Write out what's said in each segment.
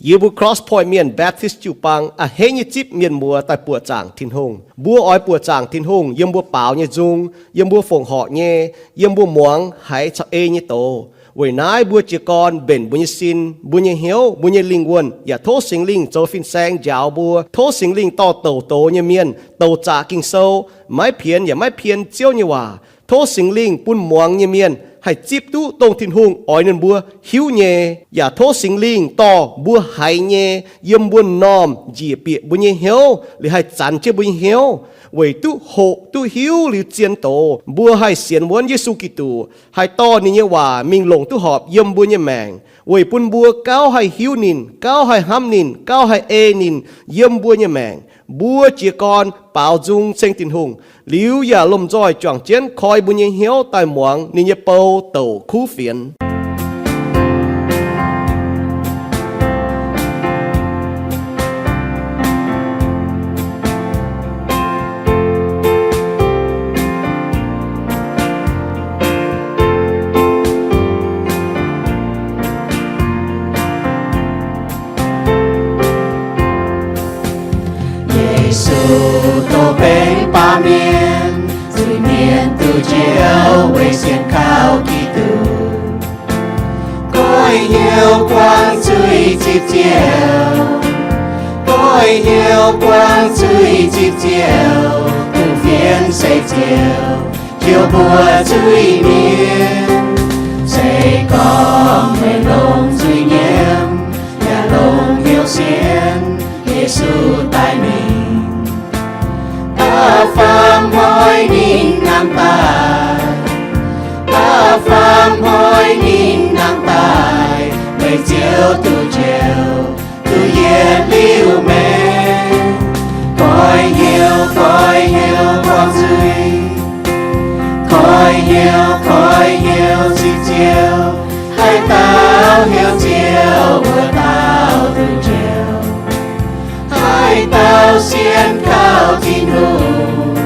Yie mbuo Cross Point Mienh Baptist jiu-baang a'hneiv nyei zipv mienh muoz daaih buoqc zaangc Tin-Hungh. Mbuo oix buoqc zaangc Tin-Hungh yiem mbuo baaux nyei nzung, yiem mbuo fongc horc nyei, yiem mbuo muangx haiz caux ei nyei doz. Weic naaiv mbuo jiez gorn mbenc mbuo nyei sin, mbuo nyei hnyouv, mbuo nyei lingh wuonh, yaac tov Singx Lingh zoux fin-saeng njaaux mbuo. Tov Singx Lingh dorh douc doz nyei mienh, douc zaqc Ging-Sou, maiv pienx yaac maiv pien Ziouv nyei waac. Tov Singx Lingh bun muangx nyei mienh haih zipv duqv dongh Tin-Hungh oix ninh mbuo hiuv nyei, yaac tov Singx Lingh dorh mbuo haiz nyei yiem mbuo m'normh njiec bieqc mbuo nyei hnyouv, liuz haih zanx jienv mbuo nyei hnyouv, weic duqv hoqc duqv hiuv liuz zien doz, mbuo haih sienx wuonv Yesu Giduc, haih dorh ninh nyei waac mingh longc duqv horpc yiem mbuo nyei maengc, weic bun mbuo gauh haih hiuv ninh, gauh haih hnamv ninh, gauh haih ei ninh yiem mbuo nyei maengc. Mbuo jiez gorn baaux nzung ceng Tin-Hungh, liuz yaac lomh nzoih juangc jienv koi mbuo nyei hnyouv daaih muangx ninh nyei bou douc kuv fienx. Yesu dorh benx baamh mienh, zuiz-mienh duqv njoux weic sienx kaux Giduc. Goiv hnyouv buangv zuiz zipv Ziouv, goiv hnyouv buangv zuiz zipv Ziouv, kuv fienx se Ziouv njoux mbuo zuiz-mienh. Se gorngv meih longc zuiz nyiemv, yaac longc hnyouv sienx Yesu daaih mingh, da'faam hnoi ninh nangh daaih, da'faam hnoi ninh nangh daaih, meih Ziouv duqv njoux, duqv yietc liuz meih. Goiv hnyouv, goiv hnyouv buangv zuiz, goiv hnyouv, goiv hnyouv zipv Ziouv, haaix dauh hnyouv Ziouv, wuov dauh duqv njoux. Haaix dauh sienx kaux Tin-Hungh,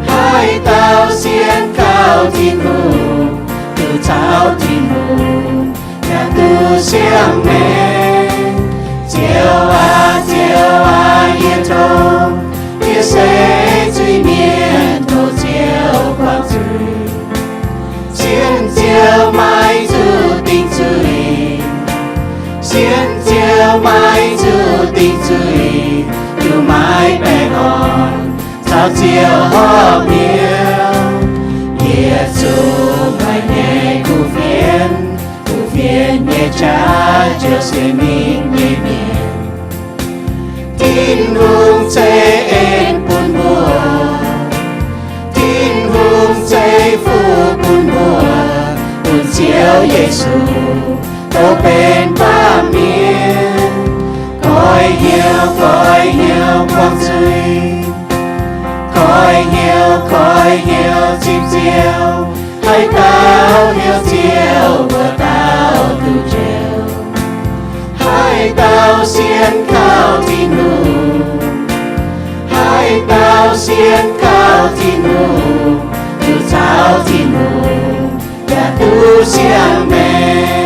haaix dauh sienx kaux Tin-Hungh, duqv caux Tin-Hungh, yaac duqv siang-maengc. Ziouv aac, Ziouv aac, yie tov, yie se zuiz-mienh, tov Ziouv buangv zuiz. Sienx Ziouv maiv zuqc dingc zuiz, sienx Ziouv maiv zuqc dingc zuiz, yaac maiv baengh orn caux Ziouv horpc hnyouv. Yie zuqc maaih nyei kuv fienx, kuv fienx nyei jaax ziouc sienx mingh nyei mienh. Tin-Hungh ceix en bun mbuo, Tin-Hungh ceix fuqv bun mbuo, bun Ziouv Yesu tov benx baamh mienh. Goiv hnyouv, goiv hnyouv buangv zuiz, goiv hnyouv, goiv hnyouv zipv Ziouv, haaix dauh hnyouv Ziouv, wuov dauh duqv njoux. Haaix dauh sienx kaux Tin-Hungh, haaix dauh sienx kaux Tin-Hungh, duqv caux Tin-Hungh, yaac duqv siang-maengc.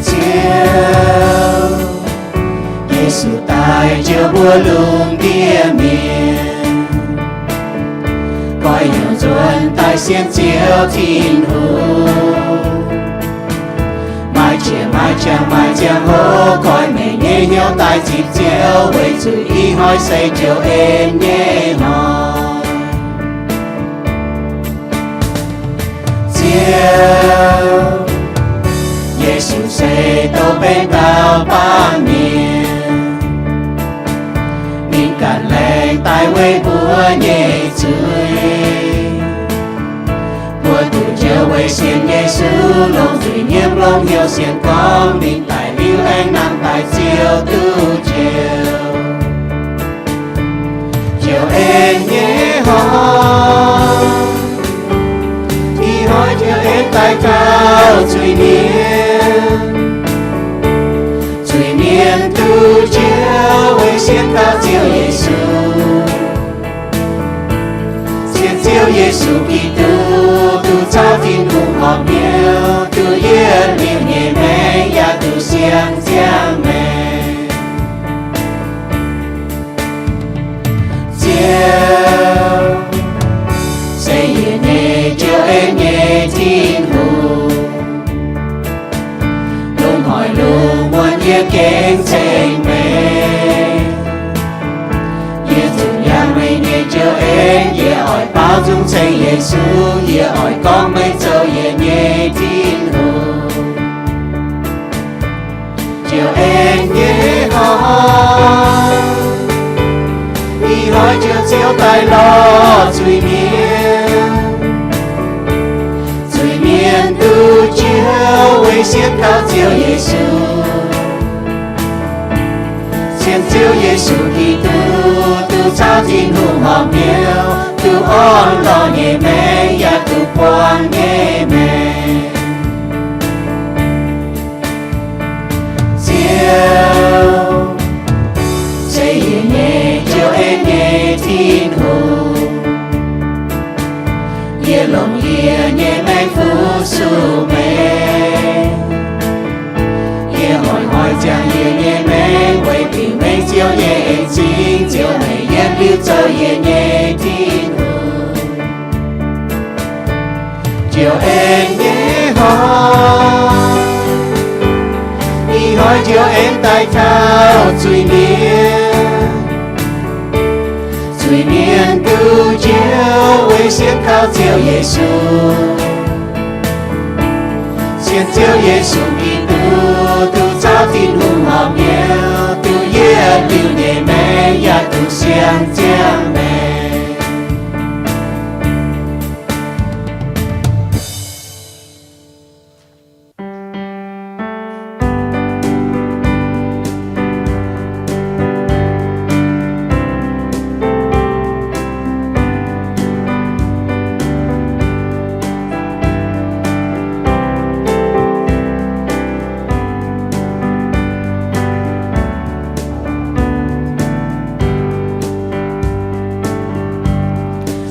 Ziouv, Yesu daaih njoux mbuo lungh ndiev mienh. Goiv hnyouv nzuonx daaih sienx Ziouv Tin-Hungh. Maaih qiex maaih qangx maaih ziangh hoc goiv meih nyei hnyouv daaih zipv Ziouv, weic zuqc ih hnoi se Ziouv en nyei hnoi. Ziouv, Yesu se douc benx dauh baamh mienh. Ninh ganh laengz daaih weic mbuo nyei zuiz. Mbuo duqv njoux weic sienx Yesu, longc zuiz nyiemv, longc hnyouv sienx gorngv ninh daic liuz Aengx nangh daaih Ziouv duqv njoux, njoux en nyei horc. Ih hnoi njoux en daaih taux zuiz-mienh, zuiz-mienh duqv njoux weic sienx kaux Ziouv Yesu. Sienx Ziouv Yesu Giduc, duqv caux Tin-Hungh horpc hnyouv, duqv yietc liuz nyei maengc yaac duqv siang-ziangh maengc. Ziouv se yie nyei njoux en nyei Tin-Hungh. Lungh hoic lungh muonz yie gengh ceng meih. Yie zuqc yangh meih nyei njoux en, yie oix baaux nzung ceng Yesu. Yie oix gorngv meih zoux yie nyei Tin-Hungh. Njoux en nyei horc, ih hnoi njoux Ziouv daaih lorz zuiz-mienh. Zuiz-mienh duqv njoux weic sienx kaux Ziouv Yesu. Sienx Ziouv Yesu Giduc, duqv caux Tin-Hungh horpc hnyouv, duqv orn lorh nyei maengc yaac duqv buangh nyei maengc. Ziouv se yie nyei njoux en nyei Tin-Hungh. Yie longc yie nyei maengc fu-sux meih. Yie hnoi-hnoi ziangh yie nyei maengc weic bieqc meih Ziouv nyei en-zingh, Ziouv meih yietc liuz zoux yie nyei Tin-Hungh. Njoux en nyei horc, ih hnoi njoux en daaih taux zuiz-mienh. Zuiz-mienh duqv njoux weic sienx kaux Ziouv Yesu. Sienx Ziouv Yesu Giduc, duqv caux Tin-Hungh horpc hnyouv, duqv yietc liuz nyei maengc yaac duqv siang-ziangh maengc.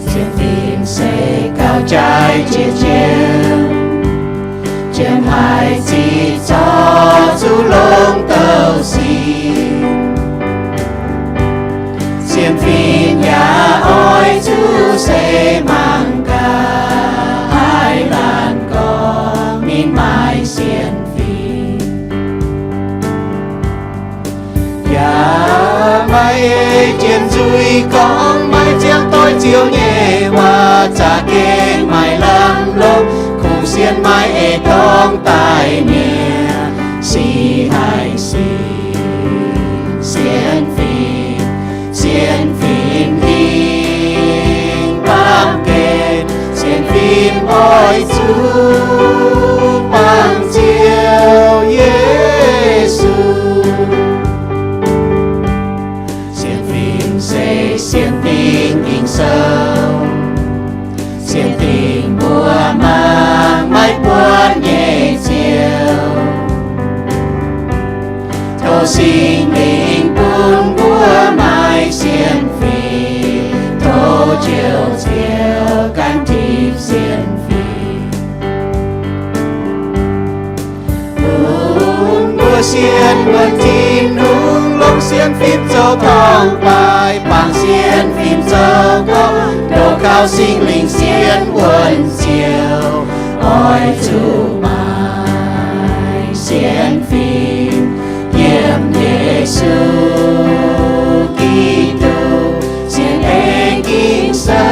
Sienx fim se gauh jaaix jiex jiem, jiem haic ziqc zorqv zuqc longx douc sic. Sienx fim yaac oix zuqc se mangc gaax haih laanh gorngv ninh maaih sienx fim. Yaac maaih ei jien nzuih gorngv maiv ziangh doix Ziouv nyei waac, za'gengh maaih lamh longc kungx sienx maaih ei dorngx daaih mienh sic haic sic. Sienx fim, sienx fim hingh baamh gen, sienx fim oix zuqc bangc Ziouv Yesu. Sienx fim se sienx dingc Ging-Sou, sienx dingc mbuo mangc maiv buonc nyei Ziouv. Tov Singx Lingh bun mbuo maaih sienx fim, tov Njoux Ziouv gan tipv sienx fim. Bun mbuo sienx wuonc Tin-Hungh, longc sienx fim zoux torngv-baaix, bangc sienx fim zoux gorx, ndoh gauh Singx Lingh sienx wuonc Ziouv. Oix zuqc maaih sienx fim yiem Yesu Giduc, sienx ei Ging-Sou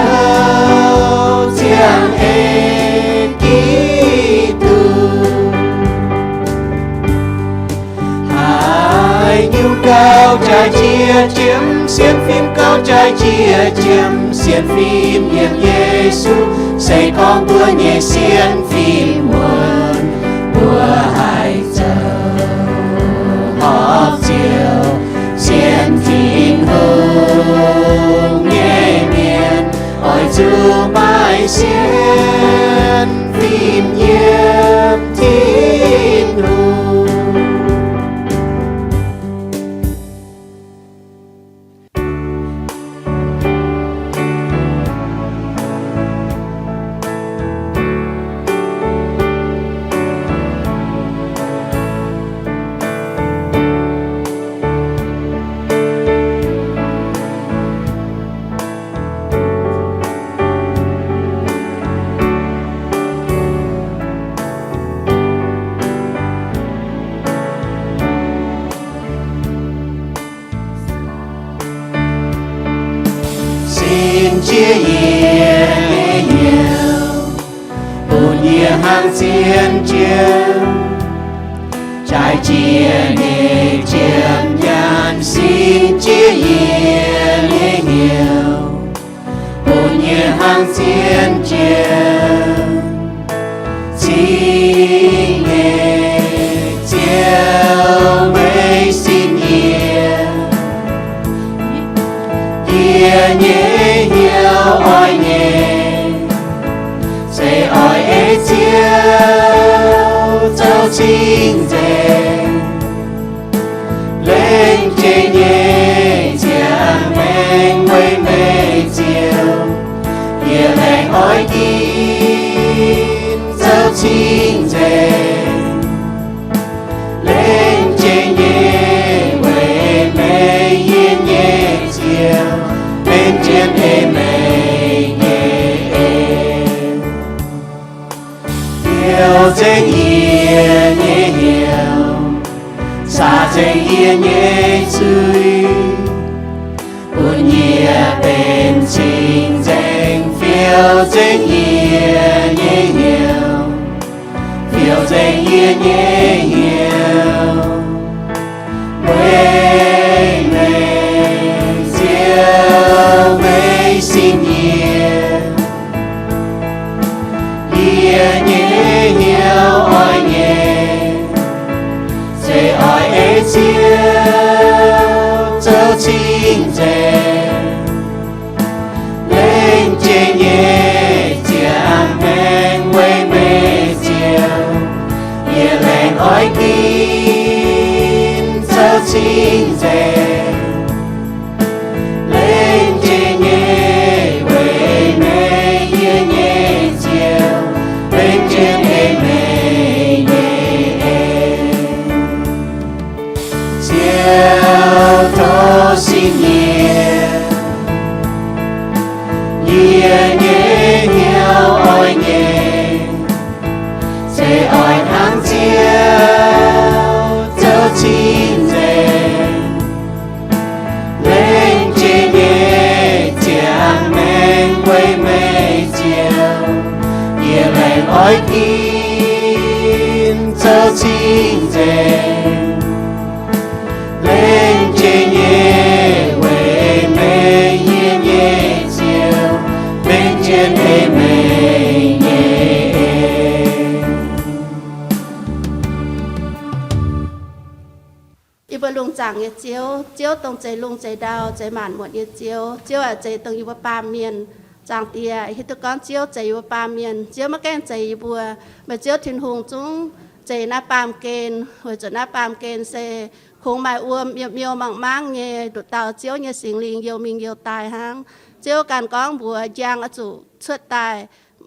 ziangh ei Giduc. Haaix nyungc gauh jaaix jiex jiem, sienx fim gauh jaaix jiex jiem, sienx fim yiem Yesu se gorngv mbuo nyei sienx fim wuonc, mbuo haih zoux Yie nyei hnyouv, bun yie hnangv zien jienv, jaaix jiex nyei jiem nyaanh sin jiex yie nyei hnyouv, bun yie hnangv zien jienv. Cing nyei Ziouv, meih sin yie, yie nyei hnyouv oix nyei, se oix ei Ziouv zoux cing-nzengc. Lengc jiex nyei ziangh maengc weic meih Ziouv, yie laengz oix ginv zoux cing-nzengc. Lengc jiex nyei weic meih yie nyei Ziouv, benx jienv ei meih nyei en. Fiou nzengc yie nyei hnyouv, caax nzengc yie nyei zuiz, bun yie benx cing-nzengc. Fiou nzengc yie nyei hnyouv, fiou nzengc yie nyei hnyouv, weic meih Ziouv, meih sin yie. Yie nyei hnyouv oix nyei, se oix ei Ziouv zoux cing-nzengc. Lengc jiex nyei ziangh maengc weic meih Ziouv, yie laengz oix ginv zoux cing-nzengc. Lengc jiex nyei weic meih yie nyei Ziouv, benx jienv ei meih nyei en. Ziouv, tov sin yie. Yie nyei hnyouv oix nyei, se oix hnangv Ziouv zoux cing-nzengc. Lengc jiex nyei ziangh maengc weic meih Ziouv, yie laengz oix ginv zoux cing-nzengc. Lengc jiex nyei weic meih yie nyei Ziouv, benx jienv ei meih nyei en. Yie mbuo lungh zaangc nyei Ziouv, Ziouv dongh zeix lungh zeix ndau, zeix maanc muotc nyei Ziouv. Ziouv aac, zeix dongh yie mbuo baamh mienh. Zaangc Diex, hiuv duqv gorngv Ziouv zeix yie mbuo baamh mienh, Ziouv maiv gaengh zeix yie mbuo. Meih Ziouv Tin-Hungh zungv zeix naaiv baamh gen, weic zuqc naaiv baamh gen se kungx maaih wuom, miuc-miuc mangc mangv nyei, nduqc dauh Ziouv nyei Singx Lingh youh mingh youh daaih hnangv. Ziouv ganh gorngv mbuox njang oix zuqc cuotv daaih,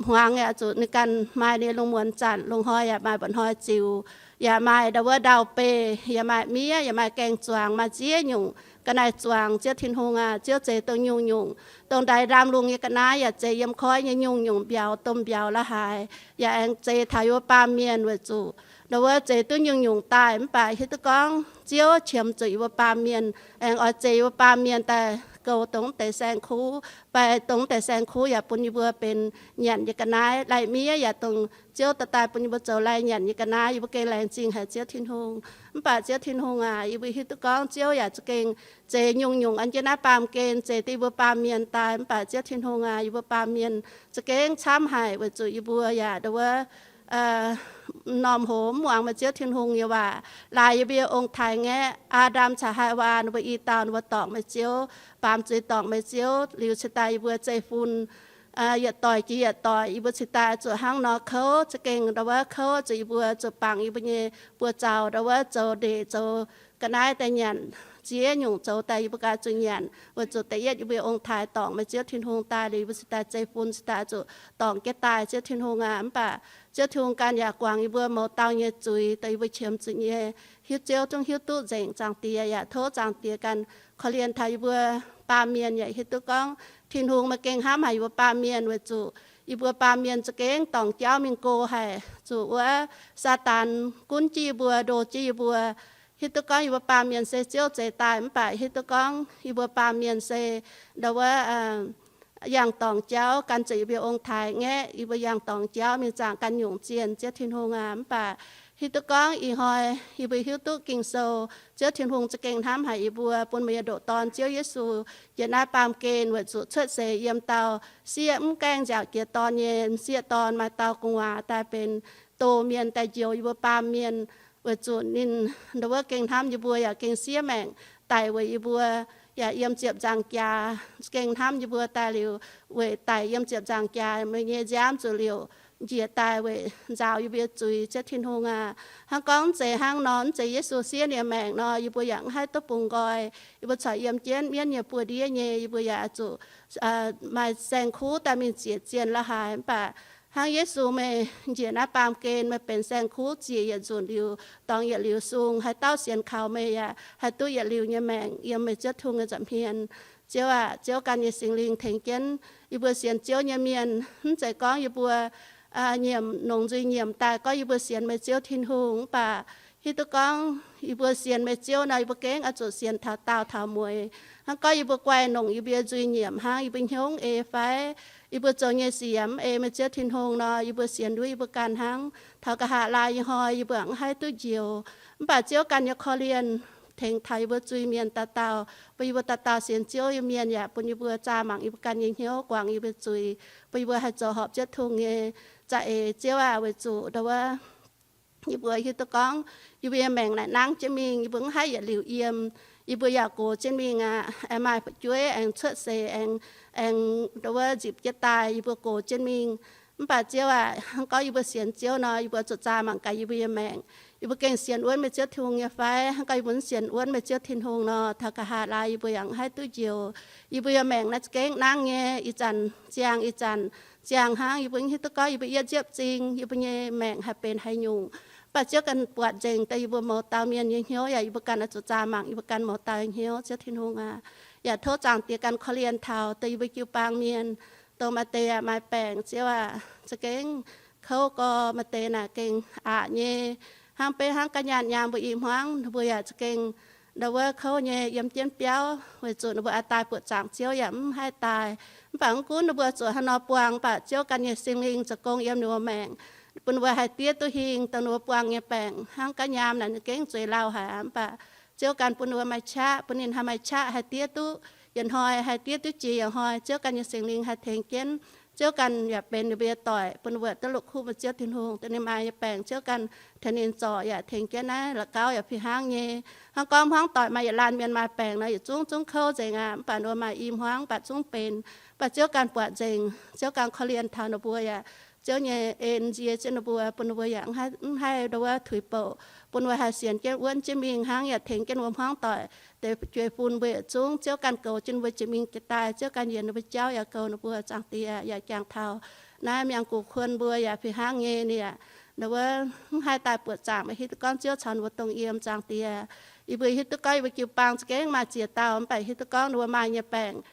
hmuangx yaac zuqc ninh ganh maaih ninh lungh muonz zanc, lungh hnoi yaac maaih mba'hnoi ziux, yaac maaih ndau wuov ndau-beih, yaac maaih miev, yaac maaih gaeng-zuangx, maaih ziex nyungc ga'naaiv-zuangx. Ziouv Tin-Hungh aac, Ziouv zeix dongh nyungc-nyungc, dongh ndaix ndaamv lungh nyei ga'naaiv, yaac zeix yiem koiv nyei nyungc-nyungc mbiauz, domh mbiauz la'haaix, yaac aengx zeix taux yie mbuo baamh mienh weic zuqc ndau wuov zeix duqv nyungc-nyungc daaih. Mv baac hiuv duqv gorngv Ziouv qiemx zuqc yie mbuo baamh mienh, aengx oix zeix yie mbuo baamh mienh daaih goux dongh deix saeng-kuv, fai dongh deix saeng-kuv yaac bun yie mbuo benx nyanc nyei ga'naaiv. Lai-miev yaac dongh Ziouv dorh daaih bun yie mbuo zoux lai nyanc nyei ga'naaiv. Yie mbuo gengh laengz zingh haic Ziouv Tin-Hungh. Mv baac Ziouv Tin-Hungh aac, yie mbuo hiuv duqv gorngv Ziouv yaac za'gengh zeix nyungc-nyungc an jienv naaiv baamh gen zeix duqv yie mbuo baamh mienh daaih. Mv baac Ziouv Tin-Hungh aac, yie mbuo baamh mienh za'gengh camv haic weic zuqc yie mbuo yaac ndau wuov m'normh hoz mv muangx meih Ziouv Tin-Hungh nyei waac, laaix yie mbuo nyei ong-taaix-ngaeqv, Aa^ndam caux Haawaa, ninh mbuo i dauh ninh mbuo dorngc meih Ziouv, baamz zuiz dorngc meih Ziouv liuz cingx daaih yie mbuo zeiv-fun yietc doic jiex yietc doic, yie mbuo cingx daaih zuqc hnangv nor kouv, za'gengh ndau wuov kouv zuqc yie mbuo zuqc bangc yie mbuo nyei buoz-zaux ndau wuov zoux ndeic zoux ga'naaiv daaih nyanc. Ziex nyungc zoux daaih yie mbuo ganh zuqc nyanc weic zuqc da'yietv yie mbuo nyei ong-taaix dorngc meih Ziouv Tin-Hungh daaih liuz, yie mbuo cingx daaih zeiv-fun cingx daaih zuqc dorngc jienv daaih Ziouv Tin-Hungh aac. Mv baac Ziouv Tin-Hungh ganh yaac guangc yie mbuo mouz dauh nyei zuiz, dongh yie mbuo qiemx zuqc nyei, hiuv Ziouv zungv hiuv duqv nzengc. Zaangc Diex yaac tov Zaangc Diex ganh korv-lienh taux yie mbuo baamh mienh, yaac hiuv duqv gorngv Tin-Hungh meih gengh hnamv haic yie mbuo baamh mienh weic zuqc yie mbuo baamh mienh za'gengh dorngc jauv mingh go haic, zuqc wuov Saadaan gunv jienv yie mbuo, ndo jienv yie mbuo. Hiuv duqv gorngv yie mbuo baamh mienh se Ziouv zeix daaih, mv baac hiuv duqv gorngv yie mbuo baamh mienh se ndau wuov yangh dorngc jauv gan ziouc yie mbuo ong-taaix ngaeqv. Yie mbuo yangh dorngc jauv mingh zaangc ganh nyungc zienh, Ziouv Tin-Hungh aac. Mv baac hiuv duqv gorngv ih hnoi yie mbuo hiuv duqv Ging-Sou, Ziouv Tin-Hungh za'gengh hnamv haic yie mbuo, bun meih nyei ndoqc Dorn, Ziouv Yesu, njiec naaiv baamh gen weic zuqc cuotv seix yiem dauh sieqv mv gaengh nziaauc jiex dorn nyei m'sieqv dorn, maaih dauh gu'nguaaz daaih benx doz mienh daaih njoux yie mbuo baamh mienh, weic zuqc ninh ndo wuov gengh hnamv yie mbuo yaac gengh siev maengc daic weic yie mbuo, yaac yiem ziepc nzaangc jaax gengh hnamv yie mbuo daaih liuz, weic daic yiem ziepc nzaangc jaax, meih nyei nziaamv zuqc liouc njiec daaih weic nzaaux yie mbuo nyei zuiz, Ziouv Tin-Hungh aac. Hnangv gorngv mv zeiz hnangv nor, mv zeiz Yesu siev ninh nyei maengc nor, yie mbuo yaac mv haih duqv bungx nqoi. Yie mbuo corc yiem jienv mienv nyei buoz-ndiev nyei, yie mbuo yaac zuqc maaih saeng-kuv daaih mingh ziec zienh la'haaix. Mv baac hnangv Yesu meih njiec naaiv baamh gen, meih benx saeng-kuv ziec yietc nzunc liuz, dorngx yietc liuz sung, haaix dauh sienx kaux meih yaac haih duqv yietc liuz nyei maengc yiem meih Ziouv Tin-Hungh nyei nza'hmien. Ziouv aac, Ziouv ganh nyei Singx Lingh tengx jienv yie mbuo sienx Ziouv nyei mienh. Mv zeiz gorngv yie mbuo nyiemc, nongc nzuih nyiemc daaih gorngv yie mbuo sienx meih Ziouv Tin-Hungh, mv baac hiuv duqv gorngv yie mbuo sienx meih Ziouv nor, yie mbuo gengh oix zuqc sienx taux daauh taux mueiz. Hnangv gorngv yie mbuo guaih nongc yie mbuo nzuih nyiemc hnangv, yie mbuo hnyouv ei fai yie mbuo zoux nyei sic yaac mv ei meih Ziouv Tin-Hungh nor, yie mbuo sienx nduov yie mbuo ganh hnangv. Taux nqa'haav laai ih hnoi yie mbuo mv haih duqv njoux. Mv baac Ziouv ganh nyei korv-lienh tengx taux yie mbuo zuiz-mienh dauh dauh, bun yie mbuo dauh dauh sienx Ziouv nyei mienh yaac bun yie mbuo zaah mangc yie mbuo ganh nyei hnyouv, guangc yie mbuo zuiz, bun yie mbuo haih zoux horpc Ziouv Tin-Hungh nyei za'eix. Ziouv aac, weic zuqc ndo wuov yie mbuo hiuv duqv gorngv yie mbuo nyei maengc naaic nangv jienv mingh, yie mbuo mv haih yietc liuz yiem. Yie mbuo yaac gox jienv mingh aqv. Aengx maaih fu'jueiv aengx cuotv seix, aengx, aengx ndo wuov nzipc jienv daaih, yie mbuo gox jienv mingh. Mv baac Ziouv aac, hnangv gorngv yie mbuo sienx Ziouv nor, yie mbuo zuqc zaah mangc gaax yie mbuo nyei maengc. Yie mbuo gengh sienx wuonv meih Ziouv Tin-Hungh nyei fai? Hnangv gorngv yie mbuo mv sienx wuonv meih Ziouv Tin-Hungh nor, taux nqa'haav laai yie mbuo yaac mv haih duqv njoux. Yie mbuo nyei maengc naaiv za'gengh nangv nyei, ih zanc ziangh, ih zanc ziangh hnangv. Yie mbuo mv hiuv duqv gorngv yie mbuo yietv nziepv zingh yie mbuo nyei maengc haih benx haaix nyungc. Mv baac Ziouv ganh buatc nzengc deix yie mbuo mouz dauh mienh nyei hnyouv yaac yie mbuo ganh oix zuqc zaah mangc yie mbuo ganh mouz dauh nyei hnyouv, Ziouv Tin-Hungh aac. Yaac tov Zaangc Diex ganh korv-lienh taux dongh yie mbuo jiu-baang mienh, dongh maaih deix yaac maaih baengc, Ziouv aac, za'gengh kouv gorx, maaih deix naaic gengh aqc nyei. Hnangv beiv hnangv ga'nyaanh nyaam mbuo i hmuangv, ninh mbuo yaac za'gengh ndo wuov kouv nyei yiem jienv biauv, weic zuqc ninh mbuo oix daaih buoqc zaangc Ziouv yaac mv haih daaih. Mv baac mv gunv ninh mbuo zuqc haaix nor buangh, mv baac Ziouv ganh nyei Singx Lingh zoux gong yiem ninh mbuo maengc, bun ninh mbuo haih diev duqv hingh dongh ninh mbuo buangh nyei baengc. Hnangv ga'nyaam naaic ninh gengh zueiz lauh haic aqv, mv baac Ziouv ganh bun ninh mbuo maaih qaqv, bun ninh haih maaih qaqv haih diev duqv yietc hnoi, haih diev duqv jiex yietc hnoi. Ziouv ganh nyei Singx Lingh haih tengx jienv. Ziouv ganh yaac benx ninh mbuo nyei doic, bun ninh mbuo duqv longc kuv mbuo Ziouv Tin-Hungh, dongh ninh maaih nyei baengc Ziouv ganh tengx ninh zorc yaac tengx jienv naaiv la'gauv yaac fih hnangv nyei. Hnangv gorngv hmuangv doic maaih yietc laanh mienh maaih baengc nor, yietc zungv zungv kouv nzengc aqv. Mv baac ninh mbuo maaih i hmuangv mv baac zungv benx. Mv baac Ziouv ganh buatc nzengc, Ziouv ganh korv-lienh taux ninh mbuo yaac Ziouv nyei en nzie jienv ninh mbuo, bun ninh mbuo yaac mv haih ndo wuov tuix bouc, bun ninh mbuo haih sienx jienv wuonv jienv mingh hnangv, yaac tengx jienv wuom hmuangv doic deix fu'jueiv-fun mbuo yietc zungv. Ziouv ganh goux jienv mbuo jiex mingh jiex daaih. Ziouv ganh yienc ninh mbuo jauv yaac goux ninh mbuo. Zaangc Diex yaac jangx taux naaiv miangc gux kuon mbuo yaac fih hnangv nyei. Ninh yaac ndo wuov mv haih daaih buoqc zaangc, maiv hiuv duqv gorngv Ziouv caux ninh mbuo dongh yiem. Zaangc Diex, yie mbuo hiuv duqv gorngv yie mbuo jiu-baang za'gengh maaih ziex dauh, mv baac hiuv duqv gorngv ninh mbuo maaih nyei baengc,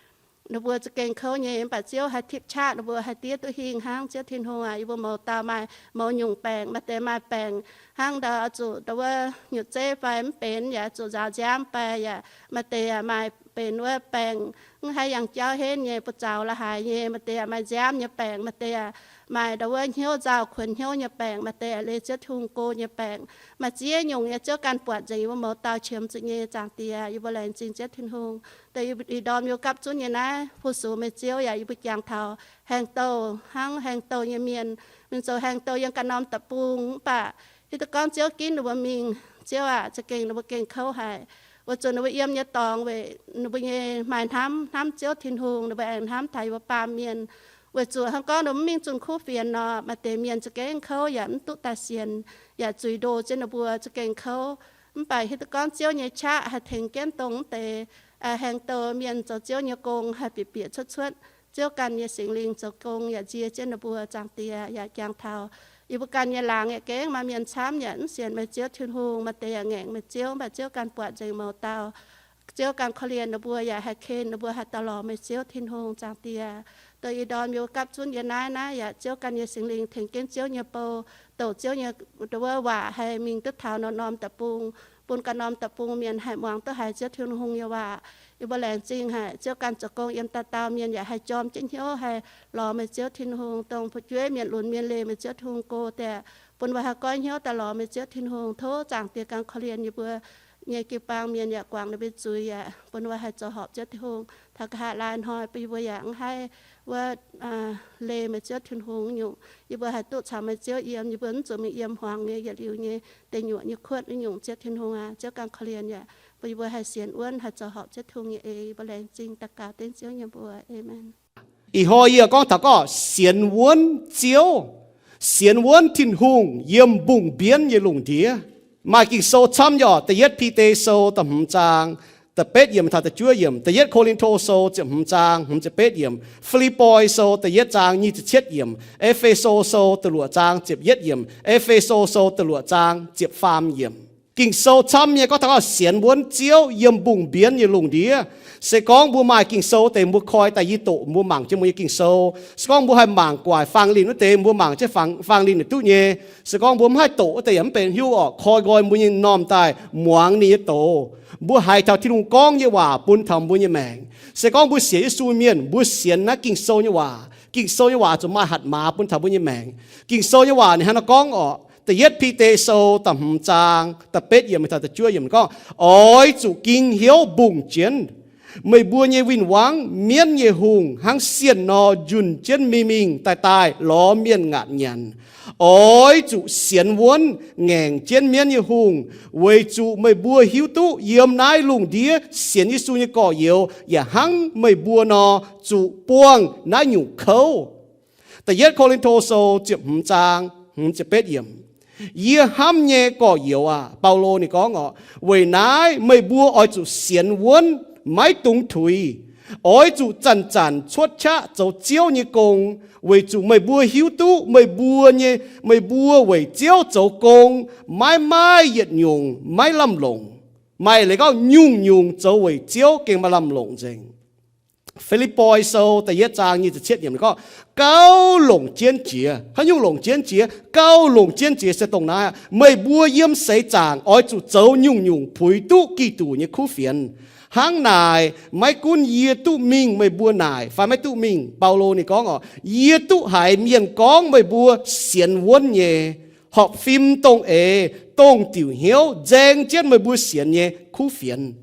ninh mbuo za'gengh kouv nyei, mv baac Ziouv haih tipv qaqv ninh mbuo haih diev duqv hingh hnangv. Ziouv Tin-Hungh aac, yie mbuo mouz dauh maaih mouz nyungc baengc, maaih deix maaih baengc hnangv ndau oix zuqc ndo wuov nyutc zeiv fai mv benx, yaac zuqc nzaaux nziaamv fai yaac maaih deix yaac maaih benx wuov baengc mv haih yangh jauv henv nyei, buoz-zaux la'haaix nyei. Maaih deix yaac maaih nziaamv nyei baengc, maaih deix yaac maaih ndo wuov hnyouv nzauh kuonx hnyouv nyei baengc, maaih deix yaac leih Ziouv Tin-Hungh go nyei baengc. Maaih ziex nyungc nyei, Ziouv ganh buatc nzengc yie mbuo mouz dauh qiemx zuqc nyei. Zaangc Diex, yie mbuo laengz zingh Ziouv Tin-Hungh dongh i ndorm yie mbuo gapv zunv nyei naaiv fu-sux meih Ziouv yaac yie mbuo jangx taux haeng douh hnangv haeng douh nyei mienh, mingh zoux haeng douh yiem ganh norm deic-bung. Mv baac hiuv duqv gorngv Ziouv ginv ninh mbuo mingh, Ziouv aac, za'gengh ninh mbuo gengh kouv haic, weic zuqc ninh mbuo yiem nyei dorngx weic ninh mbuo nyei maaih hnamv, hnamv Ziouv Tin-Hungh, ninh mbuo aengx hnamv taux yie mbuo baamh mienh. Weic zuqc hnangv gorngv ninh mbuo mv mingh zunh kuv fienx nor, maaih deix mienh za'gengh kouv yaac mv duqv daaih sienx, yaac zuiz ndo jienv ninh mbuo za'gengh kouv. Mv baac hiuv duqv gorngv Ziouv nyei qaqv haih tengx jienv dongh mv deix haeng douh mienh zoux Ziouv nyei gong haih bieqc bieqc cuotv cuotv. Ziouv ganh nyei Singx Lingh zoux gong yaac nzie jienv ninh mbuo. Zaangc Diex, yaac jangx taux yie mbuo ganh nyei laangz yaac gengh maaih mienh camv yaac mv sienx meih Ziouv Tin-Hungh, maaih deix yaac ngaengc meih Ziouv, mv baac Ziouv ganh buatc nzengc mouz dauh. Ziouv ganh korv-lienh ninh mbuo yaac haih ken ninh mbuo haih daaih lorz meih Ziouv Tin-Hungh. Zaangc Diex, dongh i ndorm yie mbuo gapv zunv yie naaiv, naaiv yaac Ziouv ganh nyei Singx Lingh tengx jienv Ziouv nyei bou, douc Ziouv nyei ndo wuov waac haih mingh duqv taux norm-norm deic-bung, bun ganh norm deic-bung mienh haih muangx duqv haiz Ziouv Tin-Hungh nyei waac. Yie mbuo laengz zingh haic, Ziouv ganh zoux gong yiem dauh dauh mienh yaac haih jorm jienv hnyouv haih lorz meih Ziouv Tin-Hungh, dongh fu'jueiv mienh lunx mienh leih meih Ziouv Tin-Hungh go daaih, bun mbuo haih goiv hnyouv daaih lorz meih Ziouv Tin-Hungh. Tov Zaangc Diex ganh korv-lienh yie mbuo nyei jiu-baang mienh yaac guangc ninh mbuo zuiz yaac bun mbuo haih zoux horpc Ziouv Tin-Hungh. Taux nqa'haav laai hnoi bun yie mbuo yaac mv haih wuov leih meih Ziouv Tin-Hungh nyungc. Yie mbuo haih duqv caux meih Ziouv yiem, yie mbuo mv zuqc mingh yiem hmuangx nyei yietc liuz nyei deic nyuoqc nyei kuotv nyungc. Ziouv Tin-Hungh aac, Ziouv ganh korv-lienh yaac bun yie mbuo haih sienx wuonv, haih zoux horpc Ziouv Tin-Hungh nyei eix. Yie mbuo laengz zingh daux gaux dengv Ziouv nyei mbuox. Aamen. Ih hnoi yie gorngv taux gorngv sienx wuonv Ziouv, sienx wuonv Tin-Hungh yiem mbungh mbienv nyei lungh ndiev. Maaih Ging-Sou camv nyei orqc. Da'yietv Bide Sou da'hmz zaang da'betv yiemc taux da'juov yiemc, Da'yietv Ko^lin^to Sou ziepc hmz zaang hmz ziepc betv yiemc, Fi^lipv^poi Sou da'yietv zaang nyic ziepc cietv yiemc, E^fe^so Sou da'luoqc zaang ziepc yietv yiemc, E^fe^so Sou da'luoqc zaang ziepc faam yiemc. Ging-Sou camv nyei gorngv taux gorngv sienx wuonv Ziouv yiem mbungh mbienv nyei lungh ndiev. Se gorngv mbuo maaih Ging-Sou deix mbuo koi daaih yie doqc mbuo mangc jienv mbuo nyei Ging-Sou. Se gorngv mbuo haih mangc guaic faang linh wuov deix, mbuo mangc jienv faang linh naaic duqv nyei. Se gorngv mbuo mv haih doqc wuov deix yaac mv benx haaix nyungc orqc, koi nqoi mbuo nyei m'normh daaih muangx ninh nyei doz. Mbuo haiz taux Tin-Hungh gorngv nyei waac bun taux mbuo nyei maengc. Se gorngv mbuo sienx Yesu mienh, mbuo sienx naaiv Ging-Sou nyei waac. Ging-Sou nyei waac zuqc maaih hatc maaz bun taux mbuo nyei maengc. Ging-Sou nyei waac ninh hnangv naaiv gorngv orqc. Da'yietv Bide Sou da'hmz zaang da'betv yiemc taux da'juov yiemc gorngv, Oix zuqc ging hnyouv mbungh jienv meih mbuo nyei win-wangv, mienv nyei hungh, hnangv sienh nor njunh jienv mingh mingh daaih daaih lorz mienh ngaatc nyanc. Oix zuqc sienx wuonv ngaengc jienv mienv nyei hungh, weic zuqc meih mbuo hiuv duqv yiem naaiv lungh ndiev sienx Yesu nyei gorx-youz yaac hnangv meih mbuo nor zuqc buangh naaiv nyungc kouv. Da'yietv Ko^lin^to Sou ziepc hmz zaang hmz ziepc betv yiemc. Yie hnamv nyei gorx-youz aah, Baulo ninh gorngv orqc, weic naaiv meih mbuo oix zuqc sienx wuonv, maiv dungx tuix. Oix zuqc zanc-zanc cuotv qaqv zoux Ziouv nyei gong, weic zuqc meih mbuo hiuv duqv meih mbuo nyei, meih mbuo weic Ziouv zoux gong maiv maaih yietc nyungc maiv lamh longc. Maaih leiz gorngv nyungc-nyungc zoux weic Ziouv gengh maaih lamh longc nzengc. Fi^lipv^poi Sou da'yietv zaang nyic ziepc cietv yiemc gorngv, gauh longc jienv jiex. Haaix nyungc longc jienv jiex? Gauh longc jienv jiex se dongh naaiv aqv. Meih mbuo yiem seix zaangc oix zuqc zoux nyungc-nyungc puix duqv Giduc nyei kuv fienx. Hnangv naaic, maiv gunv yie duqv mingh meih mbuo naaic fai maiv duqv mingh, Baulo ninh gorngv orqc, yie duqv haiz mienh gorngv meih mbuo sienx wuonv nyei, horpc fim dongh eix, dongh diuc hnyouv nzaeng jienv meih mbuo sienx nyei kuv fienx.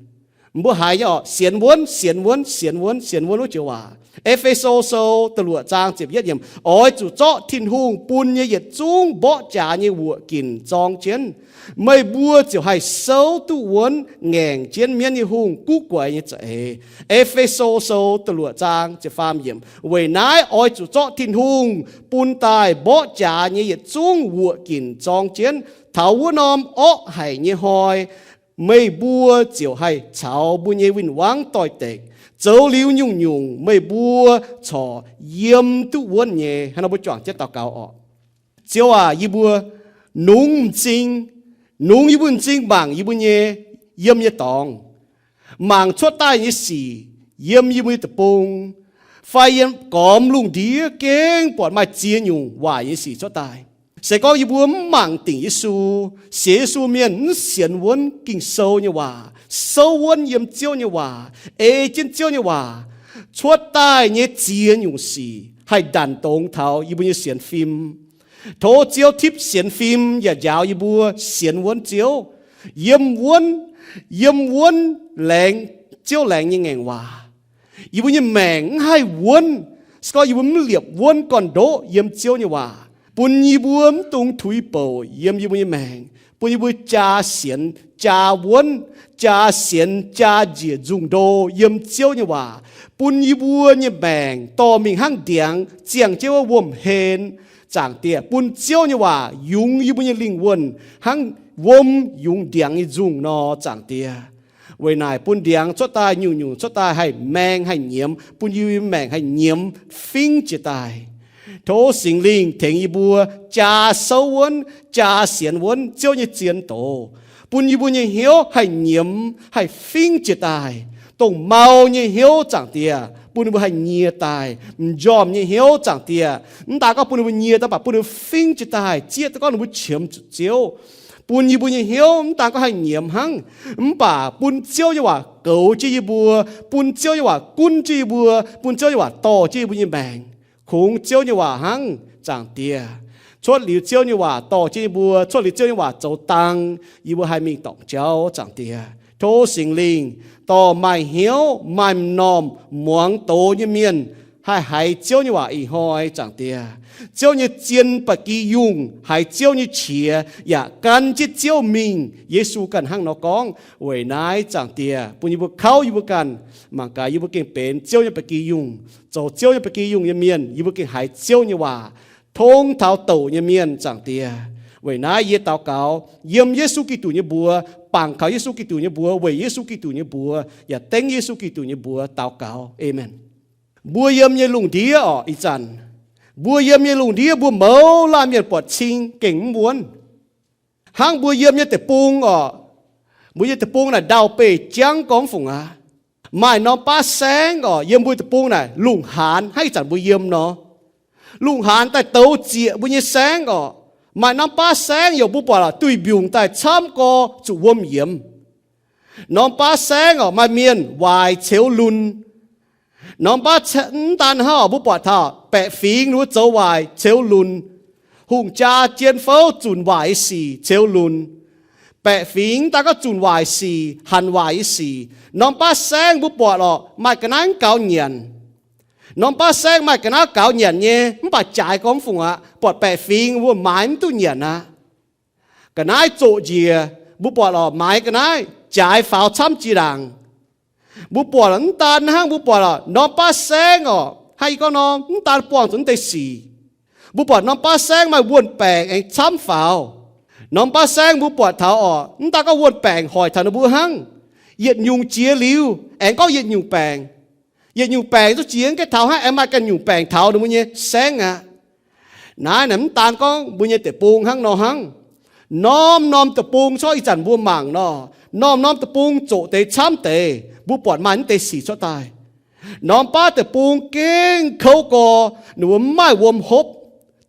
Mbuo haiz nyei orqc, sienx wuonv, sienx wuonv, sienx wuonv, sienx wuonv wuov joux waac. E^fe^so Sou da'luoqc zaang ziepc yietv yiemc, oix zuqc zorqv Tin-Hungh bun nyei yietc zungv mborqv jaax nyei wuoqc ginc zorng jienv, meih mbuo ziouc haih souv duqv wuonv ngaengc jienv mienv nyei hungh guv guaix nyei za'eix. E^fe^so Sou da'luoqc zaang ziepc faam yiemc, weic naaiv oix zuqc zorqv Tin-Hungh bun daaih mborqv jaax nyei yietc zungv wuoqc ginc zorng jienv. Taux wuov norm orqv haic nyei hnoi, meih mbuo ziouc haih caux mbuo nyei win-wangv doix-dekc, zoux liuz nyungc-nyungc meih mbuo corc yiem duqv wuonv nyei. Hnangv nor mbuo juangc jienv daux gaux orqc. Ziouv aac, yie mbuo nungx m'zing, nungx yie mbuo m'zing mangc yie mbuo nyei yiem nyei dorngx, mangc cuotv daaih nyei sic yiem yie mbuo nyei deic-bung, fai yiem gormx lungh ndiev gengh buatc maaih ziex nyungc waaic nyei sic cuotv daaih. Se gorngv yie mbuo mv mangc dingc Yesu, sienx Yesu mienh mv sienx wuonv Ging-Sou nyei waac, souv wuonv yiem Ziouv nyei waac, ei jienv Ziouv nyei waac, cuotv daaih nyei ziex nyungc sic haih ndanc dongz taux yie mbuo nyei sienx fim. Tov Ziouv tipv sienx fim yaac njaaux yie mbuo sienx wuonv Ziouv, yiem wuonv, yiem wuonv laengz Ziouv laengz nyei ngaengc waac. Yie mbuo nyei maengc mv haih wuonv, se gorngv yie mbuo mv liepc wuonv gorn-ndoqv yiem Ziouv nyei waac, bun yie mbuo mv dungx tuix bouc yiem yie mbuo nyei maengc, bun yie mbuo jaa sienx jaa wuonv, jaa sienx jaa njiec nzungh ndo yiem Ziouv nyei waac, bun yie mbuo nyei maengc dorh mingh hnangv ndiangx ziangh jienv wuov wuom-hlen, Zaangc Diex, bun Ziouv nyei waac yungz yie mbuo nyei lingh wuonh hnangv wuom yungz ndiangx nyei nzungh nor, Zaangc Diex. Weic naaic bun ndiangx cuotv daaih, nyungc-nyungc cuotv daaih haih maeng haih nyiemz, bun yie mbuo maengc haih nyiemz fingx jiex daaih. Tov Singx Lingh tengx yie mbuo jaa souv wuonv, jaa sienx wuonv Ziouv nyei zien doz, bun yie mbuo nyei hnyouv haih nyiemz haih fingx jiex daaih. Dongh mau nyei hnyouv, Zaangc Diex, bun ninh mbuo haih nyie daaih. M'njormh nyei hnyouv, Zaangc Diex, mv daaih gorngv bun ninh mbuo nyie daaih, mv baac bun ninh mbuo fingx jiex daaih, zieqv duqv gorngv ninh mbuo qiemx zuqc Ziouv. bun yie mbuo nyei hnyouv mv daan gorngv haih nyiemz hnangv, mv baac bun Ziouv nyei waac goux jienv yie mbuo, bun Ziouv nyei waac gunv jienv yie mbuo, bun Ziouv nyei waac dorh jienv yie mbuo nyei maengc. Kungx Ziouv nyei waac hnangv, Zaangc Diex. Cuotv liuz Ziouv nyei waac dorh jienv yie mbuo, cuotv liuz Ziouv nyei waac zoux dang, yie mbuo haih mingh dorngc jauv, Zaangc Diex. Tov Singx Lingh dorh maaih hnyouv maaih m'normh muangx doz nyei mienh haih haiz Ziouv nyei waac ih hnoi, Zaangc Diex. Ziouv nyei zien ba'gi yungh haiz Ziouv nyei qiex yaac gan jienv Ziouv mingh. Yesu ganh hnangv nor gorngv. Weic naaiv, Zaangc Diex, bun yie mbuo kauv yie mbuo ganh, mangc gaax yie mbuo gengh benx Ziouv nyei ba'gi yungh, zoux Ziouv nyei ba'gi yungh nyei mienh, yie mbuo gengh haiz Ziouv nyei waac tong taux douc nyei mienh, Zaangc Diex. Weic naaiv yie daux gaux yiem Yesu Giduc nyei mbuox, bangc kaux Yesu Giduc nyei mbuox, weic Yesu Giduc nyei mbuox, yaac dengv Yesu Giduc nyei mbuox daux gaux. Aamen. Mbuo yiem nyei lungh ndiev orqc, ih zanc mbuo yiem nyei lungh ndiev mbuo mouz laanh mienh buatc cing gengh mv wuonv. Hnangv mbuo yiem nyei deic-bung orqc, mbuo nyei deic-bung naaic ndau-beih jangv gorngv fungc aqv. Maaih norm baav saengv orqc, yiem mbuo deic-bung naaic lungh haanz hnangv ih zanc mbuo yiem nor. Lungh haanz daaih douz zieqc mbuo nyei saengv orqc. Maaih norm baav saengv yaac mbuo buatc duih mbiungc daaih camv gorx zuqc wuom yiemx. Norm baav saengv orqc, maaih mienh waaic ceux lunx. Norm baav mv daan hnangv orqc, mbuo buatc taux baeqc fingx ninh mbuo zoux waaic ceux lunx. Hungh jaa jien fouv zunc waaic nyei sic ceux lunx. Baeqc fingx daaih gorngv zunc waaic sic, hanc waaic nyei sic. Norm baav saengv mbuo buatc orqc, maaih ga'naaiv gaux nyanc. Norm baav saengv maaih ga'naaiv gaux nyanc nyei, mv baac jaaix gorngv fungc aqv, buatc baeqc fingx mbuo maaiz mv duqv nyanc aqv. Ga'naaiv zoqc njiec, mbuo buatc orqc, maaiz ga'naaiv jaaix faaux camv jiex ndaangc. Mbuo buatc orqc, mv daan hnangv, mbuo buatc orqc, norm baav saengv orqc, hnangv yie gorngv nor, mv daan buangh zuqc mv deix sic. Mbuo buatc norm baav saengv maaih wuon-baengc aengx camv faaux. Norm baav saengv mbuo buatc taux orqc, mv daan gorngv wuon-baengc hoic taux ninh mbuo hnangv. Yietc nyungc jiex liuz aengx gorngv yietc nyungc baengc. Yietc nyungc baengc duqv jiex mv gaengh taux hnangv, aengx maaih ganh nyungc baengc taux ninh mbuo nyei saengv aqv. Naaiv naaic mv daan gorngv mbuo nyei deic-bung hnangv nor hnangv. Norm-norm deic-bung corc ih zanc mbuo mangc nor, norm-norm deic-bung zoqc deix camv deix, mbuo buatc maaih mv deix sic cuotv daaih. Norm baav deic-bung gengh kouv gorx, ninh mbuo mv maaih wuom hopv.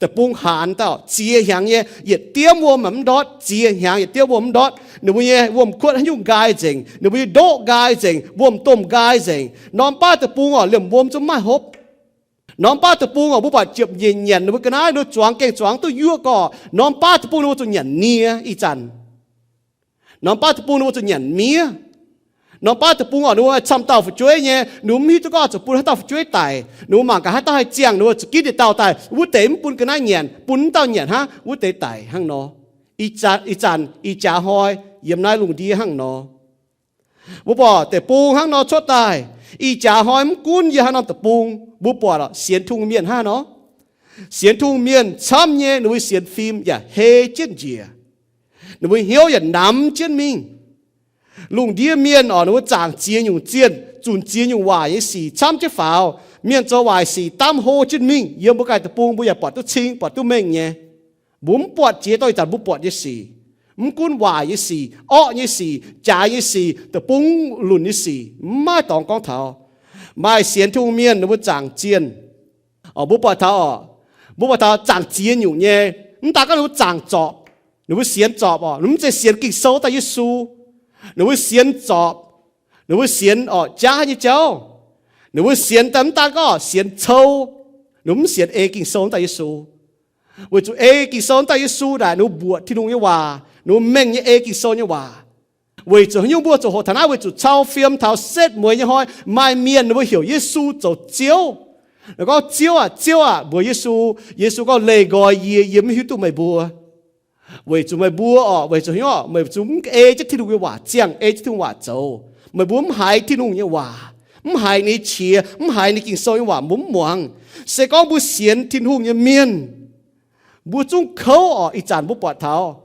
Deic-bung haanz daaih ziex hnyangx nyei, yietc diemv wuom mv ndortv, ziex hnyangx yietc diemv wuom mv ndortv. Ninh mbuo nyei wuom-kuotv haaix nyungc nqaai nzengc, ninh mbuo nyei ndoqv nqaai nzengc, wuom-domh nqaai nzengc. Norm baav deic-bung orqc, liemh wuom zungv mv maaih hopv. Norm baav deic-bung orqc, mbuo buatc ziepc nyeic nyanc ninh mbuo ga'naaiv, ninh mbuo zuangx gengh zuangx duqv yuoqv gorx. Norm baav deic-bung ninh mbuo zuqc nyanc nie ih zanc. Norm baav deic-bung ninh mbuo zuqc nyanc miev. Norm baav deic-bung orqc, ninh mbuo camv dauh fu'jueiv nyei, ninh mbuo mv hiuv duqv gorngv zuqc bun haaix dauh fu'jueiv daic. Ninh mbuo mangc gaax haaix dauh haih ziangh, ninh mbuo zuqc ginv yietc dauh daaih, wuov deix mv bun ga'naaiv nyanc, bun wuov dauh nyanc hnangv, wuov deix daic hnangv nor. Ih zanc, ih zanc, ih jaax hnoi, yiem naaiv lungh ndiev hnangv nor. Mbuo buatc deic-bung hnangv nor cuotv daaih. Ih jaax hnoi mv gunv yiem haaix norm deic-bung, mbuo buatc orqc, sienx Tin-Hungh mienh hnangv nor. Sienx Tin-Hungh mienh camv nyei, ninh mbuo sienx fim yaac hei jienv njiec. Ninh mbuo hnyouv yaac namx jienv mingh. Lungh ndiev mienh orqc, ninh mbuo zaangc ziex nyungc zienh, zunc ziex nyungc waaic nyei sic camv jienv faaux. Mienh zoux waaic sic daamv hlo jienv mingh. Yiem mbuo ganh deic-bung mbuo yaac buatc duqv cing, buatc duqv mengh nyei. Mbuo mv buatc jiex dorh ih zanc mbuo buatc nyei sic. Mv gunv waaic nyei sic, orqv nyei sic, jaaix nyei sic, deic-bung lunc nyei sic, mv maaih dorngx gorngv taux. Maaih sienx Tin-Hungh mienh ninh mbuo zaangc zienh. Orqc, mbuo buatc taux orqc, mbuo buatc taux zaangc ziex nyungc nyei. Mv daan gorngv ninh mbuo zaangc zorpc, ninh mbuo sienx zorpc orqc, ninh mv zeiz sienx Ging-Sou daaih Yesu. Ninh mbuo sienx zorpc, ninh mbuo sienx orqc jaav nyei jauv. Ninh mbuo sienx daaih mv daan gorngv sienx cou, ninh mv sienx ei Ging-Sou daaih Yesu. Weic zuqc ei Ging-Sou daaih Yesu naaic ninh mbuo mbuoqc Tin-Hungh nyei waac, ninh mbuo mengh nyei ei Ging-Sou nyei waac. Weic zuqc haaix nyungc mbuo zuqc hoqc taux naaiv? Weic zuqc cau fiem taux setv mueiz nyei hnoi, maaih mienh ninh mbuo heuc Yesu zoux Ziouv. Ninh gorngv, Ziouv aah, Ziouv aah, mbuox Yesu. Yesu gorngv, Leih nqoi yie, yie mv hiuv duqv meih mbuo. Weic zuqc meih mbuo orqc, weic zuqc haaix nyungc orqc? Meih zuqc mv ei jienv Tin-Hungh nyei waac ziangh, ei jienv Tin-Hungh waac zoux. Meih mbuo mv haiz Tin-Hungh nyei waac, mv haiz ninh nyei qiex, mv haiz ninh Ging-Sou nyei waac, mbuo mv muangx. Se gorngv mbuo sienx Tin-Hungh nyei mienh, mbuo zungv kouv orqc. Ih zanc mbuo buatc taux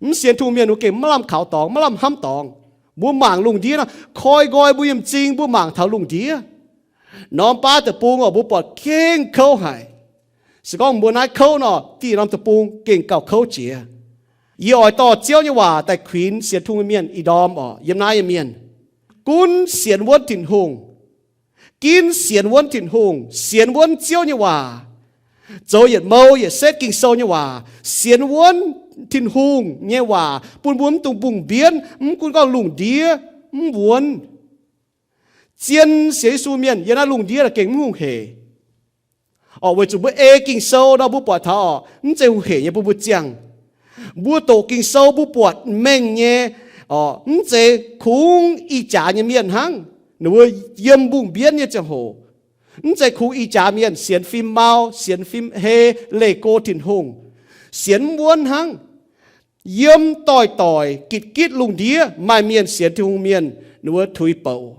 mv sienx Tin-Hungh mienh mbuo gengh maiv lamh kaux dorngx, maiv lamh hnamv dorngx. Mbuo mangc lungh ndiev nor, koi nqoi mbuo yiem m'zing, mbuo mangc taux lungh ndiev. Norm baav deic-bung orqc, mbuo buatc gengh kouv haic. Se gorngv mbuo naaiv kouv nor, dieh norm deic-bung gengh gauh kouv jiex. Yie oix dorh Ziouv nyei waac daaih kuinx sienx Tin-Hungh nyei mienh ih ndorm orqc, yiem naaiv nyei mienh, gunv sienx wuonv Tin-Hungh. Ginv sienx wuonv Tin-Hungh, sienx wuonv Ziouv nyei waac. Zoux yietc mou yietc setv Ging-Sou nyei waac, sienx wuonv Tin-Hungh nyei waac bun mbuo mv dungx mbungh mbienv, mv gunv gorngv lungh ndiev mv wuonv. Zien sienx Yesu mienh yiem naaiv lungh ndiev naaiv gengh mv hungh hec. Orqc, weic zuqc mbuo ei Ging-Sou nor mbuo buatc taux orqc, mv zeiz hungh hec nyei bun mbuo ziangh. Mbuo doqc Ging-Sou mbuo buatc mengh nyei orqc, mv zeiz kungx ih jaax nyei mienh hnangv. Ninh mbuo yiem mbungh mbienv nyei ziangh hoc, mv zeiz kungx ih jaax mienh sienx fim mau, sienx fim hei, leih go Tin-Hungh, sienx mv wuonv hnangv. Yiem doic-doic gitv-gitv lungh ndiev maaih mienh sienx Tin-Hungh mienh, ninh mbuo tuix bouc.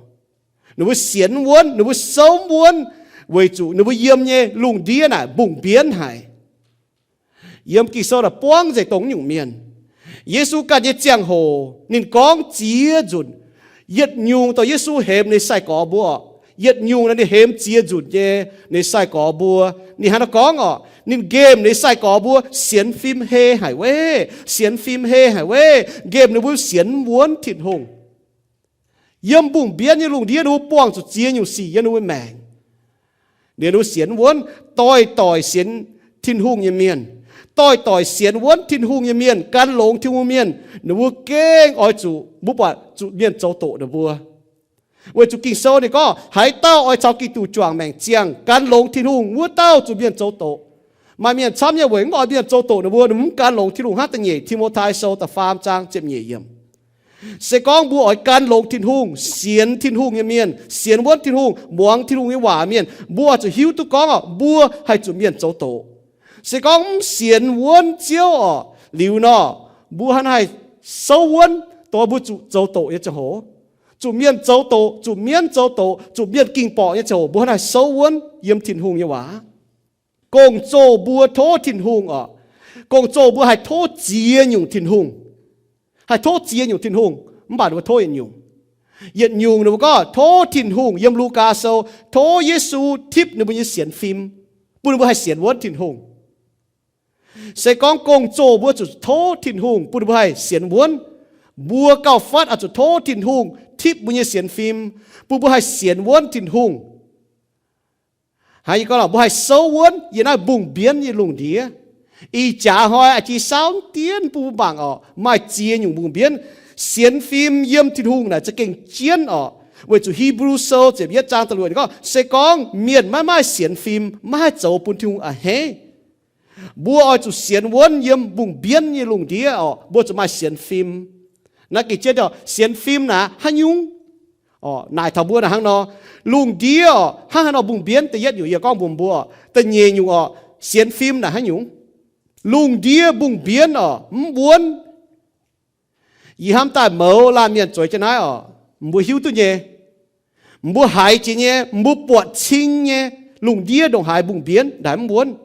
Ninh mbuo sienx mv wuonv, ninh mbuo souv mv wuonv, weic zuqc ninh mbuo yiem nyei lungh ndiev naaic mbungh mbienv haic. Yiem Ging-Sou naaic buangv nzengc dongh nyungc mienh. Yesu ganh nyei ziangh hoc ninh gorngv ziex nzunc. Yietc nyungc dongh Yesu hemx ninh sai-gorx mbuo orqc, yietc nyungc naaic ninh hemx ziex nzunc nyei ninh sai-gorx mbuo. Ninh hnangv naaiv gorngv orqc, ninh nqemh ninh sai-gorx mbuo sienx fim hei haic weic, sienx fim hei haic weic, nqemh ninh mbuo sienx mv wuonv Tin-Hungh. Yiem mbungh mbienv nyei lungh ndiev ninh mbuo buangh zuqc ziex nyungc sic yiem ninh mbuo maengc. Ninh mbuo sienx wuonv, doic-doic sienx Tin-Hungh nyei mienh, doic-doic sienx wuonv Tin-Hungh nyei mienh, gan longx Tin-Hungh mienh, ninh mbuo gengh oix zuqc, mbuo buatc, zuqc mienh zoux doqc ninh mbuo. Weic zuqc Ging-Sou ninh gorngv, haaix dauh oix caux Giduc juangc maengc ziangh, gan longx Tin-Hungh, wuov dauh zuqc mienh zoux doqc. Maaih mienh camv nyei weic mv oix mienh zoux doqc ninh mbuo, ninh mv gan longx Tin-Hungh hnangv. Da'nyeic Ti^mo^tai Sou da'faam zaang ziepc nyeic yiemc. Se gorngv mbuo oix gan longx Tin-Hungh, sienx Tin-Hungh nyei mienh, sienx wuonv Tin-Hungh, muangx Tin-Hungh nyei waac mienh, mbuo oix zuqc hiuv duqv gorngv orqc, mbuo haih zuqc mienh zoux doqc. Se gorngv mv sienx wuonv Ziouv orqc, liuz nor, mbuo hnangv haih souv wuonv, dongh mbuo zuqc zoux doqc nyei ziangh hoc, zuqc mienh zoux doqc, zuqc mienv zoux doqc, zuqc mienh ging-borqc nyei ziangh hoc, mbuo hnangv haih souv wuonv yiem Tin-Hungh nyei waac. Gong-zoh mbuo tov Tin-Hungh orqc, gong-zoh mbuo haih tov ziex nyungc Tin-Hungh. Haih tov ziex nyungc Tin-Hungh, mv baac ninh mbuo tov yietc nyungc. Yietc nyungc ninh mbuo gorngv tov Tin-Hungh, yiem Lugaa Sou, tov Yesu tipv ninh mbuo nyei sienx fim, bun ninh mbuo haih sienx wuonv Tin-Hungh. Se gorngv gong-zoh mbuo zuqc tov Tin-Hungh bun ninh mbuo haih sienx wuonv, mbuo gauh fatv oix zuqc tov Tin-Hungh tipv mbuo nyei sienx fim, bun mbuo haih sienx wuonv Tin-Hungh. Hnangv yie gorngv lorqc, mbuo haih souv wuonv yiem naaiv mbungh mbienv nyei lungh ndiev. Ih jaax hnoi a'jiex saauv dienv bun mbuo mangc orqc, maaih ziex nyungc mbungh mbienv. Sienx fim yiem Tin-Hungh naaic za'gengh jienv orqc, weic zuqc Hipv^lu Sou ziepc yietv zaang da'luoqc gorngv, se gorngv mienh maiv maaih sienx fim, maiv haih zoux bun Tin-Hungh a'hneiv. Mbuo oix zuqc sienx wuonv yiem mbungh mbienv nyei lungh ndiev orqc, mbuo zuqc maaih sienx fim. Naaiv gengh jienv orqc, sienx fim naaic haaix nyungc? Orqc, naaic taux mbuo naaic hnangv nor, lungh ndiev orqc, hnangv haaix nor mbungh mbienv? Da'yietv nyungc yie gorngv mbuox mbuo orqc, da'nyeic nyungc orqc, sienx fim naaic haaix nyungc? Lungh ndiev mbungh mbienv orqc, mv wuonv. Yie hnamv daaih mouz laanh mienh zueiz jienv naaiv orqc, mbuo hiuv duqv nyei. Mbuo haiz jiex nyei, mbuo buatc cing nyei, lungh ndiev ndongc haaix mbungh mbienv ndaaih mv wuonv.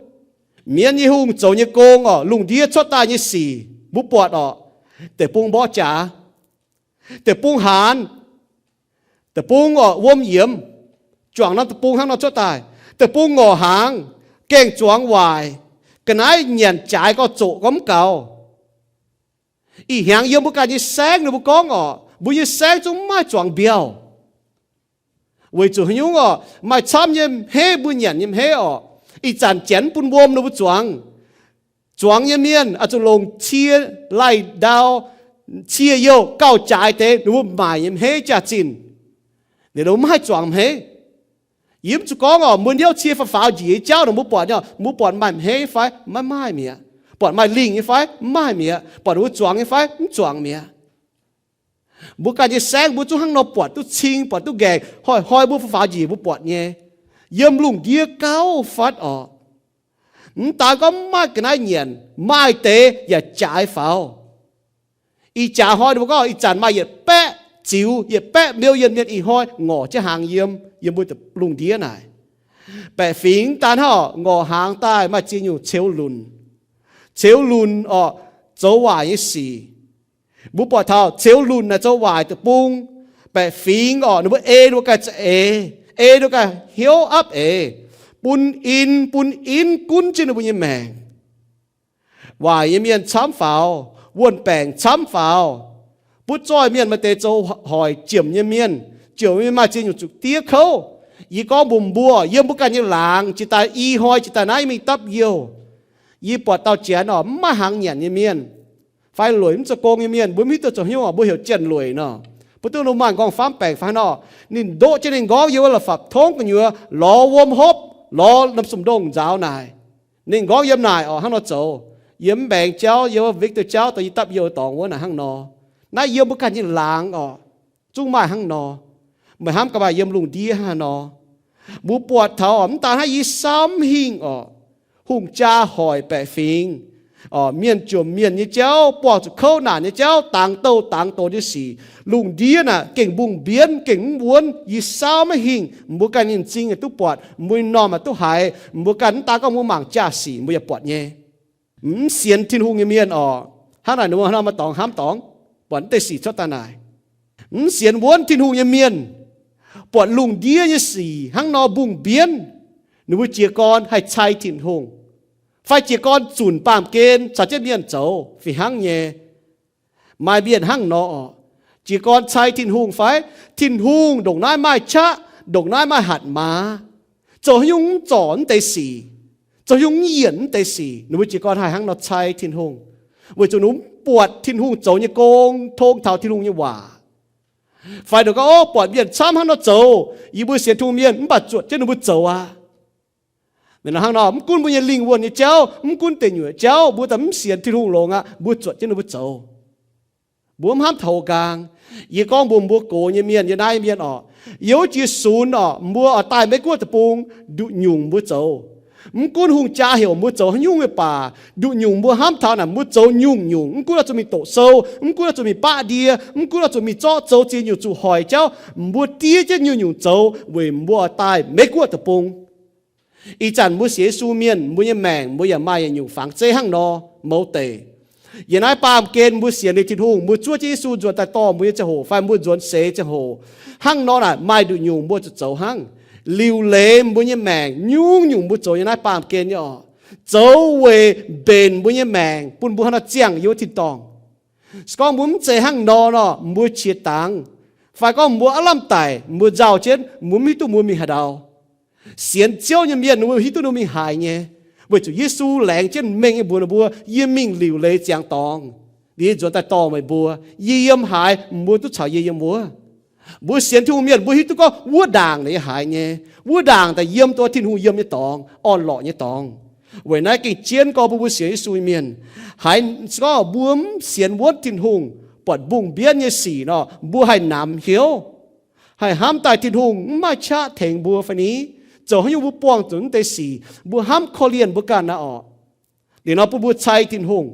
Mienh nyei hungh zoux nyei gong orqc, lungh ndiev cuotv daaih nyei sic mbuo buatc orqc, deic-bung mborqv jaax, deic-bung haanz, deic-bung orqc wuom yiemx, juangc norm deic-bung hnangv nor cuotv daaih, deic-bung ngorc hnaangx, gaengh zuangx waaic, ga'naaiv nyanc jaaix gorx zoqc gorx mv gaux. Ih hnyangx yiem mbuo ganh nyei saengv ninh mbuo gorngv orqc, mbuo nyei saengv zungv mv maaih zuangx mbiauh. Weic zuqc haaix nyungc orqc? Maaih camv nyei hmeiv mbuo nyanc nyei hmeiv orqc, ih zanc janx bun wuom ninh mbuo zuangx. Zuangx nyei mienh oix zuqc longc cie laih ndau, cie youh gauh jaaix deix ninh mbuo maaic nyei hmeiv jaax-zinh. Ninh mbuo mv haih zuangx hmeiv. Yie mv zuqc gorngv orqc, mbuo hnyouv cie faaux faaux njiec nyei jauv nor mbuo buatc nyei, mbuo buatc maaih hmeiv fai? Maiv maaih mi'aqv. Buatc maaih lingh nyei fai? Mv maaih mi'aqv. Buatc ninh mbuo zuangx nyei fai? Mv zuangx mi'aqv. Mbuo ganh nyei saengv mbuo zungv hnangv nor buatc duqv cing, buatc duqv ngaengc, hnoi-hnoi mbuo faaux faaux njiec mbuo buatc nyei. Yiem lungh ndiev gauh fatv orqc. Mv daan gorngv mv maaih ga'naaiv nyanc, maaih deix yaac jaaix faaux. Ih jaax hnoi ninh mbuo gorngv ih zanc maaih yietc baeqv ziux, yietc baeqv million mienh ih hnoi ngorc jienv hnaangx yiem, yiem mbuo lungh ndiev naaic. Baeqc fingx daan hnangv orqc, ngorc hnaangx daaih maaih ziex nyungc ceux lunc. Ceux lunc orqc, zoux waaic nyei sic. Mbuo buatc taux ceux lunc naaic zoux waaic deic-bung. Baeqc fingx orqc, ninh mbuo ei ninh mbuo ganh za'eix, ei ninh mbuo ganh hnyouv apv eix, bun in, bun in gunv jienv ninh mbuo nyei maengc. Waaic nyei mienh camv faaux, wuon-baengc camv faaux. Butv zoih mienh maaih deix zoux hoic jiemc nyei mienh. Jiemc nyei mienh maaih ziex nyungc zuqc diev kouv. Yie gorngv mbuox mbuo, yiem mbuo ganh nyei laangz, jiex daaih i hnoi, jiex daaih naaiv mingh dapv youh, yie buatc dauh janx oc, mv maaih hnaangx nyanc nyei mienh, fai lueic mv zoux gong nyei mienh, mbuo mv hiuv duqv zoux haaix nyungc oc, mbuo heuc janx-lueic nor. Mbuo duqv lungh maaih nqorngv-famv baengc fai hnangv nor. Ninh ndoqv jienv ninh nqorngv yiem wuov la'fapc tongv gu'nyuoz, lorz wuom hopv, lorz norm sum ndongh nzaaux naaic. Ninh nqorngv yiem naaic oc, hnangv nor zoux. Yiem mv mbaengx jauv, yiem wuov Victor jauv, dongh yie dapv youh dorngx wuov naaic hnangv nor. Naaiv yiem mbuo ganh nyei laangz oc, zungv maaih hnangv nor. Meih hnamv gaax maah, yiem lungh ndiev hnangv nor. Mbuo buatc taux oc, mv daan hnangv yie saamv hingh oc, hungh jaa hoic baeqc fingx, mienh jomc mienh nyei jauv, buangh zuqc kouv naanc nyei jauv, dangx douh dangx doz nyei sic. Lungh ndiev naaic gengh mbungh mbienv, gengh mv wuonv. Yie saamv maiv hingh, mbuo ganh nyei m'zing yaac duqv buatc, mbuo nyei m'normh yaac duqv haiz. Mbuo ganh mv daan gorngv mbuo mangc jaa-sic, mbuo yaac buatc nyei. Mv sienx Tin-Hungh nyei mienh oc, hnangv naaic ninh mbuo hnangv nor maaih dorngx hnamv dorngx, buatc mv deix sic cuotv daaih naaic. Mv sienx wuonv Tin-Hungh nyei mienh buatc lungh ndiev nyei sic hnangv nor mbungh mbienv, ninh mbuo jiez gorn haih cai Tin-Hungh, fai jiez gorn zunc baamh gen caux jienv mienh zoux fih hnangv nyei. Maaih mienh hnangv nor oc, jiez gorn cai Tin-Hungh fai? Tin-Hungh ndongc naaiv maaih qaqv, ndongc naaiv maaih hatc maaz, zoux haaix nyungc mv zorc mv deix sic, zoux haaix nyungc mv yienc mv deix sic, ninh mbuo jiez gorn haih hnangv nor cai Tin-Hungh, weic zuqc ninh mbuo mv buatc Tin-Hungh zoux nyei gong, tong taux Tin-Hungh nyei waac. Fai ninh gorngv, ov, buatc mienh camv hnangv nor zoux, yie mbuo sienx Tin-Hungh mienh mv baac zuotc jienv ninh mbuo zoux aqv. Hnangv nor, mv gunv mbuo nyei lingh wuonh nyei jauv, mv gunv deic nyuoqc jauv, mbuo daaih mv sienx Tin-Hungh longx aqv, mbuo zuotc jienv ninh mbuo zoux. Mbuo mv hnamv taux nqaang. Yie gorngv mbuox mbuo gox nyei mienh, yie naaiv mienh oc, yiem wuov jiex sunx oc, mbuo oix daaih Meiv Guoqv deic-bung, nduqc nyungc mbuo zoux. Mv gunv hungh jaa heuc mbuo zoux haaix nyungc mv baac, nduqc nyungc mbuo hnamv taux naaic mbuo zoux nyungc-nyungc, mv gunv oix zuqc mingh doqc sou, mv gunv oix zuqc mingh baqv ndie, mv gunv oix zuqc mingh zorqv zoux ziex nyungc zuqc hoic jauv, mbuo diev jienv nyungc-nyungc zoux weic mbuo oix daaih Meiv Guoqv deic-bung. Ih zanc mbuo sienx Yesu mienh, mbuo nyei maengc mbuo yaac maaih yietc nyungc fangx zeiv hnangv nor mouz deic. Yiem naaiv baamh gen mbuo sienx liuz Tin-Hungh, mbuo zuov jienv Yesu nzuonx daaih dorh mbuo nyei ziangh hoc fai mbuo nzuonx seix ziangh hoc, hnangv nor naaic maaih nduqc nyungc mbuo zuqc zoux hnangv. Liuc leiz mbuo nyei maengc nyungc-nyungc mbuo zoux yiem naaiv baamh gen nyei oc, zoux weic mbenc mbuo nyei maengc bun mbuo hnangv nor ziangh yiem wuov tin-dorngh. Se gorngv mbuo mv zeiz hnangv nor nor, mbuo qiex dangx, fai gorngv mbuo aav lamh daic, mbuo nzauh jienv, mbuo mv hiuv duqv mbuo mingh haaix ndau. Sienx Ziouv nyei mienh ninh mbuo hiuv duqv ninh mbuo mingh haaix nyei, weic zuqc Yesu laengz jienv mengh nyei mbuox ninh mbuo, yie mingh liuc leiz ziangx dorngx, liuz yie nzuonx daaih dorh meih mbuo. Yie yiem haaix, mbuo duqv caux yie yiem wuov. Mbuo sienx Tin-Hungh mienh mbuo hiuv duqv gorngv wuov ndaangc naaic yiem haaix nyei. Wuov ndaangc daaih yiem dongh Tin-Hungh yiem nyei dorngx, orn-lorqc nyei dorngx. Weic naaiv gengh jienv gorngv mbuo, mbuo sienx Yesu nyei mienh, haiz se gorngv mbuo mv sienx wuonv Tin-Hungh, buatc mbungh mbienv nyei sic nor, mbuo haih namx hnyouv, haih hnamv daaih Tin-Hungh mv maaih qaqv tengx mbuo fai ni, zoux haaix nyungc mbuo buangh zuqc mv deix sic, mbuo hnamv korv-lienh mbuo ganh naaiv orqc. Liuz nor bun mbuo cai Tin-Hungh.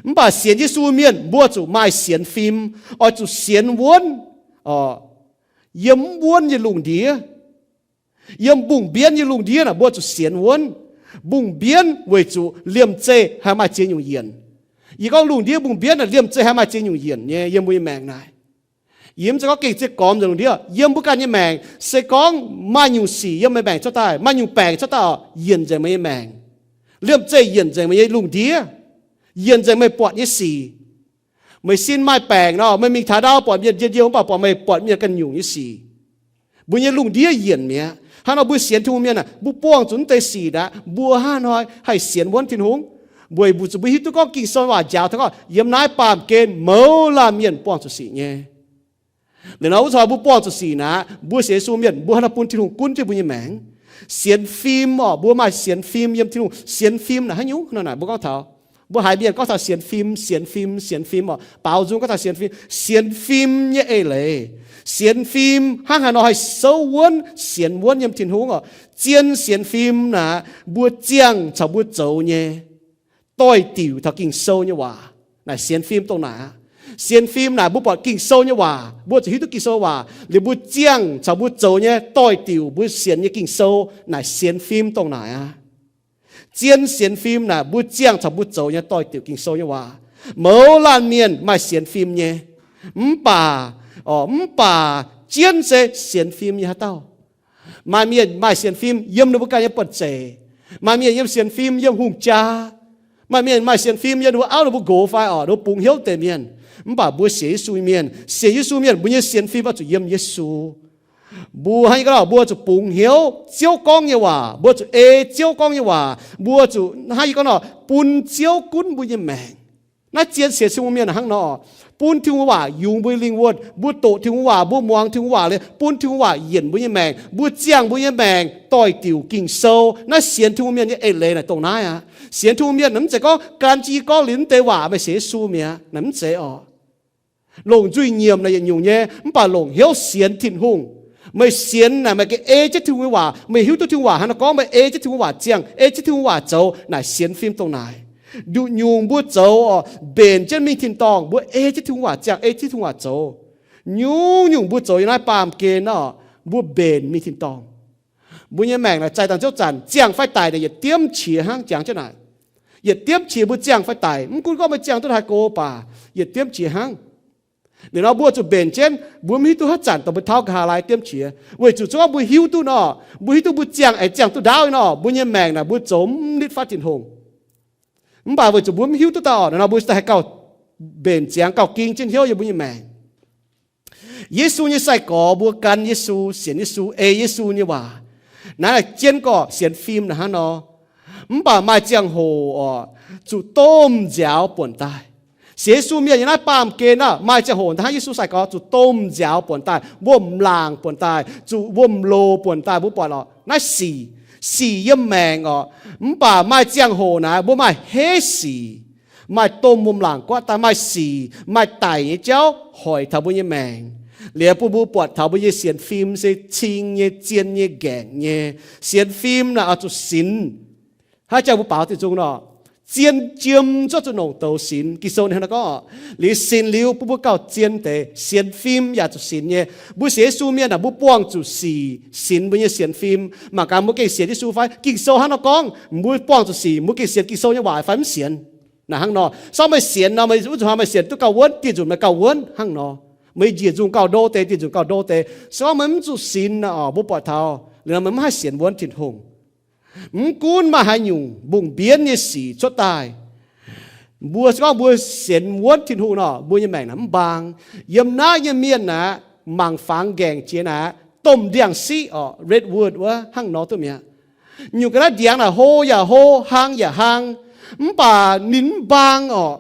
Mv baac sienx Yesu mienh mbuo zuqc maaih sienx fim, oix zuqc sienx wuonv, yiem mv wuonv nyei lungh ndiev, yiem mbungh mbienv nyei lungh ndiev naaic mbuo zuqc sienx wuonv. Mbungh mbienv weic zuqc liemh zeih haih maaih ziex nyungc yienc. Yie gorngv lungh ndiev mbungh mbienv naaic liemh zeih haih maaih ziex nyungc yienc nyei yiem mbuo nyei maengc naaic. Yie mv zeiz gorngv gengh ziex gormx nzengc lungh ndiev, yiem mbuo ganh nyei maengc, se gorngv maaih nyungc sic yiem meih maengc cuotv daaih, maaih nyungc baengc cuotv daaih oc, yienc nzengc meih nyei maengc. Liemh zeih yienc nzengc meih nyei lungh ndiev, yienc nzengc meih buatc nyei sic. Meih sin maaih baengc nor, meih mingh taux ndau buatc mienh njien-youh mv baac buatc meih buatc mienh ganh nyungc nyei sic. Mbuo nyei lungh ndiev yienc mi'aqv. Hnangv nor mbuo sienx Tin-Hungh mienh aah, mbuo buangh zuqc mv deix sic aqv, mbuo hnangv haaix nor haih sienx wuonv Tin-Hungh? Weic zuqc mbuo hiuv duqv gorngv Ging-Sou waac njaaux taux gorngv yiem naaiv baamh gen mouz laanh mienh buangh zuqc sic nyei. Liuz nor wuov zanc mbuo buangh zuqc sic naaic, mbuo sienx Yesu mienh mbuo hnangv haaix nor bun Tin-Hungh gunv jienv mbuo nyei maengc? Sienx fim oc, mbuo maaih sienx fim yiem Tin-Hungh. Sienx fim naaic haaix nyungc? Hnangv naaic mbuo gorngv taux, mbuo haiz mienh gorngv taux sienx fim, sienx fim, sienx fim oc. Baaux nzung gorngv taux sienx fim, sienx fim nyei eix leiz. Sienx fim hnangv haaix nor haih souv wuonv, sienx wuonv yiem Tin-Hungh oc? Zien sienx fim naaic, mbuo ziangh caux mbuo zoux nyei doix-diuc taux Ging-Sou nyei waac. Naaic sienx fim dongh naaic aqv. Sienx fim naaic mbuo buatc Ging-Sou nyei waac, mbuo zuqc hiuv duqv Ging-Sou waac liuz mbuo ziangh caux mbuo zoux nyei doix-diuc mbuo sienx nyei Ging-Sou. Naaic sienx fim dongh naaic aqv. Zien sienx fim naaic mbuo ziangh caux mbuo zoux nyei doix-diuc Ging-Sou nyei waac. Mouz laanh mienh maaih sienx fim nyei, mv baac, mv baac jienv se sienx fim nyei haaix dauh? Maaih mienh maaih sienx fim yiem ninh mbuo ganh nyei buonv-zeic. Maaih mienh yiem sienx fim yiem hungh jaa. Maaih mienh maaih sienx fim yiem ninh mbuo auv ninh mbuo nqox fai oc, ninh mbuo bungx hnyouv deix mienh. Mv baac mbuo sienx Yesu mienh, sienx Yesu mienh mbuo nyei sienx fim oix zuqc yiem Yesu. Mbuo hnangv yie gorngv nor, mbuo zuqc bungx hnyouv Ziouv gorngv nyei waac, mbuo zuqc ei Ziouv gorngv nyei waac, mbuo zuqc hnangv yie gorngv nor, bun Ziouv gunv mbuo nyei maengc. Naaiv zien sienx Tin-Hungh mienh hnangv nor, bun Tin-Hungh waac yungz mbuo nyei lingh wuonh. Mbuo doqc Tin-Hungh waac, mbuo muangx Tin-Hungh waac liuz, bun Tin-Hungh waac yienc mbuo nyei maengc, mbuo ziangh mbuo nyei maengc doix-diuc Ging-Sou. Naaiv sienx Tin-Hungh mienh nyei eix leiz naaic dongh naaiv aqv. Sienx Tin-Hungh mienh naaic mv zeiz gorngv gan jienv yie gorngv liuz mv deix waac meih sienx Yesu mi'aqv, naaic mv zeiz oc. Longc nzuih nyiemc naaic yietc nyungc nyei, mv baac longc hnyouv sienx Tin-Hungh. Meih sienx naaic meih gengh ei jienv Tin-Hungh nyei waac, meih hiuv duqv Tin-Hungh waac hnangv nor gorngv, meih ei jienv Tin-Hungh waac ziangh, ei jienv Tin-Hungh waac zoux, naaic sienx fim dongh naaic. Nduqc nyungc mbuo zoux oc, mbenc jienv mingh tin-dorngh, mbuo ei jienv Tin-Hungh waac ziangh, ei jienv Tin-Hungh waac zoux. Nyungc-nyungc mbuo zoux yiem naaiv baamh gen nor, mbuo mbenc mingh tin-dorngh. Mbuo nyei maengc naaic zaih dangh ziouv zanc ziangh fai daic naaic yietc diemv qiex hnangv, jangx jienv naaic. Yietc diemv qiex mbuo ziangh fai daic, mv gunv gorngv meih ziangh duqv haaix go baac yietc diemv qiex hnangv. Liuz nor mbuo zuqc mbenc jienv, mbuo mv hiuv duqv haaix zanc dongh mbuo tauv nqa'haav lai diemv qiex. Weic zuqc zungv mbuo hiuv duqv nor, mbuo hiuv duqv mbuo ziangh aengx ziangh duqv ndaauv nor, mbuo nyei maengc naaic mbuo zoux mv nitv fatv Tin-Hungh. Mv baac weic zuqc mbuo mv hiuv duqv daaih oc, nor mbuo haih gauh mbenc ziangx gauh ging jienv hnyouv yiem mbuo nyei maengc. Yesu nyei sai-gorx mbuo gan Yesu, sienx Yesu, ei Yesu nyei waac. Naaiv naaic jienv gorqv sienx fim naaic hnangv nor. Mv baac maaih ziangh hoc oc, zuqc domh nziaaux buonc daaih. Sienx Yesu mienh yiem naaiv baamh gen naaic maaih ziangh hoc hnangv Yesu sai-gorx zuqc domh nziaaux buonc daaih, wuom-laangc buonc daaih, zuqc wuom-loc buonc daaih, mbuo buatc oc. Naaiv sic, sic yiem maengc oc. Mv baac maaih ziangh hoc naaic mbuo maaih heiv sic, maaih domh wuom-laangc guaatv daaih, maaih sic, maaih daic nyei jauv hoic taux mbuo nyei maengc. Liuz bun mbuo buatc taux mbuo nyei sienx fim se cing nyei, zien nyei, ngaengc nyei. Sienx fim naaic oix zuqc sinx. Haaix jangx mbuo baaux diuh nzung nor, zien jiem zuov zuqc nongc douz sinx. Ging-Sou ninh hnangv naaiv gorngv oc, liuz sinx liuz bun mbuo gauh zien deix. Sienx fim yaac zuqc sinx nyei. Mbuo sienx Yesu mienh naaic mbuo buangh zuqc sic sinx mbuo nyei sienx fim. Mangc gaax mbuo gengh sienx Yesu fai? Ging-Sou hnangv nor gorngv, mbuo buangh zuqc sic, mbuo gengh sienx Ging-Sou nyei waac fai mv sienx? Naaic hnangv nor, se gorngv meih sienx nor, meih wuov zuqc hnoi meih sienx duqv gauh wuonv, dieh nzunc meih gauh wuonv hnangv nor. Meih njiec nzungh gauh ndo deix, dieh nzunc gauh ndo deix. Se gorngv meih mv zuqc sinx naaic oc, mbuo buatc taux liuz nor meih mv haih sienx wuonv Tin-Hungh. Mv gunv maaih haaix nyungc mbungh mbienv nyei sic cuotv daaih, mbuo se gorngv mbuo sienx wuonv Tin-Hungh nor, mbuo nyei maengc naaic mv mbaang. Yiem naaiv nyei mienh naaic, mangc fangx ngaengc jiex naaic, domh ndiangx-siqv oc, redwood wuov hnangv nor duqv mi'aqv. Nyungc ga'naaiv ndiangx naaic hlo yaac hlo, hlang yaac hlang, mv baac ninh mv mbaang oc.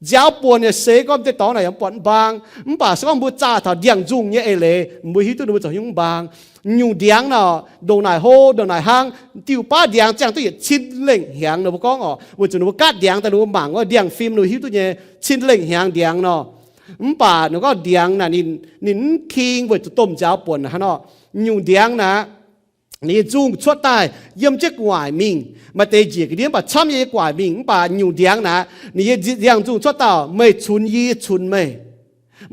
Nziaaux buonc yaac seix gorngv deix dorngx naaic yaac mv buatc mv mbaang. Mv baac se gorngv mbuo zaah taux ndiangx-nzungh nyei eix leiz, mbuo hiuv duqv ninh mbuo zoux hnyouv mv mbaang. Nyungc ndiangx naaic, ndongc naaic hlo, ndongc naaic hlang, diuh baav ndiangx ziangh duqv yietc cin lengh hnyangx nor, mbuo gorngv oc, weic zuqc ninh mbuo gaatv ndiangx daaih ninh mbuo mangc wuov ndiangx-fim ninh mbuo hiuv duqv nyei cin lengh hnyangx ndiangx nor. Mv baac ninh gorngv ndiangx naaic ninh, ninh mv king weic zuqc domh nziaaux buonc hnangv nor. Nyungc ndiangx naaic, ninh nyei nzungh cuotv daaih yiem jienv gu'nguaaic mingh. Maaih deix njiec ga'ndiev mv baac camv nyei gu'nguaaic mingh, mv baac nyungc ndiangx naaic, ninh nyei ndiangx-nzungh cuotv daaih, meih cunx yie, yie cunx meih.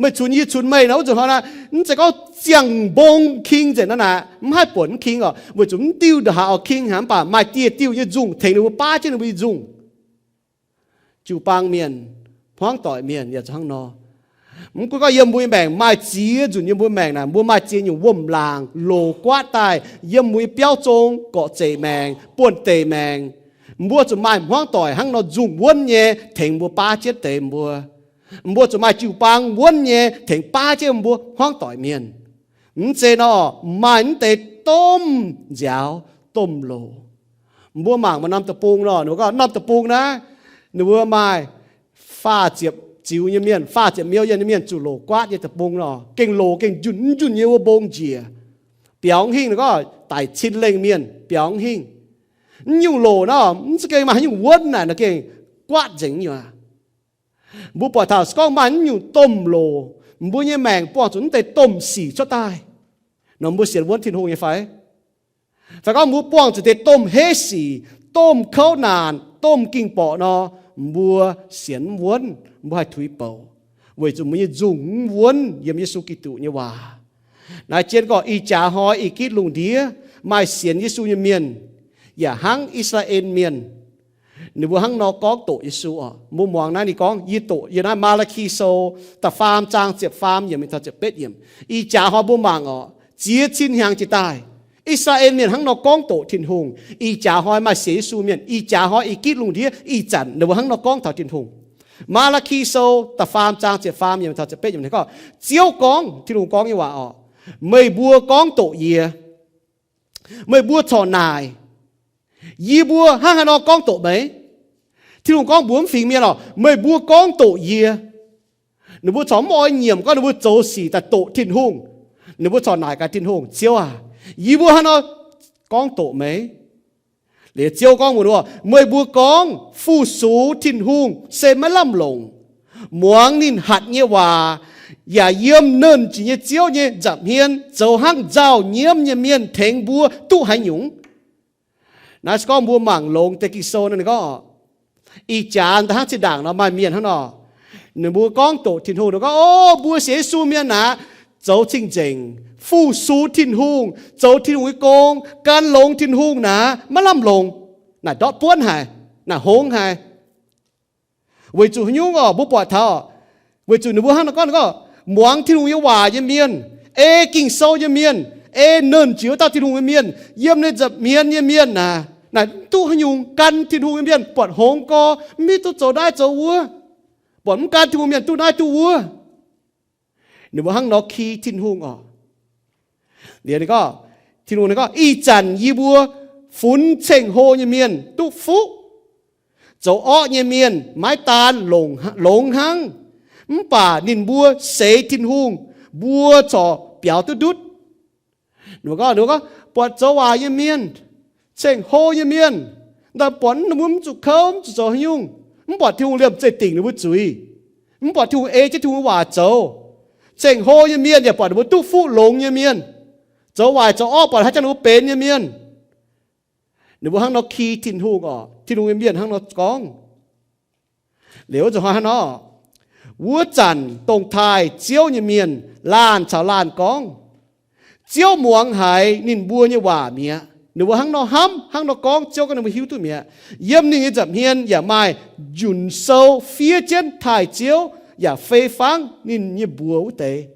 Meih cunx yie, yie cunx meih nor, wuov nzunc hnoi naaic, mv zeiz gorngv ziangh mbong king nzengc naaic, mv haih buonc mv king oc, weic zuqc mv diuh ndongc haaix oix king hnangv, mv baac maaih dieh diuh nyei nzungh tengx ninh mbuo baav jienv ninh mbuo nyei nzungh. Jiu-baang mienh, hmuangv doic mienh yaac zuqc hnangv nor. Mv gunv gorngv yiem mbuo nyei maengc maaih ziex nzunc yiem mbuo maengc naaic, mbuo maaih ziex nyungc wuom-laangc loz-guaatv daaih yiem mbuo nyei biauv zong, gorqv-zeic maengc, buonv-deic maengc. Mbuo zuqc maaih hmuangv doic hnangv nor nzungh wuonv nyei tengx mbuo baav jienv deix mbuo. Mbuo zuqc maaih jiu-baang wuonv nyei tengx baav jienv mbuo hmuangv doic mienh. Mv zeiz nor, maaih mv deix domh nziaaux, domh loz. Mbuo mangc maaih norm deic-bung nor, ninh mbuo gorngv norm deic-bung naaiv, ninh mbuo maaih faah ziepc ziux nyei mienh, faah ziepc million nyei mienh zuqc loz-guaatv nyei deic-bung nor, gengh loz gengh njunh njunh nyei wuov mbong njiec, biaux hingh, ninh gorngv daic cin lengh mienh biaux hingh. Mv nyungc loz nor, mv za'gengh maaih haaix nyungc wuonv naaic nor gengh guaatv nzengc nyei aqv. Mbuo buatc taux se gorngv maaih mv nyungc domh loz, mbuo nyei maengc buangh zuqc mv deix domh sic cuotv daaih nor, mbuo sienx wuonv Tin-Hungh nyei fai? Fai gorngv mbuo buangh zuqc deix domh heiv sic, domh kouv naanc, domh ging-borqc nor, mbuo sienx mv wuonv, mbuo haih tuix bouc, weic zuqc mbuo nyei nzungh mv wuonv yiem Yesu Giduc nyei waac. Naaiv jienv gorngv ih jaax hnoi ih gitv lungh ndiev maaih sienx Yesu nyei mienh, yaac hnangv I^saa^laa^en Mienh, ninh mbuo hnangv nor gorngv doqc Yesu oc. Mbuo muangx naaiv ninh gorngv, yie doqc yiem naaiv Maa^laa^ki Sou da'faam zaang ziepc faam yiemc mingh taux ziepc betv yiemc. Ih jaax hnoi mbuo mangc oc, ziex cin hnyangx jiex daaih, I^saa^laa^en Mienh hnangv nor gorngv doqc Tin-Hungh. Ih jaax hnoi maaih sienx Yesu mienh, ih jaax hnoi ih gitv lungh ndiev ih zanc ninh mbuo hnangv nor gorngv taux Tin-Hungh. Maa^laa^ki Sou da'faam zaang ziepc faam yiemc taux ziepc betv yiemc gorngv, Ziouv gorngv, Tin-Hungh gorngv nyei waac oc. Meih mbuo gorngv doqc yie, meih mbuo corc naaic, yie mbuo hnangv haaix nor gorngv doqc meih? Tin-Hungh gorngv mbuox mv fingx mienh oc, meih mbuo gorngv doqc yie. Ninh mbuo corc mv oix nyiemc gorngv ninh mbuo zoux sic daaih doqc Tin-Hungh. Ninh mbuo corc naaic gaax Tin-Hungh, Ziouv aac, yie mbuo hnangv haaix nor gorngv doqc meih? Liuz Ziouv gorngv mbuox, meih mbuo gorngv fu-sux Tin-Hungh se maiv lamh longc. Muangx ninh hatc nyei waac yaac yiem Nernh Jiex nyei Ziouv nyei nza'hmien zoux hnangv nzauh nyiemv nyei mienh tengx mbuo duqv haaix nyungc? Naaiv se gorngv mbuo mangc longx deix Ging-Sou nor, ninh gorngv, ih jaax daaih hnangv zinh ndaangc nor maaih mienh hnangv nor, ninh mbuo gorngv doqc Tin-Hungh, ninh gorngv, O, mbuo sienx Yesu mienh naaic, zoux cing-nzengc, fu-sux Tin-Hungh, zoux Tin-Hungh nyei gong, gan longx Tin-Hungh naaic maiv lamh longc. Naaic ndortv buonv haic, naaic hngongx haic. Weic zuqc haaix nyungc oc, mbuo buatc taux, weic zuqc ninh mbuo hnangv nor gorngv, ninh gorngv, muangx Tin-Hungh nyei waac nyei mienh, ei Ging-Sou nyei mienh, ei Nernh Jiex wuov dauh Tin-Hungh nyei mienh, yiem ninh nza'hmien nyei mienh naaic, naaic mv duqv haaix nyungc, gan Tin-Hungh nyei mienh buatc hngongx gorx, mv hiuv duqv zoux naaiv zoux wuov, buatc mv gan Tin-Hungh mienh duqv naaiv duqv wuov. Ninh mbuo hnangv nor ki Tin-Hungh oc. Liuz ninh gorngv, Tin-Hungh ninh gorngv, Ih zanc yie mbuo funx ceng-hlo nyei mienh duqv fuqv. Zoux orqv nyei mienh maiv daan longx hnangv, mv baac ninh mbuo seix Tin-Hungh, mbuo corc biaux duqv ndutv. Ninh mbuo gorngv, ninh mbuo gorngv, buatc zoux waaic nyei mienh, ceng-hlo nyei mienh, daaih buatc ninh mbuo mv zuqc kouv, mv zuqc zoux haaix nyungc, mv buatc Tin-Hungh liemh zeih dingc ninh mbuo zuiz, mv buatc Tin-Hungh ei jienv Tin-Hungh nyei waac zoux. Ceng-hlo nyei mienh yaac buatc ninh mbuo duqv fuqv longx nyei mienh, zoux waaic zoux orqv buatc haaix jangx ninh mbuo benx nyei mienh. Ninh mbuo hnangv nor ki Tin-Hungh oc. Tin-Hungh nyei mienh hnangv nor gorngv. Liuz wuov zanc hnoi hnangv nor, wuov zanc dongh taaih Ziouv nyei mienh laanh caux laanh gorngv, Ziouv muangx haiz ninh mbuo nyei waac mi'aqv. Ninh mbuo hnangv nor hnamv, hnangv nor gorngv, Ziouv gorngv ninh mbuo hiuv duqv mi'aqv. Yiem ninh nyei nza'hmien yaac maaih njunc sou fiev jienv taaih Ziouv yaac fei fangv ninh nyei mbuox wuov deix.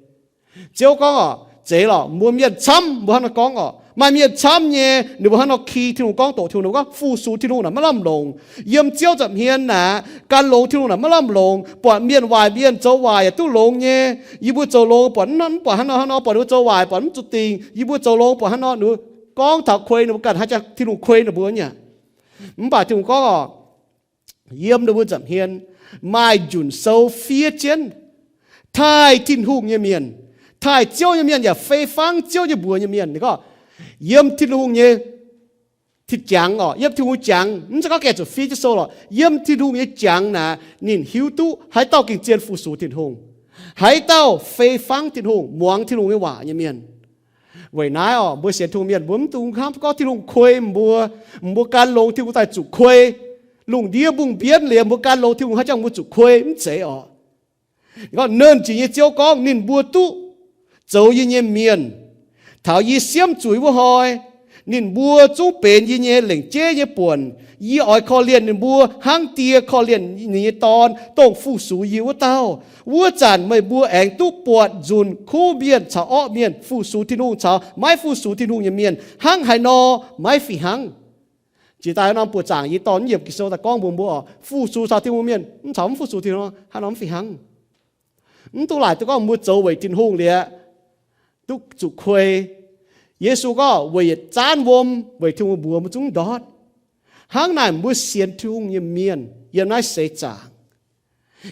Ziouv gorngv oc, zeiz lorqc, mbuo mienh camv, mbuo hnangv nor gorngv oc. Maaih mienh camv nyei, ninh mbuo hnangv nor ki Tin-Hungh gorngv doqc Tin-Hungh, ninh mbuo gorngv fu-sux Tin-Hungh naaic maiv lamh longc. Yiem Ziouv nza'hmien naaic, gan longx Tin-Hungh naaic maiv lamh longc. Buatc mienh waaic mienh zoux waaic yaac duqv longx nyei. Yie mbuo zoux longx buatc mv, mv buatc hnangv nor hnangv nor, buatc ninh mbuo zoux waaic buatc mv zuqc dingc. Yie mbuo zoux longx buatc hnangv nor, ninh mbuo gorngv taux kuei ninh mbuo ganh, haaix jangx Tin-Hungh kuei ninh mbuo nyei. Mv baac Tin-Hungh gorngv oc, yiem ninh mbuo nza'hmien maaih njunc sou fiev jienv taaih Tin-Hungh nyei mienh, taaih Ziouv nyei mienh yaac fei fangv Ziouv nyei mbuox nyei mienh. Ninh gorngv, yiem Tin-Hungh nyei, tin jangx oc, yiem Tin-Hungh jangx, mv zeiz gorngv gaengh zuqc fiev jienv sou lorqc. Yiem Tin-Hungh nyei jangx naaic, ninh hiuv duqv haaix dauh gengh zien fu-sux Tin-Hungh, haaix dauh fei fangv Tin-Hungh, muangx Tin-Hungh nyei waac nyei mienh. Weic naaiv oc, mbuo sienx Tin-Hungh mienh, mbuo mv dungx hnamv gorngv Tin-Hungh kuei mbuo, mbuo gan longx Tin-Hungh daaih zuqc kuei. Lungh ndiev mbungh mbienv liemh mbuo gan longx Tin-Hungh haaix jangx mbuo zuqc kuei, mv zeiz oc. Gorngv Nernh Jiex nyei Ziouv gorngv ninh mbuo duqv zoux yie nyei mienh. Taux yie siemv zuiz wuov hnoi, ninh mbuo zungv benx yie nyei lengc jeiv nyei buonc. Yie oix korv-lienh ninh mbuo hnangv die korv-lienh ninh nyei dorn, dongh fu-sux yie wuov dauh. Wuov zanc meih mbuo aengx duqv buatc nzunc kuv mienh caux orqv mienh, fu-sux Tin-Hungh caux maiv fu-sux Tin-Hungh nyei mienh hnangv haaix nor maiv fih hnangv. Jiex daaih norm buoqc zaangc yie dorh yiemc Ging-Sou daaih gorngv mbuox mbuo oc, fu-sux caux Tin-Hungh mienh, mv caux mv fu-sux Tin-Hungh hnangv nor mv fih hnangv. Mv dungx laaic duqv gorngv mbuo zoux weic Tin-Hungh liuz duqv zuqc kuei. Yesu gorngv weic yietc zaanv wuom weic Tin-Hungh mbuox mbuo zungv ndortv. Hnangv naaic mbuo sienx Tin-Hungh nyei mienh yiem naaiv seix zaangc,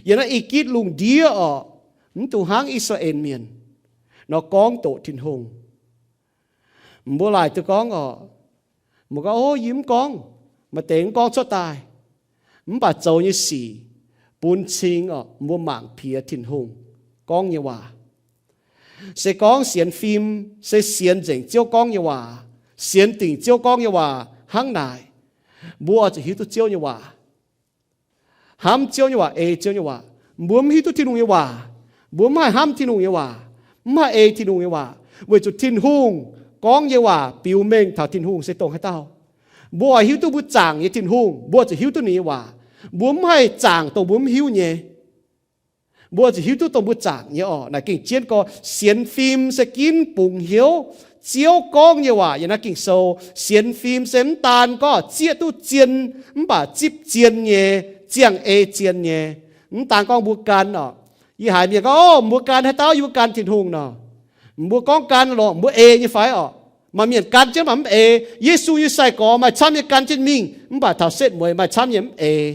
yiem naaiv I^gitv lungh ndiev oc, mv dungx hnangv I^saa^laa^en Mienh nor gorngv doqc Tin-Hungh. Mbuo laaic duqv gorngv oc, mbuo gorngv, O, yie mv gorngv, maaih deix mv gorngv cuotv daaih. Mv baac zoux nyei sic bun cing oc, mbuo mangc piex Tin-Hungh gorngv nyei waac. Se gorngv sienx fim se sienx nzengc Ziouv gorngv nyei waac, sienx dingc Ziouv gorngv nyei waac hnangv naaic, mbuo oix zuqc hiuv duqv Ziouv nyei waac, hnamv Ziouv nyei waac, ei Ziouv nyei waac. Mbuo mv hiuv duqv Tin-Hungh nyei waac, mbuo mv haih hnamv Tin-Hungh nyei waac, mv haih ei Tin-Hungh nyei waac, weic zuqc Tin-Hungh gorngv nyei waac biux mengh taux Tin-Hungh se dongh haaix dauh. Mbuo oix hiuv duqv mbuo zaangc nyei Tin-Hungh, mbuo zuqc hiuv duqv ninh nyei waac. Mbuo mv haih zaangc dongh mbuo mv hiuv nyei. Mbuo zuqc hiuv duqv dongh mbuo zaangc nyei oc. Naaic gengh jienv gorngv sienx fim se ginv bungx hnyouv Ziouv gorngv nyei waac yiem naaiv Ging-Sou. Sienx fim se mv daan gorngv zieqv duqv zien, mv baac zipv zien nyei, ziangh ei zien nyei. Mv daan gorngv mbuo gan oc. Yie haiz mienh gorngv, O, mbuo gan haaix dauh? Yie mbuo gan Tin-Hungh nor. Mbuo gorngv gan lorqc, mbuo ei nyei fai orqc? Maaih mienh gan jienv mv baac mv ei. Yesu nyei sai-gorx maaih camv nyei gan jienv mingh, mv baac taux setv mueiz maaih camv nyei mv ei.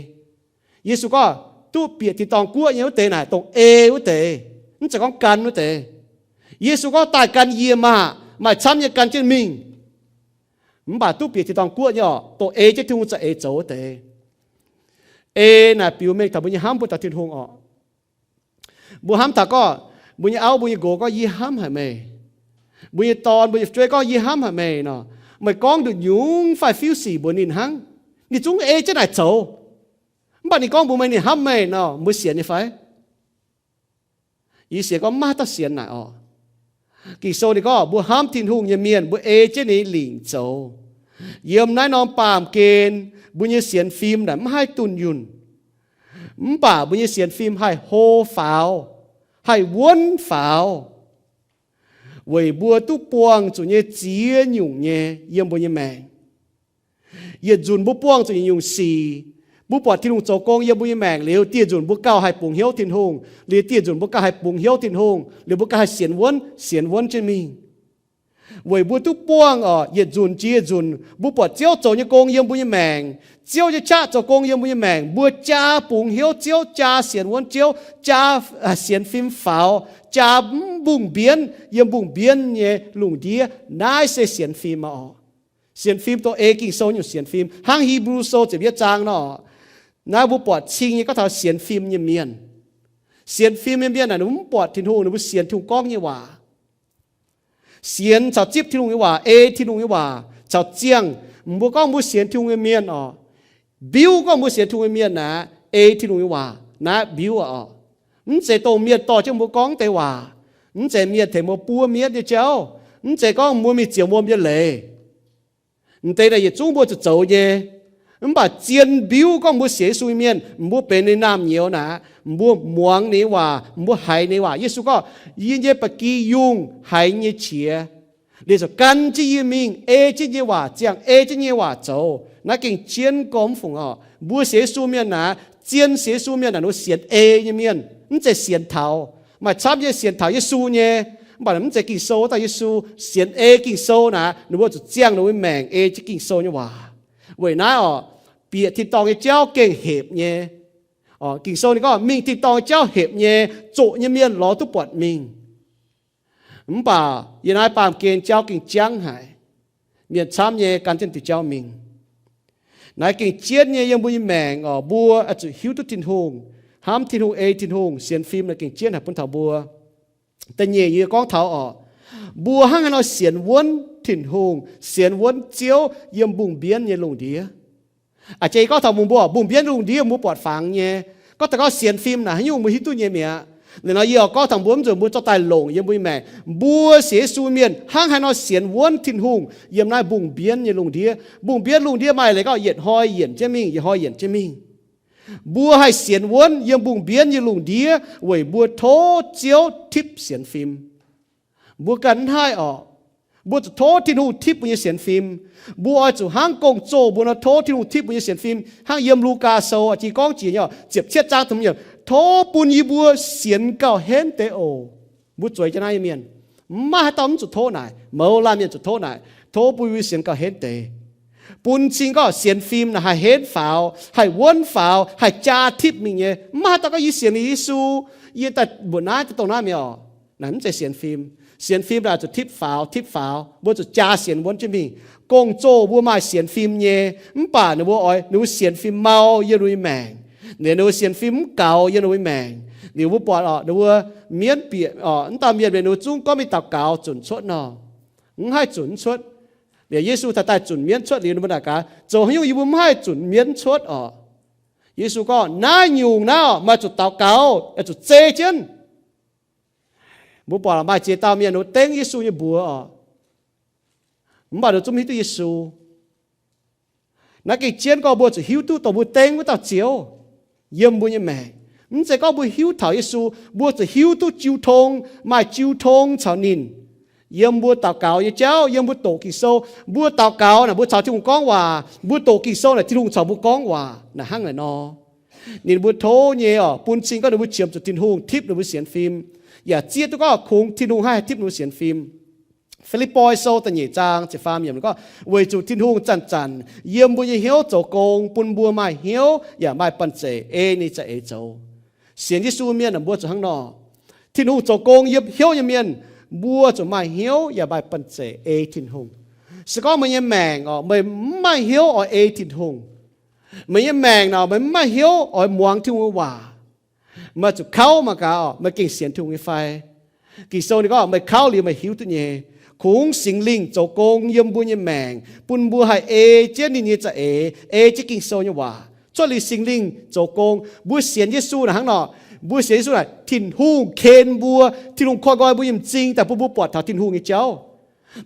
Yesu gorngv, duqv bieqc tin-dorngh guoqv nyei wuov deix naaic dongh ei wuov deix, mv zeiz gorngv gan wuov deix. Yesu gorngv, daaih gan yie maah! Maaih camv nyei gan jienv mingh, mv baac duqv bieqc tin-dorngh guoqv nyei orqc, dongh ei jienv Tin-Hungh za'eix zoux wuov deix. Ei naaic biux mengh taux mbuo nyei hnamv bun taux Tin-Hungh orqc. Mbuo hnamv taux gorngv, mbuo nyei auv, mbuo nyei nqox gorngv, yie hnamv haic meih. Mbuo nyei dorn, mbuo nyei fu'jueiv gorngv, yie hnamv haic meih nor, meih gorngv nduqc nyungc fai fiuv sic mbuox ninh hnangv, ninh zungv ei jienv naaic zoux. Mv baac ninh gorngv mbuox meih ninh hnamv meih nor, mbuo sienx nyei fai? Yie sienx gorngv maiv dauh sienx naaic orqc. Ging-Sou ninh gorngv mbuo hnamv Tin-Hungh nyei mienh, mbuo ei jienv ninh lingc zoux. Yiem naaiv norm baamh gen mbuo nyei sienx fim naaic mv haih dunh yunh, mv baac mbuo nyei sienx fim haih hlo faaux, haih wuonv faaux, weic mbuo duqv buangh zuqc nyei ziex nyungc nyei yiem mbuo nyei maengc. Yietc nzunc mbuo buangh zuqc nyungc-nyungc sic, mbuo buatc Tin-Hungh zoux gong yiem mbuo nyei maengc liuz, dieh nzunc mbuo gauh haih bungx hnyouv Tin-Hungh, liuz dieh nzunc mbuo gauh haih bungx hnyouv Tin-Hungh, liuz mbuo gauh haih sienx wuonv, sienx wuonv jienv mingh. Weic mbuo duqv buangh orqc, yietc nzunc jiex nzunc mbuo buatc Ziouv zoux nyei gong yiem mbuo nyei maengc, Ziouv nyei qaqv zoux gong yiem mbuo nyei maengc, mbuo jaa bungx hnyouv Ziouv, jaa sienx wuonv Ziouv, jaa sienx fim faaux, jaa mv mbungh mbienv yiem mbungh mbienv nyei lungh ndiev. Naaiv se sienx fim orqc. Sienx fim dongh ei Ging-Sou nyungc sienx fim, hnangv Hipv^lu Sou ziepc yietv zaang nor. Naaiv mbuo buatc cing nyei gorngv taux sienx fim nyei mienh. Sienx fim nyei mienh naaic ninh mbuo mv buatc Tin-Hungh, ninh mbuo sienx Tin-Hungh gorngv nyei waac. Sienx caux zipv Tin-Hungh nyei waac, ei Tin-Hungh nyei waac caux ziangh. Mbuo gorngv mbuo sienx Tin-Hungh nyei mienh orqc, mbiuv gorngv mbuo sienx Tin-Hungh nyei mienh naaic ei Tin-Hungh nyei waac, naaiv mbiuv orqc. Mv zeiz dongh mienh dorh jienv mbuo gorngv deix waac, mv zeiz mienh tengx mbuo buov mienv nyei jauv, mv zeiz gorngv mbuo mingh ziouc wuom nyei leiz. M'deix naaic yietc zungv mbuo zuqc zoux nyei. Mv baac zien mbiuv gorngv mbuo sienx Yesu nyei mienh, mbuo benx ninh naamh nyouz naaic, mbuo muangx ninh nyei waac, mbuo haiz ninh nyei waac. Yesu gorngv, yie nyei ba'gi yungh haiz nyei qiex, liuz ziouc gan jienv yie mingh, ei jienv yie nyei waac ziangh, ei jienv yie nyei waac zoux. Naaiv gengh jienv gormx fungc orqc. Mbuo sienx Yesu mienh naaic, zien sienx Yesu mienh naaic, ninh mbuo sienx ei nyei mienh, mv zeiz sienx taux. Maaih camv nyei sienx taux Yesu nyei, mv baac mv zeiz Ging-Sou wuov dauh Yesu. Sienx ei Ging-Sou naaic, ninh mbuo zuqc ziangh ninh mbuo nyei maengc ei jienv Ging-Sou nyei waac. Weic naaiv orqc, bieqc tin-dorngh nyei jauv gengh hepc nyei. Ging-Sou ninh gorngv mingh tin-dorngh nyei jauv hepc nyei, zoqc nyei mienh lorz duqv buatc mingh. Mv baac yiem naaiv baamh gen jauv gengh jangv haic. Mienh camv nyei gan jienv diuh jauv mingh. Naaiv gengh jienv nyei yiem mbuo nyei maengc orqc, mbuo oix zuqc hiuv duqv Tin-Hungh, hnamv Tin-Hungh, ei Tin-Hungh, sienx fim naaic gengh jienv haic bun taux mbuo. Da'nyeic yie gorngv taux orqc, mbuo hnangv haaix nor sienx wuonv Tin-Hungh, sienx wuonv Ziouv yiem mbungh mbienv nyei lungh ndiev. A'jang yie gorngv taux mbuo, mbungh mbienv lungh ndiev mbuo buatc fangx nyei. Gorngv taux gorngv sienx fim naaic haaix nyungc mbuo hiuv duqv nyei mi'aqv. Liuz nor yie oix gorngv taux mbuo mv nzunc mbuo zorqv daaih longc yiem mbuo nyei maengc, mbuo sienx Yesu mienh hnangv haaix nor sienx wuonv Tin-Hungh yiem naaiv mbungh mbienv nyei lungh ndiev. Mbungh mbienv lungh ndiev maaih leiz gorngv yietc hnoi yienc jienv mingh, yietc hnoi yienc jienv mingh. Mbuo haih sienx wuonv yiem mbungh mbienv nyei lungh ndiev weic mbuo tov Ziouv tipv sienx fim. Mbuo ganh mv haih orqc. Mbuo zuqc tov Tin-Hungh tipv mbuo nyei sienx fim. Mbuo oix zuqc hnangv gong-zoh mbuo nor tov Tin-Hungh tipv mbuo nyei sienx fim, hnangv yiem Lugaa Sou jiex gorngv jiex nyei ziepc cietv zaang dongh, tov bun yie mbuo sienx gauh henv deix oc. Mbuo zueiz jienv naaiv nyei mienh, maiv haaix dauh mv zuqc tov naaic. Mouz laanh mienh zuqc tov naaic, tov bun yie mbuo sienx gauh henv deix, bun cing gorngv sienx fim naaic haih henv faaux, haih wuonv faaux, haih jaa tipv mingh nyei. Maiv haaix dauh gorngv yie sienx liuz Yesu, yie daaih mbuoqc naaiv daaih dongh naaiv mi'aqv orqc. Naaic mv zeiz sienx fim. Sienx fim naaic zuqc tipv faaux, tipv faaux, mbuo zuqc jaa sienx wuonv jienv mingh. Gong-zoh mbuo maaih sienx fim nyei, mv baac ninh mbuo oix, ninh mbuo sienx fim mau yiem ninh mbuo nyei maengc. Liuz ninh mbuo sienx fim mv gaux yiem ninh mbuo nyei maengc. Liuz mbuo buatc orqc, ninh mbuo mienv bieqc orqc, mv dauh mienh mienh ninh mbuo zungv gorngv mingh daux gaux zunc cuotv nor, mv haih zunc mv cuotv. Liuz Yesu taux daaih zunc mienv cuotv liuz ninh mbuo naaic gaax, zoux haaix nyungc yie mbuo mv haih zunc mienv cuotv orqc? Yesu gorngv, naaiv nyungc naaiv orqc, maaih zuqc daux gaux, zuqc zei jienv. Mbuo buatc maaih ziex dauh mienh ninh mbuo dengv Yesu nyei mbuox orqc, mv baac ninh zungv mv hiuv duqv Yesu. Naaiv gengh jienv gorngv mbuo zuqc hiuv duqv dongh mbuo dengv wuov dauh Ziouv yiem mbuo nyei maengc. Mv zeiz gorngv mbuo hiuv taux Yesu, mbuo zuqc hiuv duqv jiu tong, maaih jiu tong caux ninh. Yiem mbuo daux gaux nyei jauv, yiem mbuo doqc Ging-Sou, mbuo daux gaux naaic mbuo caux Tin-Hungh gorngv waac, mbuo doqc Ging-Sou naaic Tin-Hungh caux mbuo gorngv waac. Naaic hnangv naaic nor, ninh mbuo tov nyei orqc, bun cing gorngv ninh mbuo qiemx zuqc Tin-Hungh tipv ninh mbuo sienx fim. yaac zieqv duqv gorngv kungx Tin-Hungh haih tipv ninh mbuo sienx fim. Fi^lipv^poi Sou da'nyeic zaang ziepc faam yiemc gorngv, weic zuqc Tin-Hungh zanc-zanc yiem mbuo nyei hnyouv zoux gong bun mbuo maaih hnyouv yaac maaih banh zeic ei ninh za'eix zoux. Sienx Yesu mienh aah, mbuo zuqc hnangv nor. Tin-Hungh zoux gong yiem hnyouv nyei mienh, mbuo zuqc maaih hnyouv yaac maaih banh zeic ei Tin-Hungh. Se gorngv meih nyei maengc orqc, meih mv maaih hnyouv oix ei Tin-Hungh, meih nyei maengc orqc, meih mv maaih hnyouv oix muangx Tin-Hungh nyei waac, meih zuqc kauv mangc gaax orqc, meih gengh sienx Tin-Hungh nyei fai? Ging-Sou ninh gorngv meih kauv liuz meih hiuv duqv nyei. Kungx Singx Lingh zoux gong yiem mbuo nyei maengc bun mbuo haih ei jienv ninh nyei za'eix, ei jienv Ging-Sou nyei waac. Cuotv liuz Singx Lingh zoux gong. Mbuo sienx Yesu naaic hnangv nor. Mbuo sienx Yesu naaic, Tin-Hungh ken mbuo, Tin-Hungh koi nqoi mbuo nyei m'zing daaih bun mbuo buatc taux Tin-Hungh nyei jauv.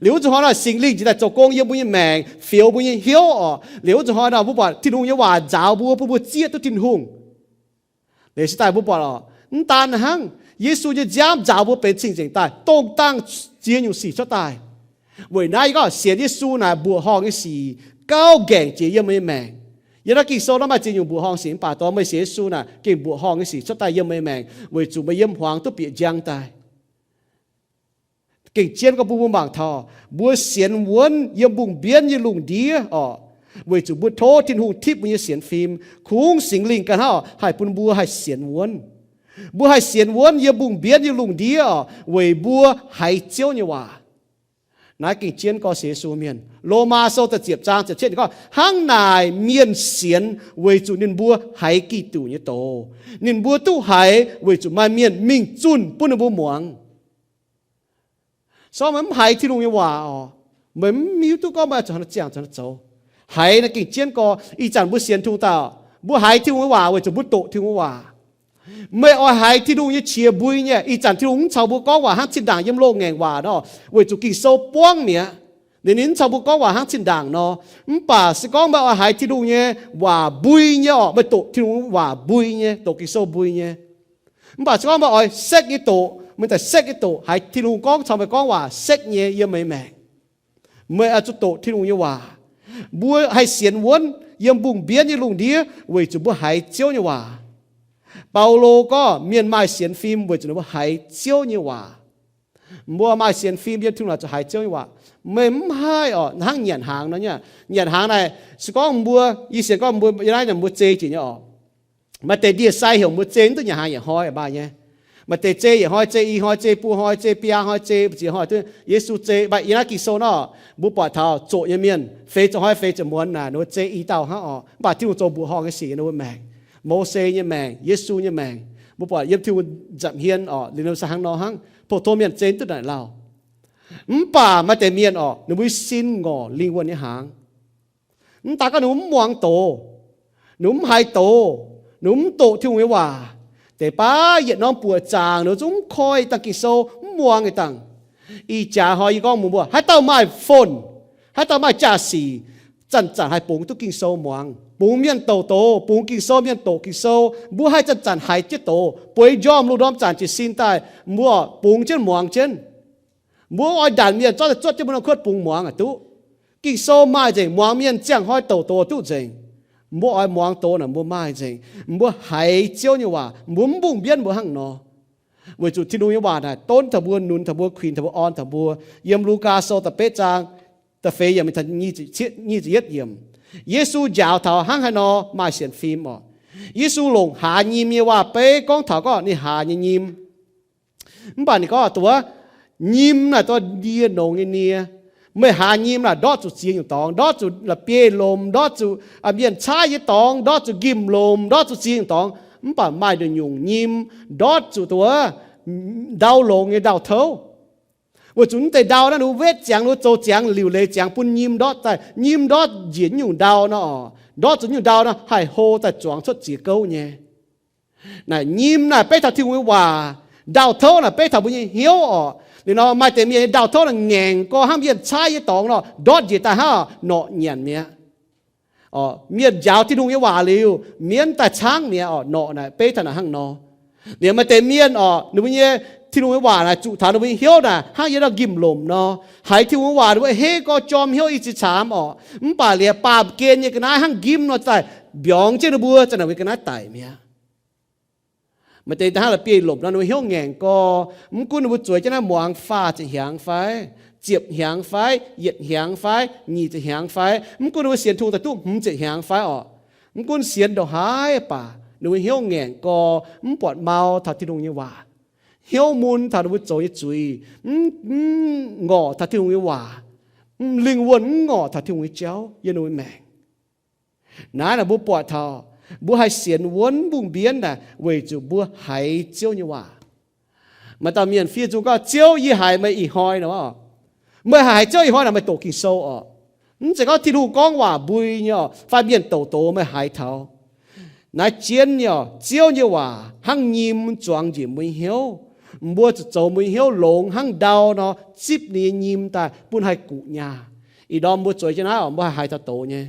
Liuz wuov zuqc hnoi naaic Singx Lingh jiex daaih zoux gong yiem mbuo nyei maengc, fioux mbuo nyei hnyouv orqc. Liuz wuov zuqc hnoi naaic mbuo buatc Tin-Hungh nyei waac nzaaux mbuo, bun mbuo zieqv duqv Tin-Hungh. Liuz se daaih mbuo buatc orqc, mv daan hnangv, Yesu nyei nziaamv nzaaux mbuo benx cing-nzengc daaih, dongh dangh ziex nyungc sic cuotv daaih. Weic naaiv yie gorngv sienx Yesu naaic mbuoqc horngh nyei sic gauh ngaengc jiex yiem meih nyei maengc. Yiem naaiv Ging-Sou naaiv maaih ziex nyungc mbuoqc horngh sic, mv baac dongh meih sienx Yesu naaic gengh mbuoqc horngh nyei sic cuotv daaih yiem meih nyei maengc, weic zuqc meih yiem hmuangx duqv bieqc njang daaih. Gengh jienv gorngv bun mbuo mangc taux, mbuo sienx wuonv yiem mbungh mbienv nyei lungh ndiev orqc, weic zuqc mbuo tov Tin-Hungh tipv mbuo nyei sienx fim. Kungx Singx Lingh ganh hnangv orqc, haih bun mbuo haih sienx wuonv. Mbuo haih sienx wuonv yiem mbungh mbienv nyei lungh ndiev orqc, weic mbuo haiz Ziouv nyei waac. Naaiv gengh jienv gorngv sienx Yesu mienh. Lomaa Sou da'ziepc zaang ziepc cietv gorngv, hnangv naaic mienh sienx weic zuqc ninh mbuo haiz Giduc nyei doz. Ninh mbuo duqv haiz weic zuqc maaih mienh mingh zunh bun ninh mbuo muangx. So meih mv haiz Tin-Hungh nyei waac orqc, meih mv hiuv duqv gorngv meih zuqc haaix nor ziangh zuqc haaix nor zoux. Haiz naaiv gengh jienv gorngv, ih zanc mbuo sienx Tin-Hungh daaih, mbuo haiz Tin-Hungh nyei waac weic zuqc mbuo doqc Tin-Hungh nyei waac. Meih oix haiz Tin-Hungh nyei qiex mbui nyei, ih zanc Tin-Hungh mv caux mbuo gorngv waac hnangv zinh ndaangc yiem loz-ngaengc waac nor, weic zuqc Ging-Sou buangv mi'aqv. Ninh, ninh mv caux mbuo gorngv waac hnangv zinh ndaangc nor. Mv baac se gorngv meih oix haiz Tin-Hungh nyei waac mbui nyei orqc, meih doqc Tin-Hungh waac mbui nyei, doqc Ging-Sou mbui nyei. Mv baac se gorngv meih oix sekv nyei doqc, meih daaih sekv nyei doqc, haiz Tin-Hungh gorngv caux meih gorngv waac sekv nyei yiem meih maengc. Meih oix zuqc doqc Tin-Hungh nyei waac. Mbuo haih sienx wuonv yiem mbungh mbienv nyei lungh ndiev weic zuqc mbuo haiz Ziouv nyei waac. Baulo gorngv mienh maaih sienx fim weic zuqc ninh mbuo haiz Ziouv nyei waac. Mbuo maaih sienx fim yiem Tin-Hungh naaic zuqc haiz Ziouv nyei waac. Meih mv haih orqc, hnangv nyanc hnaangx nor nyei. Nyanc hnaangx naaic, se gorngv mbuo, yie sienx gorngv mbuo, yie naaiv mbuo zei jiex nyei orqc. Maaih deix ndie-sai heuc mbuo zei mv duqv nyanc hnaangx yietc hnoi maaih nyei. Maaih deix zei yietc hnoi, zei i hnoi, zei buo hnoi, zei biaa hnoi, zei ziex hnoi, Yesu zei, mv baac yiem naaiv Ging-Sou nor, mbuo buatc taux zoqc nyei mienh feix ziepc hnoi feix ziepc muonz naaic, ninh mbuo zei i dauh hnangv orqc. Mv baac Tin-Hungh zoux mbuoqc horngh nyei sic yiem ninh mbuo maengc. Mose nyei maengc, mbuo buatc yiem Tin-Hungh nza'hmien orqc, liuz ninh mbuo se hnangv nor hnangv, pou-tong mienh zei mv duqv naaic lauh. Mv baac maaih deix mienh orqc, ninh mbuo sin ngorc lingh wuonh nyei hnaangx. Mv daaih gorngv ninh mbuo mv muangx doz, ninh mbuo mv haiz doz, ninh mbuo mv doqc Tin-Hungh nyei waac. Deix baav yietc norm buoqc zaangc ninh mbuo zungv mv koi dangh Ging-Sou, mv muangx dangh. Ih jaax hnoi yie gorngv mbuox mbuo, haaix dauh maaih phone, haaix dauh maaih jaa-sic, zanc-zanc haih bungx duqv Ging-Sou muangx, bungx mienh douc doz, bungx Ging-Sou mienh doqc Ging-Sou. Mbuo haih zanc-zanc haiz jienv doz, bueix njormh lungh ndorm zanc jiez sin daaih, mbuo bungx jienv muangx jienv. Mbuo oix ndanc mienh zorqv daaih zuotv jienv mbuo norm kuotv bungx muangx aqc duqv. Ging-Sou maaih nzengc, muangx mienh ziangh hnoi douc doz duqv nzengc. Mbuo oix muangx doz naaic mbuo maaih nzengc. Mbuo haiz Ziouv nyei waac, mbuo mv mbungh mbienv mbuo hnangv nor. Weic zuqc Tin-Hungh nyei waac naaic donv taux mbuo, nunc taux mbuo, kuinx taux mbuo, orn taux mbuo. Yiem Lugaa Sou da'betv zaang da'feix yiemc, nyic ziepc yietv yiemc, Yesu njaaux taux hnangv haaix nor maaih sienx fim orqc. Yesu longc haaz nyim nyei waac-beiv gorngv taux gorngv ninh haaz nyei nyim. Mv baac ninh gorngv duqv, nyim naaic duqv ndie nongx nyei nie. Meih haaz nyim naaic ndortv zuqc ziex nyungc dorngx, ndortv zuqc la'bieiv-lomc, ndortv zuqc mienh caaiv nyei dorngx, ndortv zuqc nqimh-lomc, ndortv zuqc ziex nyungc dorngx. Mv baac maaih nduqc nyungc nyim ndortv zuqc duqv ndau longx nyei ndau-touv. Weic zuqc mv deix ndau naaiv ninh mbuo wetv ziangx, ninh mbuo zoux ziangx, liuc leiz ziangx bun nyim ndortv daaih. Nyim ndortv njiec nyungc ndau nor, ndortv zuqc nyungc ndau nor haih hlo daaih zuangx cuotv ziex gouv nyei. Naaic nyim naaic beiv taux Tin-Hungh nyei waac, ndau-touv naaic beiv taux mbuo nyei hnyouv orqc. Liuz nor maaih deix mienh nyei ndau-touv naaic ngaengc gorx hnangv mienh caaiv nyei dorngx nor, ndortv njiec daaih hnangv nor norqc nyanc mi'aqv. Mienh njaaux Tin-Hungh nyei waac liuz, mienv daaih caangv mi'aqv orqc. Norqc naaic beiv taux naaic hnangv nor. Liuz maaih deix mienh orqc, ninh mbuo nyei Tin-Hungh nyei waac naaic zuqc taux ninh mbuo nyei hnyouv naaic hnangv yiem norm nqimh-lomc nor. Haiz Tin-Hungh nyei waac ninh mbuo hei gorx jorm hnyouv i ziex caamx orqc. Mv baac liuz baamh gen nyei ga'naaiv hnangv nqimv nor daaih mbiorngz jienv ninh mbuo, zanc naaic mbuo ga'naaiv daic mi'aqv. Maaih deix da'hnangv la'bieiv-lomc nor, ninh mbuo hnyouv ngaengc gorx, mv gunv ninh mbuo zueiz jienv naaiv muangx faah ziepc hnyangx fai, ziepc hnyangx fai, yietc hnyangx fai, nyic ziepc hnyangx fai, mv gunv ninh mbuo sienx Tin-Hungh daaih duqv hmz ziepc hnyangx fai orqc, mv gunv sienx ndongc haaix baac ninh mbuo hnyouv ngaengc gorx, mv buatc mau taux Tin-Hungh nyei waac, hnyouv mun taux ninh mbuo zoux nyei zuiz, mv, mv ngorc taux Tin-Hungh nyei waac, mv lingh wuonh mv ngorc taux Tin-Hungh nyei jauv yiem ninh mbuo maengc. Naaiv naaic mbuo buatc taux mbuo haih sienx wuonv mbungh mbienv naaic weic zuqc mbuo haiz Ziouv nyei waac. Maaih dauh mienh fiev nzung gorngv, Ziouv, yie haiz meih ih hnoi nor, meih haiz Ziouv ih hnoi naaic meih doqc Ging-Sou orqc. Mv zeiz gorngv Tin-Hungh gorngv waac mbui nyei orqc, fai mienh douc doz meih haiz taux. Naaiv jienv nyei orqc, Ziouv nyei waac hnangv nyim zuangx njiec mbuo nyei hnyouv. Mbuo zuqc zoux mbuo nyei hnyouv longx hnangv ndau nor, zipv ninh nyei nyim daaih bun haih guqc nyaah. Ih ndorm mbuo zueiz jienv naaiv orqc, mbuo haih haiz taux doz nyei.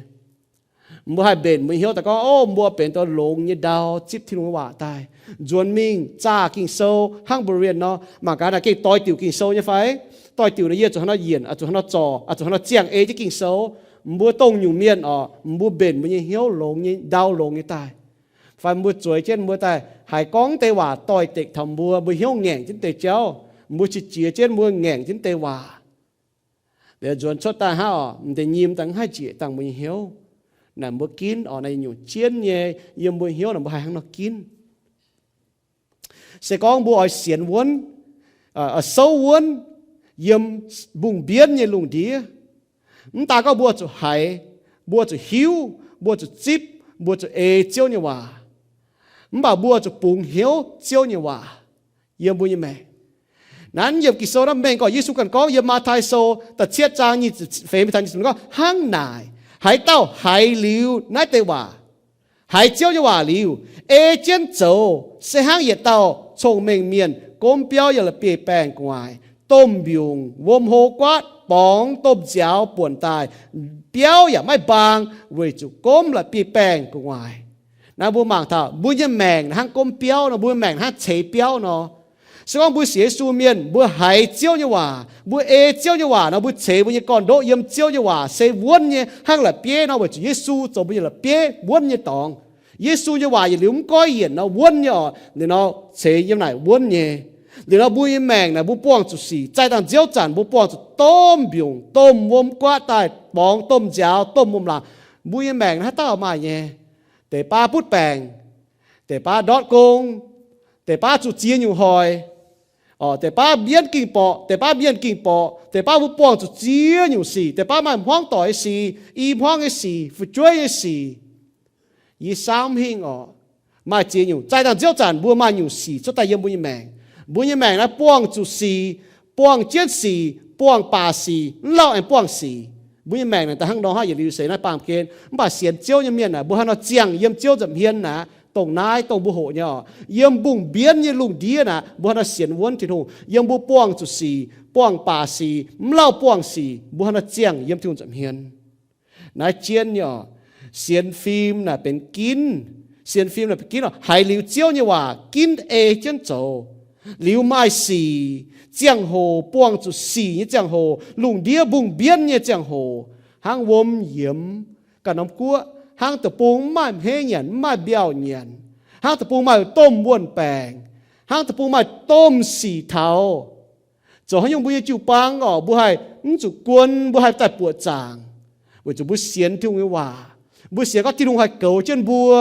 Mbuo haih mbenc mbuo nyei hnyouv daaih gorngv, ov, mbuo benx dauh longx nyei ndau, zipv Tin-Hungh nyei waac daaih, nzuonx mingh zaah Ging-Sou hnangv Berean nor. Mangc gaax naaic gengh doix diuc Ging-Sou nyei fai? Doix diuc nor yie zuqc hnangv nor yienc, zuqc hnangv nor zorc, zuqc hnangv nor ziangh ei jienv Ging-Sou. Mbuo dongh nyungc mienh orqc, mbuo mbenc mbuo nyei hnyouv longx nyei, ndau longx nyei daaih. Fai mbuo zueiz jienv mbuo daaih haiz gorngv deix waac doix-dekc taux mbuo, mbuo hnyouv ngaengc jienv deix jauv, mbuo qiex jiez jienv mbuo ngaengc jienv deix waac. Liuz nzuonx cuotv daaih hnangv orqc, m'deix nyim daaih mv haih njiec dangh mbuo nyei hnyouv. Naaic mbuo ginv orqc, naaiv nyungc jienv nyei yiem mbuo hnyouv naaic mbuo haih hnangv nor ginv. Se gorngv mbuo oix sienx wuonv, souv wuonv yiem mbungh mbienv nyei lungh ndiev, mv daaih gorngv mbuo zuqc haiz, mbuo zuqc hiuv, mbuo zuqc zipv, mbuo zuqc ei Ziouv nyei waac. Mv baac mbuo zuqc bungx hnyouv Ziouv nyei waac yiem mbuo nyei maengc. Naaiv yiem Ging-Sou naaiv mengh gorngv Yesu ganh gorngv yiem Matv^tai Sou da'cietv zaang nyic ziepc feix mingh taux nyic ziepc gorngv, Hnangv naaic, haaix dauh haiz liuz naaiv deix waac, haiz Ziouv nyei waac liuz, ei jienv zoux, se hnangv yietc dauh cong-mengh mienh gomv biauv yiem la'bieiv-baengh gu'nguaaic, domh mbiungc wuom hlo guaatv borngz domh nziaaux buonc daaih, biauv yaac maiv mbaang, weic zuqc gomv la'bieiv-baengh gu'nguaaic. Naaiv mbuo mangc taux mbuo nyei maengc hnangv gomv biauv nor, mbuo maengc hnangv ceix biauv nor. Se gorngv mbuo sienx Yesu mienh, mbuo haiz Ziouv nyei waac, mbuo ei Ziouv nyei waac nor, mbuo ceix mbuo nyei gorn-ndoqv yiem Ziouv nyei waac se wuonv nyei hnangv la'bieiv nor, weic zuqc Yesu zoux mbuo nyei la'bieiv, wuonv nyei dorngx. Yesu nyei waac yietc liuz mv goiv yienc nor, wuonv nyei orqc, liuz nor ceix yiem naaic wuonv nyei. Liuz nor mbuo nyei maengc naaic mbuo buangh zuqc sic, zaih dangh nziouv zanc mbuo buangh zuqc domh mbiungc, domh wuom guaatv daaih borngz domh nziaaux, domh wuom-laangc. Mbuo nyei maengc naaiv haaix dauh maaih nyei? Deix baav butv baengc, deix baav ndortv gong, deix baav zuqc ziex nyungc hoic, deix baav mbienv ging-borqc, deix baav mienh ging-borqc, deix baav mbuo buangh zuqc ziex nyungc sic, deix baav maaih hmuangv doic nyei sic, i hmuangv nyei sic, fu'jueiv nyei sic. Yie samv hingh orqc, maaih ziex nyungc. Zaih dangh nziouv zanc mbuo maaih nyungc sic cuotv daaih yiem mbuo nyei maengc. Mbuo nyei maengc naaiv buangh zuqc sic, buangh jienv sic, buangh baac sic, mv lauh aengx buangh sic. Mbuo nyei maengc naaic da'hnangv nor hnangv yietc liuz seix naaiv baamh gen, mv baac sienx Ziouv nyei mienh naaic, mbuo hnangv nor ziangh yiem Ziouv nza'hmien naaic, dongh naaiv dongh mbuo hoqc nyei orqc. Yiem mbungh mbienv nyei lungh ndiev naaic, mbuo hnangv nor sienx wuonv Tin-Hungh. Yiem mbuo buangh zuqc sic, buangh baac sic, mv lauh buangh sic, mbuo hnangv nor ziangh yiem Tin-Hungh nza'hmien. Naaiv jienv nyei orqc, sienx fim naaic benx ginv. Sienx fim naaic benx ginv orqc, haiz liuz Ziouv nyei waac ginv ei jienv zoux. Liuz maaih sic, ziangh hoc buangh zuqc sic nyei ziangh hoc, lungh ndiev mbungh mbienv nyei ziangh hoc, hnangv wuom yiemx ganh norm guoqv, hnangv deic-bung mv maaih hmeiv nyanc, mv maaih mbiauh nyanc, hnangv deic-bung maaih domh wuon-baengc, hnangv deic-bung maaih domh sic taux. Zoux haaix nyungc mbuo nyei jiu-baang orqc, mbuo haih mv zuqc guon, mbuo haih daaih buoqc zaangc, weic zuqc mbuo sienx Tin-Hungh nyei waac. Mbuo sienx gorngv Tin-Hungh haih goux jienv mbuo.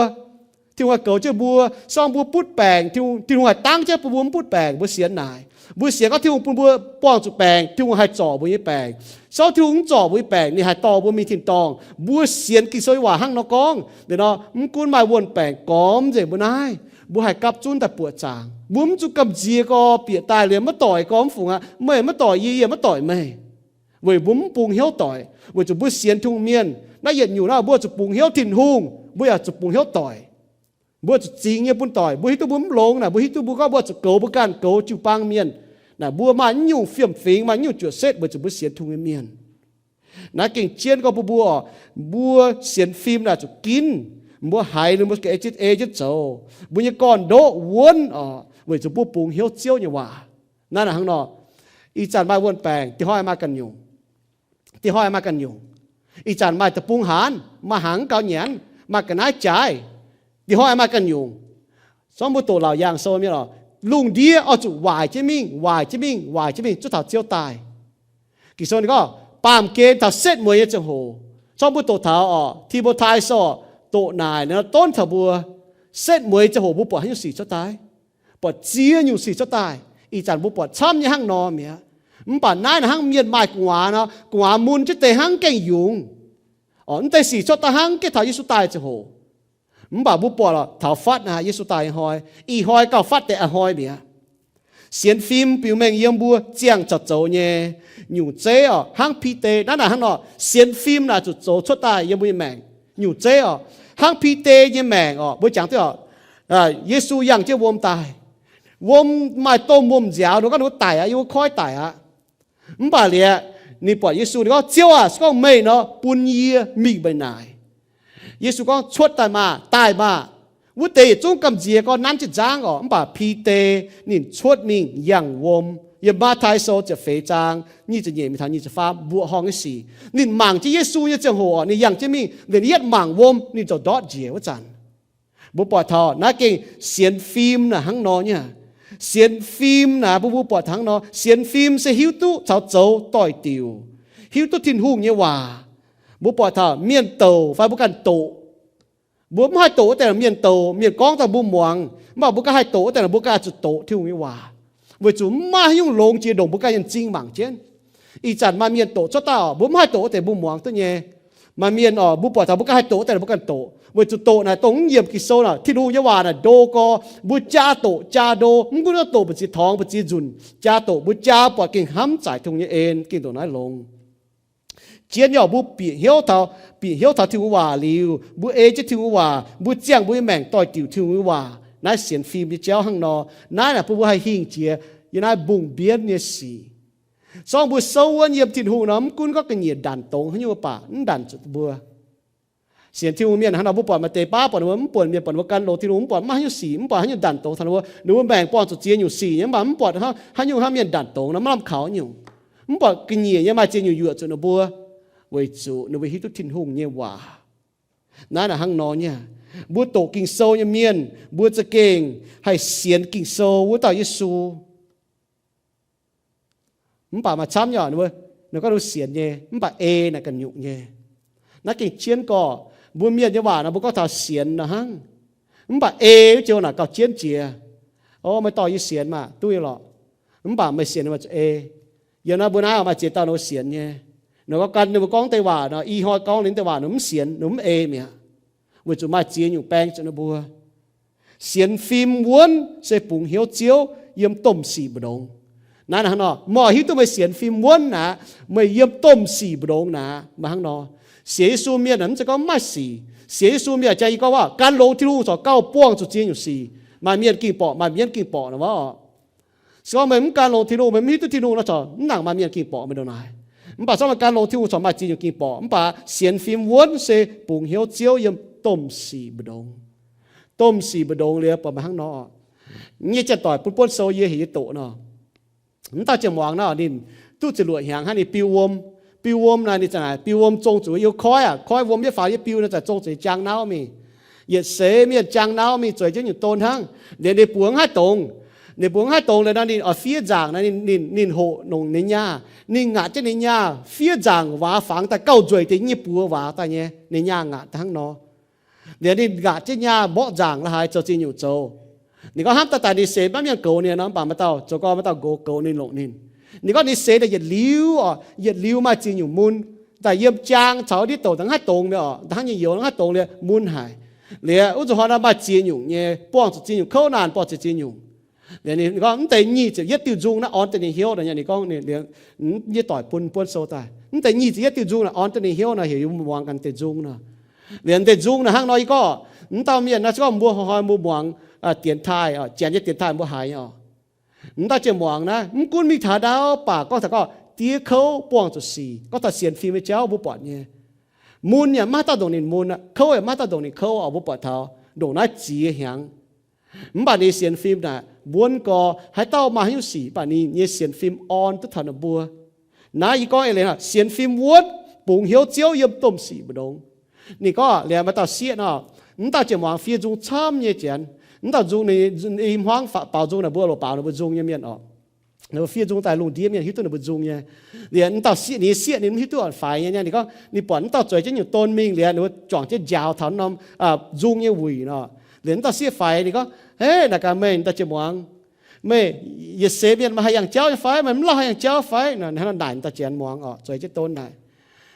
Tin-Hungh haih goux jienv mbuo. Se gorngv mbuo butv baengc, Tin-Hungh, Tin-Hungh haih dangv jienv bun mbuo mv butv baengc, mbuo sienx naaic. Mbuo sienx gorngv Tin-Hungh bun mbuo buangh zuqc baengc, Tin-Hungh haih zorc mbuo nyei baengc. Se gorngv Tin-Hungh mv zorc mbuo nyei baengc, ninh haih dorh mbuo mingh tin-dorngh. Mbuo sienx Ging-Sou nyei waac hnangv nor gorngv. Liuz nor, mv gunv maaih wuon-baengc gormx nzengc mbuo naaiv, mbuo haih gapv zunv daaih buoqc zaangc. Mbuo mv zuqc gamh nziex gorx bieqc daaih liemh maiv doic gorx mv fungc aqv. Meih maiv doic yie, yie maiv doic meih. Weic mbuo mv bungx hnyouv doic, weic zuqc mbuo sienx Tin-Hungh mienh. Naaiv yietc nyungc naaiv mbuo zuqc bungx hnyouv Tin-Hungh, mbuo yaac zuqc bungx hnyouv doic. Mbuo zuqc zingx nyei bun doic. Mbuo hiuv duqv mbuo mv longx naaic, mbuo hiuv duqv mbuo gorngv mbuo zuqc goux mbuo ganh, goux jiu-baang mienh. Naaic mbuo maaih naaiv nyungc fiem-fingx, maaih naaiv nyungc juoqc setv weic zuqc mbuo sienx Tin-Hungh nyei mienh. Naaiv gengh jienv gorngv bun mbuo orqc, mbuo sienx fim naaic zuqc ginv. Mbuo haiz liuz mbuo ganh ei jienv, ei jienv zoux. Mbuo nyei gorn-ndoqv wuonv orqc, weic zuqc mbuo bungx hnyouv Ziouv nyei waac. Naaiv naaic hnangv nor, ih zanc maaih wuon-baengc, dinh hnoi maaih ganh nyungc. Dinh hnoi maaih ganh nyungc. Ih zanc maaih deic-bung haanz, maaih hnaangx gaux nyanc, maaih ga'naaiv jaaix. Dinh hnoi maaih ganh nyungc. Zorngv mbuo doqc Laauc Yaangh Sou mienh oc, lungh ndiev oix zuqc waaic jienv mingh, waaic jienv mingh, waaic jienv mingh, zuov taux Ziouv daaih. Ging-Sou ninh gorngv, baamh gen taux setv mueiz nyei ziangh hoc, zorngv mbuo doqc taux oc, Ti^mo^tai Sou oc, doqc naaic nor donv taux mbuo, setv mueiz ziangh hoc mbuo buatc haaix nyungc sic cuotv daaih? Buatc ziex nyungc sic cuotv daaih. Ih zanc mbuo buatc camv nyei hnangv nor mi'aqv. Mv baac naaiv naaic hnangv mienh maaih gu'nguaaz nor, gu'nguaaz mun jienv deix hnangv gengh yungz. Oc, mv deix sic cuotv daaih hnangv gengh taux Yesu daaih ziangh hoc. Mv baac mbuo buatc taux fatv naaic Yesu daaih hnoi, ih hnoi gauh fatv deix a'hnoi mi'aqv. Sienx fim biux mengh yiem mbuo ziangh caux zoux nyei nyungc zeiv oc, hnangv Bide naaiv naaic hnangv nor, sienx fim naaic zuqc zoux cuotv daaih yiem mbuo nyei maengc nyungc zeiv oc. Hnangv Bide nyei maengc oc, mbuo jangx duqv oc, Yesu yangh jienv wuom daaih. Wuom maaih domh wuom-nziaaux, ninh gorngv ninh mbuo daic aqv, yiem wuov koiv daic aqv. Mv baac liuz, ninh buatc Yesu, ninh gorngv, Ziouv aac, se gorngv meih nor, bun yie mingh meih naaic. Yesu gorngv, Cuotv daaih maah! Daaih maah! Wuov deix yietc zungv gamh nziex gorngv nanv jienv nzangv oc. Mv baac Bide ninh cuotv mingh yangh wuom. Yiem Matv^tai Sou ziepc feix zaang nyic ziepc nyeic mingh taux nyic ziepc faam mbuoqc horngh nyei sic. Ninh mangc jienv Yesu nyei ziangh hoc oc, ninh yangh jienv mingh, liuz ninh yietv mangc wuom, ninh ziouc ndortv njiec wuov zanc. Mbuo buatc taux naaiv gengh sienx fim naaic hnangv nor nyei. Sienx fim naaic mbuo, mbuo buatc taux hnangv nor, sienx fim se hiuv duqv caux zoux doix-diuc, hiuv duqv Tin-Hungh nyei waac. Mbuo buatc taux mienh douc fai mbuo ganh doqc, mbuo mv haih doqc wuov deix mienh douc, mienh gorngv daaih mbuo muangx, mv baac mbuo ganh haih doqc wuov deix, mbuo ganh zuqc doqc Tin-Hungh nyei waac, weic zuqc mv maaih haaix nyungc longx jiex ndongc mbuo ganh nyei m'zing mangc jienv. Ih zanc maaih mienh doqc cuotv daaih oc, mbuo mv haih doqc wuov deix mbuo muangx duqv nyei. Maaih mienh oc, mbuo buatc taux mbuo ganh haih doqc wuov deix mbuo ganh doqc, weic zuqc doqc naaic dongh mv yiemc Ging-Sou naaic, Tin-Hungh nyei waac naaic ndo gorx, mbuo jaa doqc jaa ndo, mv gunv doqc mbu'ziex torngx mbu'ziex nzunc, jaa doqc mbuo jaa buatc gengh hnamv zaaic Tin-Hungh nyei en, gengh ndongc naaiv longx. Jienv nyei oc, mbuo bieqc hnyouv taux, bieqc hnyouv taux Tin-Hungh nyei waac liuz, mbuo ei jienv Tin-Hungh nyei waac, mbuo ziangh mbuo nyei maengc doix-diuc Tin-Hungh nyei waac, naaiv sienx fim nyei jauv hnangv nor. Naaiv naaic bun mbuo haih hingh jiex yiem naaiv mbungh mbienv nyei sic. Zorngv mbuo souv wuonv yiem Tin-Hungh nor, mv gunv gorngv ga'nyiec ndanc dongz haaix nyungc mv baac mv ndanc zuqc mbuo. Sienx Tin-Hungh mienh hnangv nor, mbuo buatc maaih deix baav buatc ninh mbuo mv buonc mienh, buatc ninh mbuo gan longx Tin-Hungh, mv buatc maiv haaix nyungc sic, mv buatc haaix nyungc ndanc dongz taux ninh mbuo. Ninh mbuo maengc buangh zuqc ziex nyungc sic nyei, mv baac mv buatc haaix nyungc hnangv mienh ndanc dongz nor, maiv lamh kaux nyungc. Mv buatc ga'nyiec nyei maaih ziex nyungc yuoqc zuqc ninh mbuo, weic zuqc ninh mbuo hiuv duqv Tin-Hungh nyei waac. Naaiv naaic hnangv nor nyei. Mbuo doqc Ging-Sou nyei mienh, mbuo za'gengh haih sienx Ging-Sou wuov dauh Yesu. Mv baac maaih camv nyei, ninh gorngv ninh sienx nyei, mv baac ei naaic ganh nyungc nyei. Naaiv gengh jienv gorx, mbuo mienh nyei waac nor mbuo gorngv taux sienx nor hnangv. Mv baac ei wuov joux naaic gauh jienv jiex. O, meih dorh yie sienx maah, duqv nyei lorqc. Mv baac meih sienx meih zuqc ei. Yiem naaiv mbuo naaiv maaih ziex dauh ninh mbuo sienx nyei. Ninh gorngv gan ninh mbuo gorngv deix waac nor, ih hnoi gorngv ninh deix waac ninh mv sienx, ninh mv ei mi'aqv. Weic zuqc maaih ziex nyungc baeng zuqc ninh mbuo. Sienx fim wuonv se bungx hnyouv Ziouv yiem domh sic mbu'ndongx. Naaiv hnangv nor, meih hiuv duqv meih sienx fim wuonv aqv, meih yiem domh sic mbu'ndongx aqv, meih hnangv nor. Sienx Yesu mienh mv zeiz gorngv mv maaih sic. Sienx Yesu mienh jang yie gorngv waac, gan longx Tin-Hungh corc gauh buangh zuqc ziex nyungc sic. Maaih mienh ging borqc, maaih mienh mv ging borqc nor wuov. Se gorngv meih mv gan longx Tin-Hungh, meih mv hiuv duqv Tin-Hungh nor corc mv nangc maaih mienh ging borqc meih ndongc naaic. Mv baac se gorngv meih gan longx Tin-Hungh corc maaih ziex nyungc ging borqc. Mv baac sienx fim wuonv se bungx hnyouv Ziouv yiem domh sic mbu'ndongx. Domh sic mbu'ndongx liuz buatc meih hnangv nor. Nyei janx-doic bun buonv sou yie heuc yie doqc nor. Mv dauh jiex muangx naaiv ninh duqv ziepc luoqc hnyangx hnangv ninh biu wuom. Biu wuom naaic ninh za'naaic biu wuom zong zuqc yiem koiv aqv. Koiv wuom yietv faaux yietv biu naaic za'naaic zong zuqc jang nauv mingh. Yietc seix mienh jang nauv mingh zueiz jienv nyungc don hnangv. Liuz ninh mbuox mv haih dongz. Ninh mbuox mv haih dongz liuz nor ninh oix fiev nzaangc naaic ninh, ninh, ninh hoqc nongc ninh nyaah. Ninh ngaatc jienv ninh nyaah fiev nzaangc waac fangx daaih gauh nzueic deix nyei buoz waac daaih nyei. Ninh nyaah ngaatc daaih hnangv nor. Liuz ninh ngaatc jienv nyaah mborqv nzaangc la'haaix zoux ziex nyungc zoux. Ninh gorngv hnamv daaih daaih ninh seix maiv mienh goux ninh nor, mv baac maaih dauh zoux gau maaih dauh nqox goux ninh longc ninh. Ninh gorngv ninh seix daaih yietc liuz oc, yietc liuz maaih ziex nyungc mun, daaih yiem jaang caux ndiev douc daaih maiv dongz mi'aqv oc, daaih hnangv nyei youz maiv dongz liuz mun haic. Liuz wuov nzunc hnoi naaiv maaih ziex nyungc nyei, buangh zuqc ziex nyungc kouv naanc, buangh zuqc ziex nyungc. Liuz ninh gorngv mv deix nyic ziepc yietv diuh nzung naaiv orn daaih ninh hnyouv nor, ninh gorngv, nyei doic bun buonv sou daaih, mv deix nyic ziepc yietv diuh nzung naaic orn daaih ninh hnyouv nor, heuc yie mbuo muangx ganh deix nzung nor. Liuz deix nzung naaic hnangv nor, yie gorngv mv dauh mienh naaiv se gorngv mbuo hnoi-hnoi mbuo muangx dienx taaih, janx nyei dienx taaih mbuo haiz nyei oc. Mv dauh jiex muangx naaiv, mv gunv mingh taux ndau baac gorngv taux gorngv diev kouv buangh zuqc sic, gorngv taux sienx fim nyei jauv mbuo buatc nyei. Mun yaac maiv dauh ndongc ninh mun aqv, kouv yaac maiv dauh ndongc ninh kouv oc, mbuo buatc taux ndongc naaiv ziex hnyangx. Mv baac ninh sienx fim naaic, mbuonv gorx haaix dauh maaih haaix nyungc sic, mv baac ninh nyei sienx fim orn duqv taux ninh mbuo. Naaiv yie gorngv eix leiz, sienx fim wuonv bungx hnyouv Ziouv yiem domh sic mbu'ndongx. Ninh gorngv liuz maaih dauh sieqv nor, mv dauh jiex muangx fiev nzung camv nyei janx. Mv dauh nzung ninh, i hmuangv baaux nzung naaic mbuo loc baaux ninh mbuo nzung nyei mienh oc. Ninh mbuo fiev nzung daaih lungh ndiev mienh hiuv duqv ninh mbuo nzung nyei. Liuz mv dauh sieqv, ninh sieqv ninh mv hiuv duqv oix faix nyei. Ninh gorngv ninh buatc mv dauh zueiz jienv nyungc don mingh liuz, ninh mbuo juangc jienv njaaux taux norm nzung nyei wuic nor. Liuz mv dauh sieqv faix ninh gorngv, Hei, naaic gaax meih dauh jien-muangz, meih yietc seix mienh meih haih yangh jauv nyei fai? Meih mv lauh haih yangh jauv fai? Naaic dauh jien-muangz oc, zueiz jienv don naaic.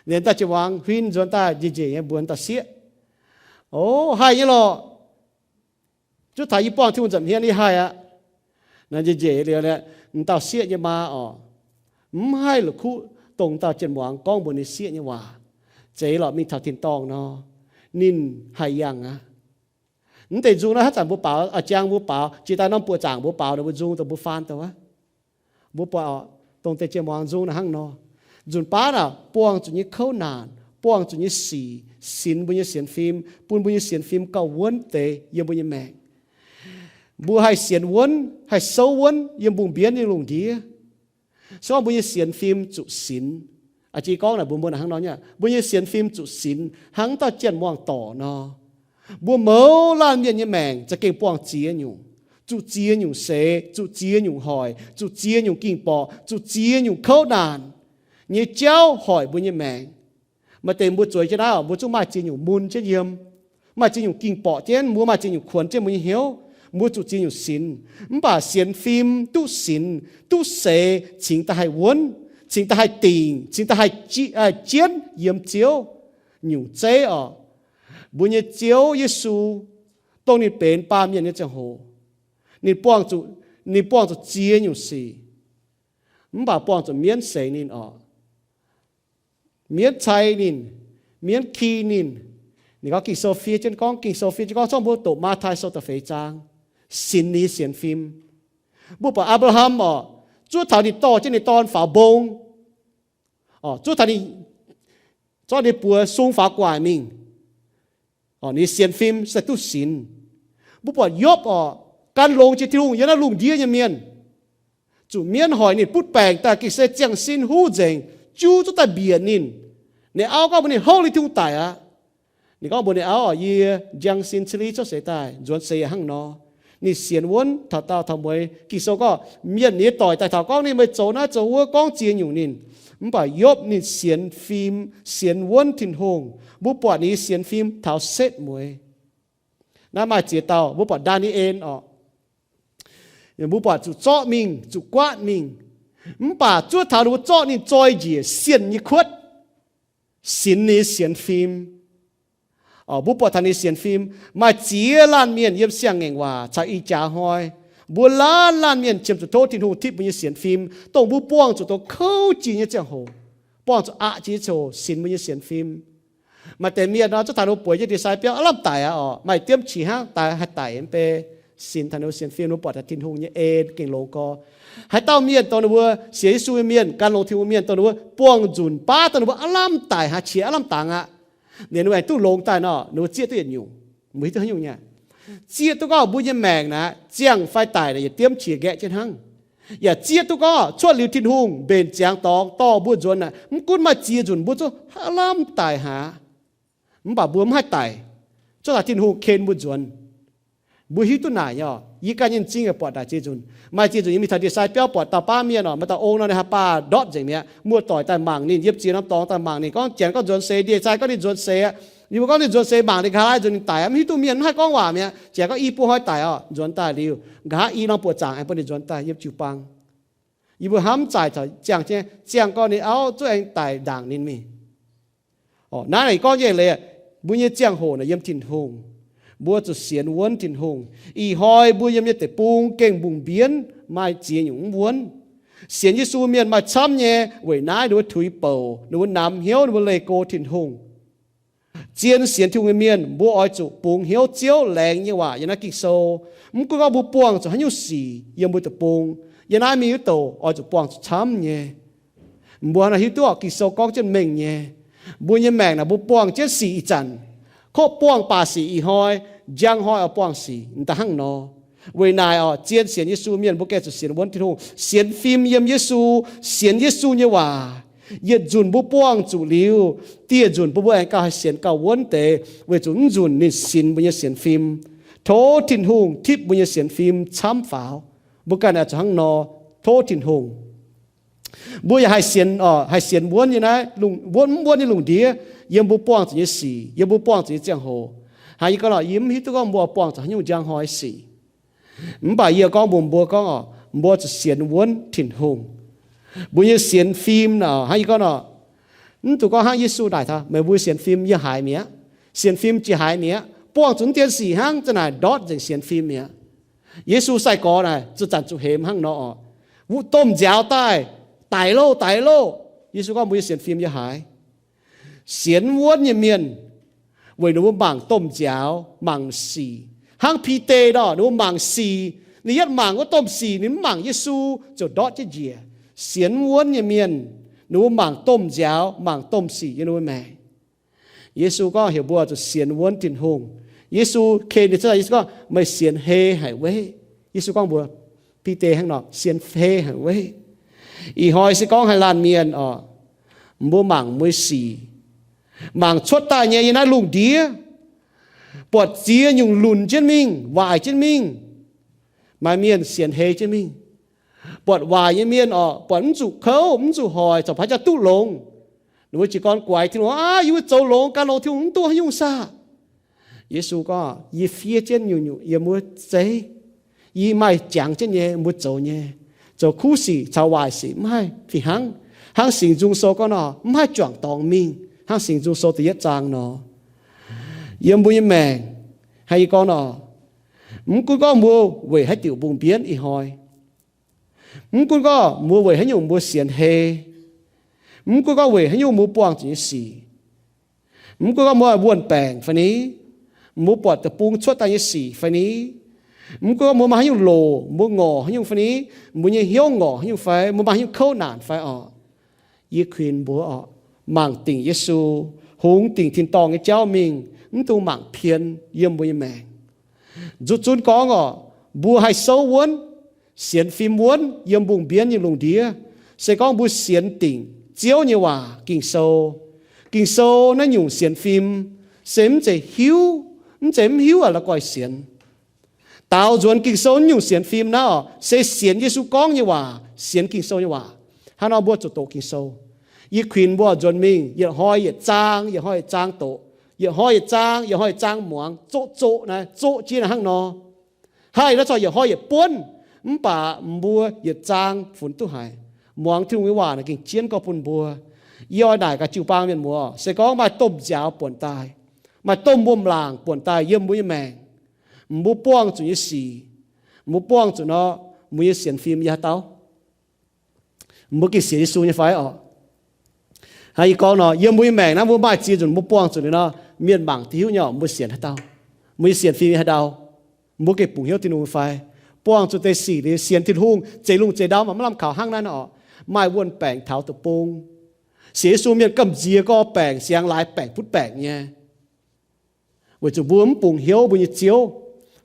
Liuz dauh jien-muangz huin nzuonx daaih njiec njiec nyei mbuox dauh sieqv, O, haih nyei lorqc. Zuov taux yie buangh Tin-Hungh nza'hmien yie haih aqv. Naaiv njiec njiec liuz, dauh sieqv nyei maa oc, mv haih la'kuqv dongh dauh jien-muangz gorngv mbuox ninh sieqv nyei waac. Zeiz lorqc, mingh taux tin-dorngh nor, ninh haih yangh aqv. Mv deix nzung naaiv haaix zanc mbuo baaux, jangx mbuo baaux, jiex daaih norm buoqc zaangc mbuo baaux ninh mbuo nzung dongh mbuo faan daaih aqv. Mbuo buatc oc, dongh deix jien-muangz nzung naaiv hnangv nor. Nzunc baav naaic buangh zuqc nyei kouv naanc, buangh zuqc nyei sic, sinx mbuo nyei sienx fim, bun mbuo nyei sienx fim gauh wuonv deix yiem mbuo nyei maengc. Mbuo haih sienx wuonv, haih souv wuonv yiem mbungh mbienv nyei lungh ndiev. Se gorngv mbuo nyei sienx fim zuqc sinx, a'jang gorngv naaic mbuo mbuo naaic hnangv nor nyei, mbuo nyei sienx fim zuqc sinx hnangv dauh jien-muangz dorc nor, mbuo mouz laanh mienh nyei maengc za'gengh buangh ziex nyungc, zuqc ziex nyungc seix, zuqc ziex nyungc hoic, zuqc ziex nyungc ging-borqc, zuqc ziex nyungc kouv naanc nyei jauv hoic mbuo nyei maengc. Maaih deix mbuo zueiz jienv naaiv oc, mbuo zungv maaih ziex nyungc mun jienv yiem, maaih ziex nyungc ging-borqc jienv, mbuo maaih ziex nyungc kuonx jienv mbuo nyei hnyouv, mbuo zuqc ziex nyungc sinx. Mv baac sienx fim duqv sinx, duqv seix, cingx daaih haih wuonv, cingx daaih haih dingc, cingx daaih haih jienv yiem Ziouv nyungc zeiv oc. Mbuo nyei Ziouv Yesu, dongh ninh benx baamh mienh nyei ziangh hoc, ninh buangh zuqc, ninh buangh zuqc ziex nyungc sic. Mv baac buangh zuqc mienv seix ninh oc. Mienv cai ninh, mienv ki ninh. Ninh gorngv Ging-Sou fiev jienv gorngv, Ging-Sou fiev jienv gorngv, zorqv mbuo doqc Matv^tai Sou da'feix zaang, sinx ninh sienx fim. Mbuo buatc Apc^laa^ham oc, zuov taux ninh dorh jienv ninh dorn faaux mbong, zuov taux ninh, zorqv ninh buoz sung faaux gu'nguaaic mingh. Ninh sienx fim se duqv sinx. Mbuo buatc Yopv oc, gan longx jiex Tin-Hungh yiem naaiv lungh ndiev nyei mienh. Zuqc mienv hoic ninh butv baengc daaih, gengh se ziangh sin huv nzengc, juv zuqv daaih mbiec ninh. Ninh auv gorngv mbuox ninh, houv liuz Tin-Hungh daic aqv. Ninh gorngv mbuox ninh auv oc, yie njang sin cili cuotv seix daaih, nzuonx seix yaac hnangv nor. Ninh sienx wuonv taux daauh taux mueiz. Ging-Sou gorngv mienh nyei doic daaih taux gorngv ninh meih zoux naaiv zoux wuov gorngv ziex nyungc ninh. Mv baac Yopv ninh sienx fim, sienx wuonv Tin-Hungh. Mbuo buatc ninh sienx fim taux setv mueiz. Naaiv maaih ziex dauh, mbuo buatc Ndaa^ni^en oc. Mbuo buatc zuqc zorqv mingh, zuqc guaatv mingh. Mv baac zuov taux ninh mbuo zorqv ninh zoi njiec sienh nyei kuotv, sinx ninh sienx fim. Mbuo buatc taux ninh sienx fim, maaih ziex laanh mienh yiem siang-ngaengc waac caux ih jaax hnoi, mbuo laanh laanh mienh qiemx zuqc tov Tin-Hungh tipv mbuo nyei sienx fim, dongh mbuo buangh zuqc dongh kouv jiex nyei ziangh hoc, buangh zuqc aqc jiex nyei ziangh hoc sinx mbuo nyei sienx fim. Maaih deix mienh nor, zuov taux ninh mbuo bueix jienv ndie-sai biauv aav lamh daic aqv oc, maaih diemv qiex hnangv daaih haih daic mv bei, sinx taux ninh mbuo sienx fim, ninh mbuo buatc taux Tin-Hungh nyei en gengh longx gorx. Haaix dauh mienh dongh ninh mbuo sienx Yesu nyei mienh, gan longx Tin-Hungh mienh, dongh ninh mbuo buangh nzunc baav dongh ninh mbuo aav lamh daic haaix qiex aav lamh dangx aqv, ninh mbuo aengx duqv longx daaih nor, ninh mbuo zieqv duqv yietc nyungc. Mbuo hiuv duqv haaix nyungc nyei? Zieqv duqv gorngv mbuo nyei maengc naaic ziangh fai daic naaic yietc diemv qiex nqaeqv jienv hnangv. Yaac zieqv duqv gorngv cuotv liuz Tin-Hungh mbenc ziangx dorngx dorh mbuo nzuonx naaic, mv gunv maaih ziex nzunc mbuo zungv aav lamh daic haic, mv baac mbuo mv haih daic, cuotv taux Tin-Hungh ken mbuo nzuonx. Mbuo hiuv duqv naaic nyei oc. Yie ganh nyei m'zing yaac buatc naaic ziex nzunc. Maaih ziex nzunc yie mingh taux ndie-sai biauv buatc dauh baav mienh oc, maaih dauh ong nor, ninh haaix baac ndortv nzengc mi'aqv. Muoz-doic daaih mangc ninh, yiem ziex norm dorngx daaih mangc ninh, gorngv janx gorngv nzuonx seix, ndie-sai gorngv ninh nzuonx seix aqv. Ninh mbuo gorngv ninh nzuonx seix mangc ninh nqa'haav nzunc ninh daic aqv, mv hiuv duqv mienh mv haih gorngv waac mi'aqv. Janx gorngv i buo hnoi daic oc, nzuonx daaih liuz nqa'haav i norm buoqc zaangc aengx bun ninh nzuonx daaih yiem jiu-baang. Yie mbuo hnamv zaaic taux ziangh jienv, ziangh gorngv ninh auv zungv aengx daic ndaangc ninh mingh. Naaiv naaic gorngv nyei leiz, mbuo nyei ziangh hoc naaic yiem Tin-Hungh. Mbuo zuqc sienx wuonv Tin-Hungh. Ih hnoi mbuo yiem nyei deic-bung gengh mbungh mbienv maaih ziex nyungc mv wuonv. Sienx Yesu mienh maaih camv nyei, weic naaiv ninh mbuo tuix bouc, ninh mbuo namx hnyouv, ninh mbuo leih go Tin-Hungh. Zien sienx Tin-Hungh nyei mienh, mbuo oix zuqc bungx hnyouv Ziouv laengz nyei waac yiem naaiv Ging-Sou. Mv gunv gorngv mbuo buangh zuqc haaix nyungc sic yiem mbuo deic-bung, yiem naaiv mingh wuov douc oix zuqc buangh zuqc camv nyei. Mbuo naaic hiuv duqv Ging-Sou gorngv jienv mengh nyei. Mbuo nyei maengc naaic mbuo buangh jienv sic ih zanc, kov buangh baac sic ih hnoi, njang hnoi oix buangh sic, m'daaih hnangv nor. Weic naaic oc, zien sienx Yesu mienh mbuo gengh zuqc sienx wuonv Tin-Hungh, sienx fim yiem Yesu, sienx Yesu nyei waac. Yietc nzunc mbuo buangh zuqc liuz, dieh nzunc bun mbuo aengx gauh haih sienx gauh wuonv deix, weic zuqc mv nzunc ninh sinx mbuo nyei sienx fim. Tov Tin-Hungh tipv mbuo nyei sienx fim camv faaux. Mbuo ganh oix zuqc hnangv nor tov Tin-Hungh. Mbuo yaac haih sienx, haih sienx wuonv nyei naaiv, wuonv, mv wuonv nyei lungh ndiev, yiem mbuo buangh zuqc nyei sic, yiem mbuo buangh zuqc nyei ziangh hoc. Hnangv yie gorngv nor, yie mv hiuv duqv gorngv mbuo buangh zuqc haaix nyungc njang hnoi sic. Mv baac yie gorngv mbuox mbuo gorngv oc, mbuo zuqc sienx wuonv Tin-Hungh. Mbuo nyei sienx fim naaic, hnangv yie gorngv nor, mv dungx gorngv hnangv Yesu naaic taux, meih mbuo sienx fim yiem haaix mi'aqv, sienx fim jiex haaix mi'aqv, buangh zuqc dien sic hnangv, za'naaic ndortv nzengc sienx fim mi'aqv. Yesu sai-gorx naaic zanc-zanc zuqc hemx hnangv nor oc. Wuov domh nziaaux daaih, daic loh, daic loh. Yesu gorngv mbuo nyei sienx fim yiem haaix? Sienx wuonv nyei mienh, weic ninh mbuo mangc domh nziaaux, mangc sic. Hnangv Bide nor, ninh mbuo mangc sic, ninh yietv mangc wuov domh sic, ninh mv mangc Yesu, ziouc ndortv jienv njiec. Sienx wuonv nyei mienh, ninh mbuo mangc domh nziaaux, mangc domh sic yiem ninh mbuo maengc. Yesu gorngv heuc mbuo zuqc sienx wuonv Tin-Hungh. Yesu ken ninh cuotv daaih, Yesu gorngv, meih sienx hei haic weiv. Yesu gorngv mbuox Bide hnangv nor, sienx hei haic weiv. Ih hnoi se gorngv haaix laanh mienh oc, mbuo mangc mbuo sic, mangc cuotv daaih nyei yiem naaiv lungh ndiev, buatc ziex nyungc lunc jienv mingh, waaic jienv mingh. Maaih mienh sienx hei jienv mingh, buatc waaic nyei mienh oc, buatc mv zuqc kouv, mv zuqc hoic, corc haaix jaax duqv longx. Ninh mbuo jiez gorn guaix Tin-Hungh, Aav, yie mbuo zoux longx, gan longx, Tin-Hungh mv duqv haaix nyungc saah? Yesu gorngv, Yie fiev jienv nyungc-nyungc yiem wuov zeiv. Yie maaih jangx jienv nyei, mbuo zoux nyei. Zoux kuv sic caux waaic sic mv haih fih hnangv. Hnangv Singx Nzung Sou gorngv nor, mv haih juangc dorngx mingh. Hnangv Singx Nzung Sou da'yietv zaang nor, yiem mbuo nyei maengc, hnangv yie gorngv nor, mv gunv gorngv mbuo weic haaix diuc mbungh mbienv ih hnoi, mv gunv gorngv mbuo weic haaix nyungc mbuo sienx hei, mv gunv gorngv weic haaix nyungc mbuo buangh zuqc nyei sic, mv gunv gorngv mbuo wuonh baengc fai ni, mbuo buatc deic-bung cuotv daaih nyei sic fai ni, mv gunv gorngv mbuo maaih haaix nyungc loc, mbuo ngorc haaix nyungc fai ni, mbuo nyei hnyouv ngorc haaix nyungc fai, mbuo maaih haaix nyungc kouv naanc fai oc, yie kuinx mbuo oc, mangc dingc Yesu, hungx dingc tin-dorngh nyei jauv mingh, mv dungx mangc pien yiem mbuo nyei maengc. Nzuqc zunv gorngv oc, mbuo haih souv wuonv, sienx fim wuonv yiem mbungh mbienv nyei lungh ndiev, se gorngv mbuo sienx dingc Ziouv nyei waac, Ging-Sou. Ging-Sou naaiv nyungc sienx fim se mv zeiz hiuv, mv zeiz mv hiuv aqv la'guaih sienx. Daaux nzuonx Ging-Sou naaiv nyungc sienx fim naaiv oc, se sienx Yesu gorngv nyei waac, sienx Ging-Sou nyei waac. Hnangv nor mbuo zuqc doqc Ging-Sou. Yie kuinx mbuo nzuonx mingh, yietc hnoi yietc zaang, yietc hnoi yietc zaang doqc, yietc hnoi yietc zaang, yietc hnoi yietc zaang muangx, zoqc zoqc naaiv, zoqc jienv naaiv hnangv nor. Haih naaiv corc yietc hnoi yietc buonv, mv baac mbuo yietc zaang funx duqv haic. Muangx Tin-Hungh nyei waac naaic gengh jienv gorngv bun mbuo. Yie oix naaic gaax jiu-baang mienh muoz, se gorngv maaih domh nziaaux buonc daaih, maaih domh wuom-laangc buonc daaih yiem mbuo nyei maengc, mbuo buangh zuqc nyei sic, mbuo buangh zuqc nor, mbuo nyei sienx fim yiem haaix dauh? Mbuo gengh sienx Yesu nyei fai oc? Hnangv yie gorngv nor, yiem mbuo nyei maengc naaiv mbuo maaih ziex nzunc mbuo buangh zuqc liuz nor, mienh mangc diuh hnyouv nyei oc, mbuo sienx haaix dauh? Mbuo nyei sienx fim yiem haaix dauh? Mbuo gengh bungx hnyouv Tin-Hungh fai? Buangh zuqc deix sic liuz sienx Tin-Hungh, zeix lungh zeix ndau mv lamh kaux hnangv naaiv nor oc. Maaih wuonh baengc taux deic-bung. Sienx Yesu mienh gamh nziex gorx baengc, siang laaix baengc butv baengc nyei. Weic zuqc mbuo mv bungx hnyouv mbuo nyei Ziouv,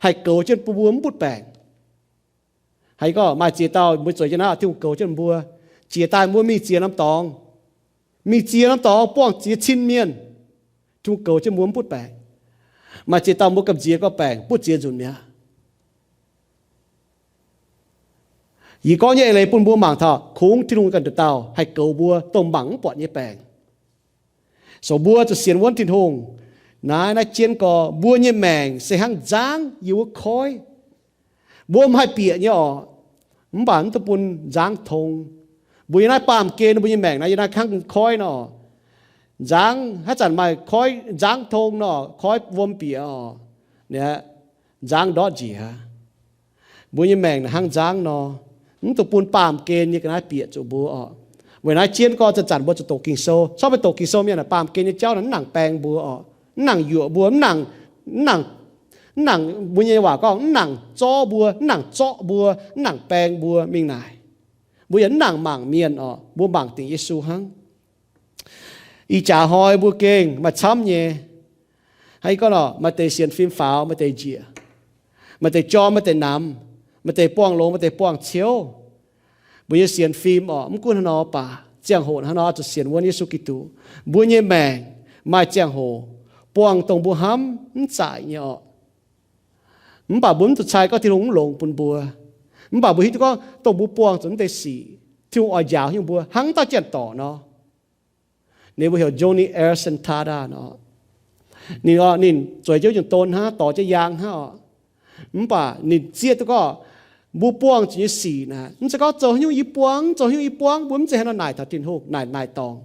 haih goux jienv bun mbuo mv butv baengc. Haiz gorngv maaih ziex dauh mbuo zueiz jienv naaiv, Tin-Hungh goux jienv mbuo, jiex daaih mbuo mingh ziex norm dorngx, mingh ziex norm dorngx buangh ziex cin mienh, Tin-Hungh goux jienv mbuo mv butv baengc. Maaih ziex dauh mbuo gamh nziex gorx baengc butv ziex nzunc mi'aqv. Yie gorngv nyei eix leiz bun mbuo mangc taux kungx Tin-Hungh ganh nduqc dauh haih goux mbuo dongh mangc mv buatc nyei baengc. So mbuo zuqc sienx wuonv Tin-Hungh. Naaiv, naaiv jienv gorx, mbuo nyei maengc se hnangv nzangv yiem wuov koiv. Mbuo mv haih bieqc nyei orqc, mv baac mv duqv bun nzangv tong. Mbuo yiem naaiv baamh gen mbuo nyei maengc naaiv, yiem naaiv hnangv koiv nor. Nzangv, haaix zanc maaih koiv nzangv tong nor, koiv wuom bieqc orqc, nzangv ndortv njiec. Mbuo nyei maengc naaiv hnangv nzangv nor, mv duqv bun baamh gen nyei ga'naaiv bieqc zuqc mbuo orqc. Weic naaiv jienv gorx zanc-zanc mbuo zuqc doqc Ging-Sou. Corc maiv doqc Ging-Sou mienh naaic baamh gen nyei jauv naaic mv nangc baeng mbuo orqc, mv nangc yuoqc mbuo, mv nangc, mv nangc, mv nangc, mbuo nyei waac gorngv mv nangc zorv mbuo, mv nangc zorqv mbuo, mv nangc baeng mbuo mingh naaic. Mbuo yaac mv nangc mangc mienh orqc, mbuo mangc dingc Yesu hnangv. Ih jaax hnoi mbuo gengh maaih camv nyei. Hnangv yie gorngv nor, maaih deix sienx fim faaux, maaih deix njiec, maaih deix jorm, maaih deix namx, maaih deix buangh longx, maaih deix buangh ciouv. Mbuo nyei sienx fim orqc, mv gunv haaix nor baac, ziangh hoc hnangv nor oix zuqc sienx wuonv Yesu Giduc. Mbuo nyei maengc maaih ziangh hoc buangh dongh mbuo hnamv mv zaic nyei orqc. Mv baac mbuo mv zuqc cai gorngv Tin-Hungh mv longx bun mbuo. Mv baac mbuo hiuv duqv gorngv dongh mbuo buangh zuqc mv deix sic, Tin-Hungh oix njaaux nyungc mbuo hnangv dauh janx-dorc nor. Ninh mbuo heuc Joni Eareson Tada nor. Ninh, ninh zueiz jienv nyungc don hnangv, dorh jienv yaang hnangv oc. Mv baac ninh zieqv duqv gorngv mbuo buangh zuqc nyei sic naaic, mv zeiz gorngv zoux haaix nyungc yie buangh, zoux haaix nyungc yie buangh, mbuo mv zeiz hnangv nor naaic taux Tin-Hungh, naaic, naaic dorngc.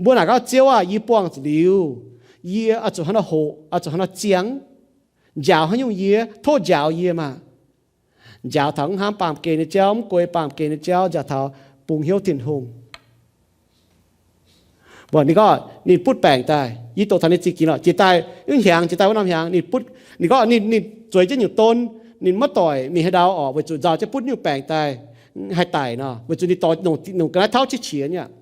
Mbuo naaic gorngv, Ziouv aah, yie buangh zuqc liuz, yie oix zuqc hnangv nor hoqc, oix zuqc hnangv nor ziangh. Njaaux haaix nyungc yie, tov njaaux yie maah! Njaaux taux mv hnamv baamh gen nyei jauv, mv guei baamh gen nyei jauv, njaaux taux bungx hnyouv Tin-Hungh. Mbuo ninh gorngv ninh butv baengc daaih, yie doqc taux ninh zingh ginx lorqc, jiex daaih, mv hnyangx, jiex daaih wuov norm hnyangx, ninh butv, ninh gorngv ninh, ninh zueiz jienv nyungc don, ninh maiv doic mingh haaix ndau oc, weic zuqc nzauh jienv butv nyungc baengc daaih, haih daic nor, weic zuqc ninh dorh longc ga'naaiv tauv qiex qiex nyei aqv.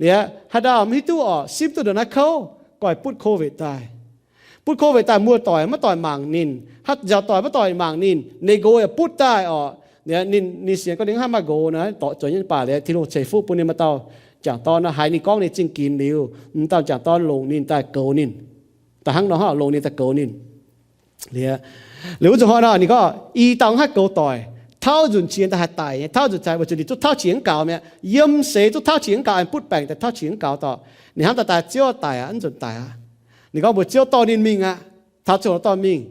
Liuz haaix dauh mv hiuv duqv oc, simv duqv ndongc naaiv kouv, goiv butv COVID daaih. Butv COVID daaih muoz-doic maiv doic mangc ninh, haaix nziaauc doic maiv doic mangc ninh, ninh nqox yaac butv daaih oc. Ninh, ninh sienx gorngv ninh mv haih maaih nqox nor, dorh zueiz nyei, mv baac liuz Tin-Hungh ceix fuqv bun ninh maaih dauh jangc dorn nor, haiz ninh gorngv ninh zingh ginx liuz, m'dauh jangc dorn longc ninh daaih goux ninh. Da'hnangv nor hnangv, longc ninh daaih goux ninh. Liuz, liuz wuov zanc hnoi nor, ninh gorngv i dauh mv haih goux doic, tauv nzunc qiex daaih haih daic nyei, tauv nzunc cai, weic zuqc ninh zungv tauv qiex mv gaux mi'aqv. Yiem seix zungv tauv qiex mv gaux, aengx butv baengc daaih tauv qiex mv gaux dorh. Ninh hnamv daaih daaih, Ziouv daic aqv, mv nzunc daic aqv. Ninh gorngv mbuox Ziouv dorh ninh mingh aqv, taux ziangh hoc dorh mingh.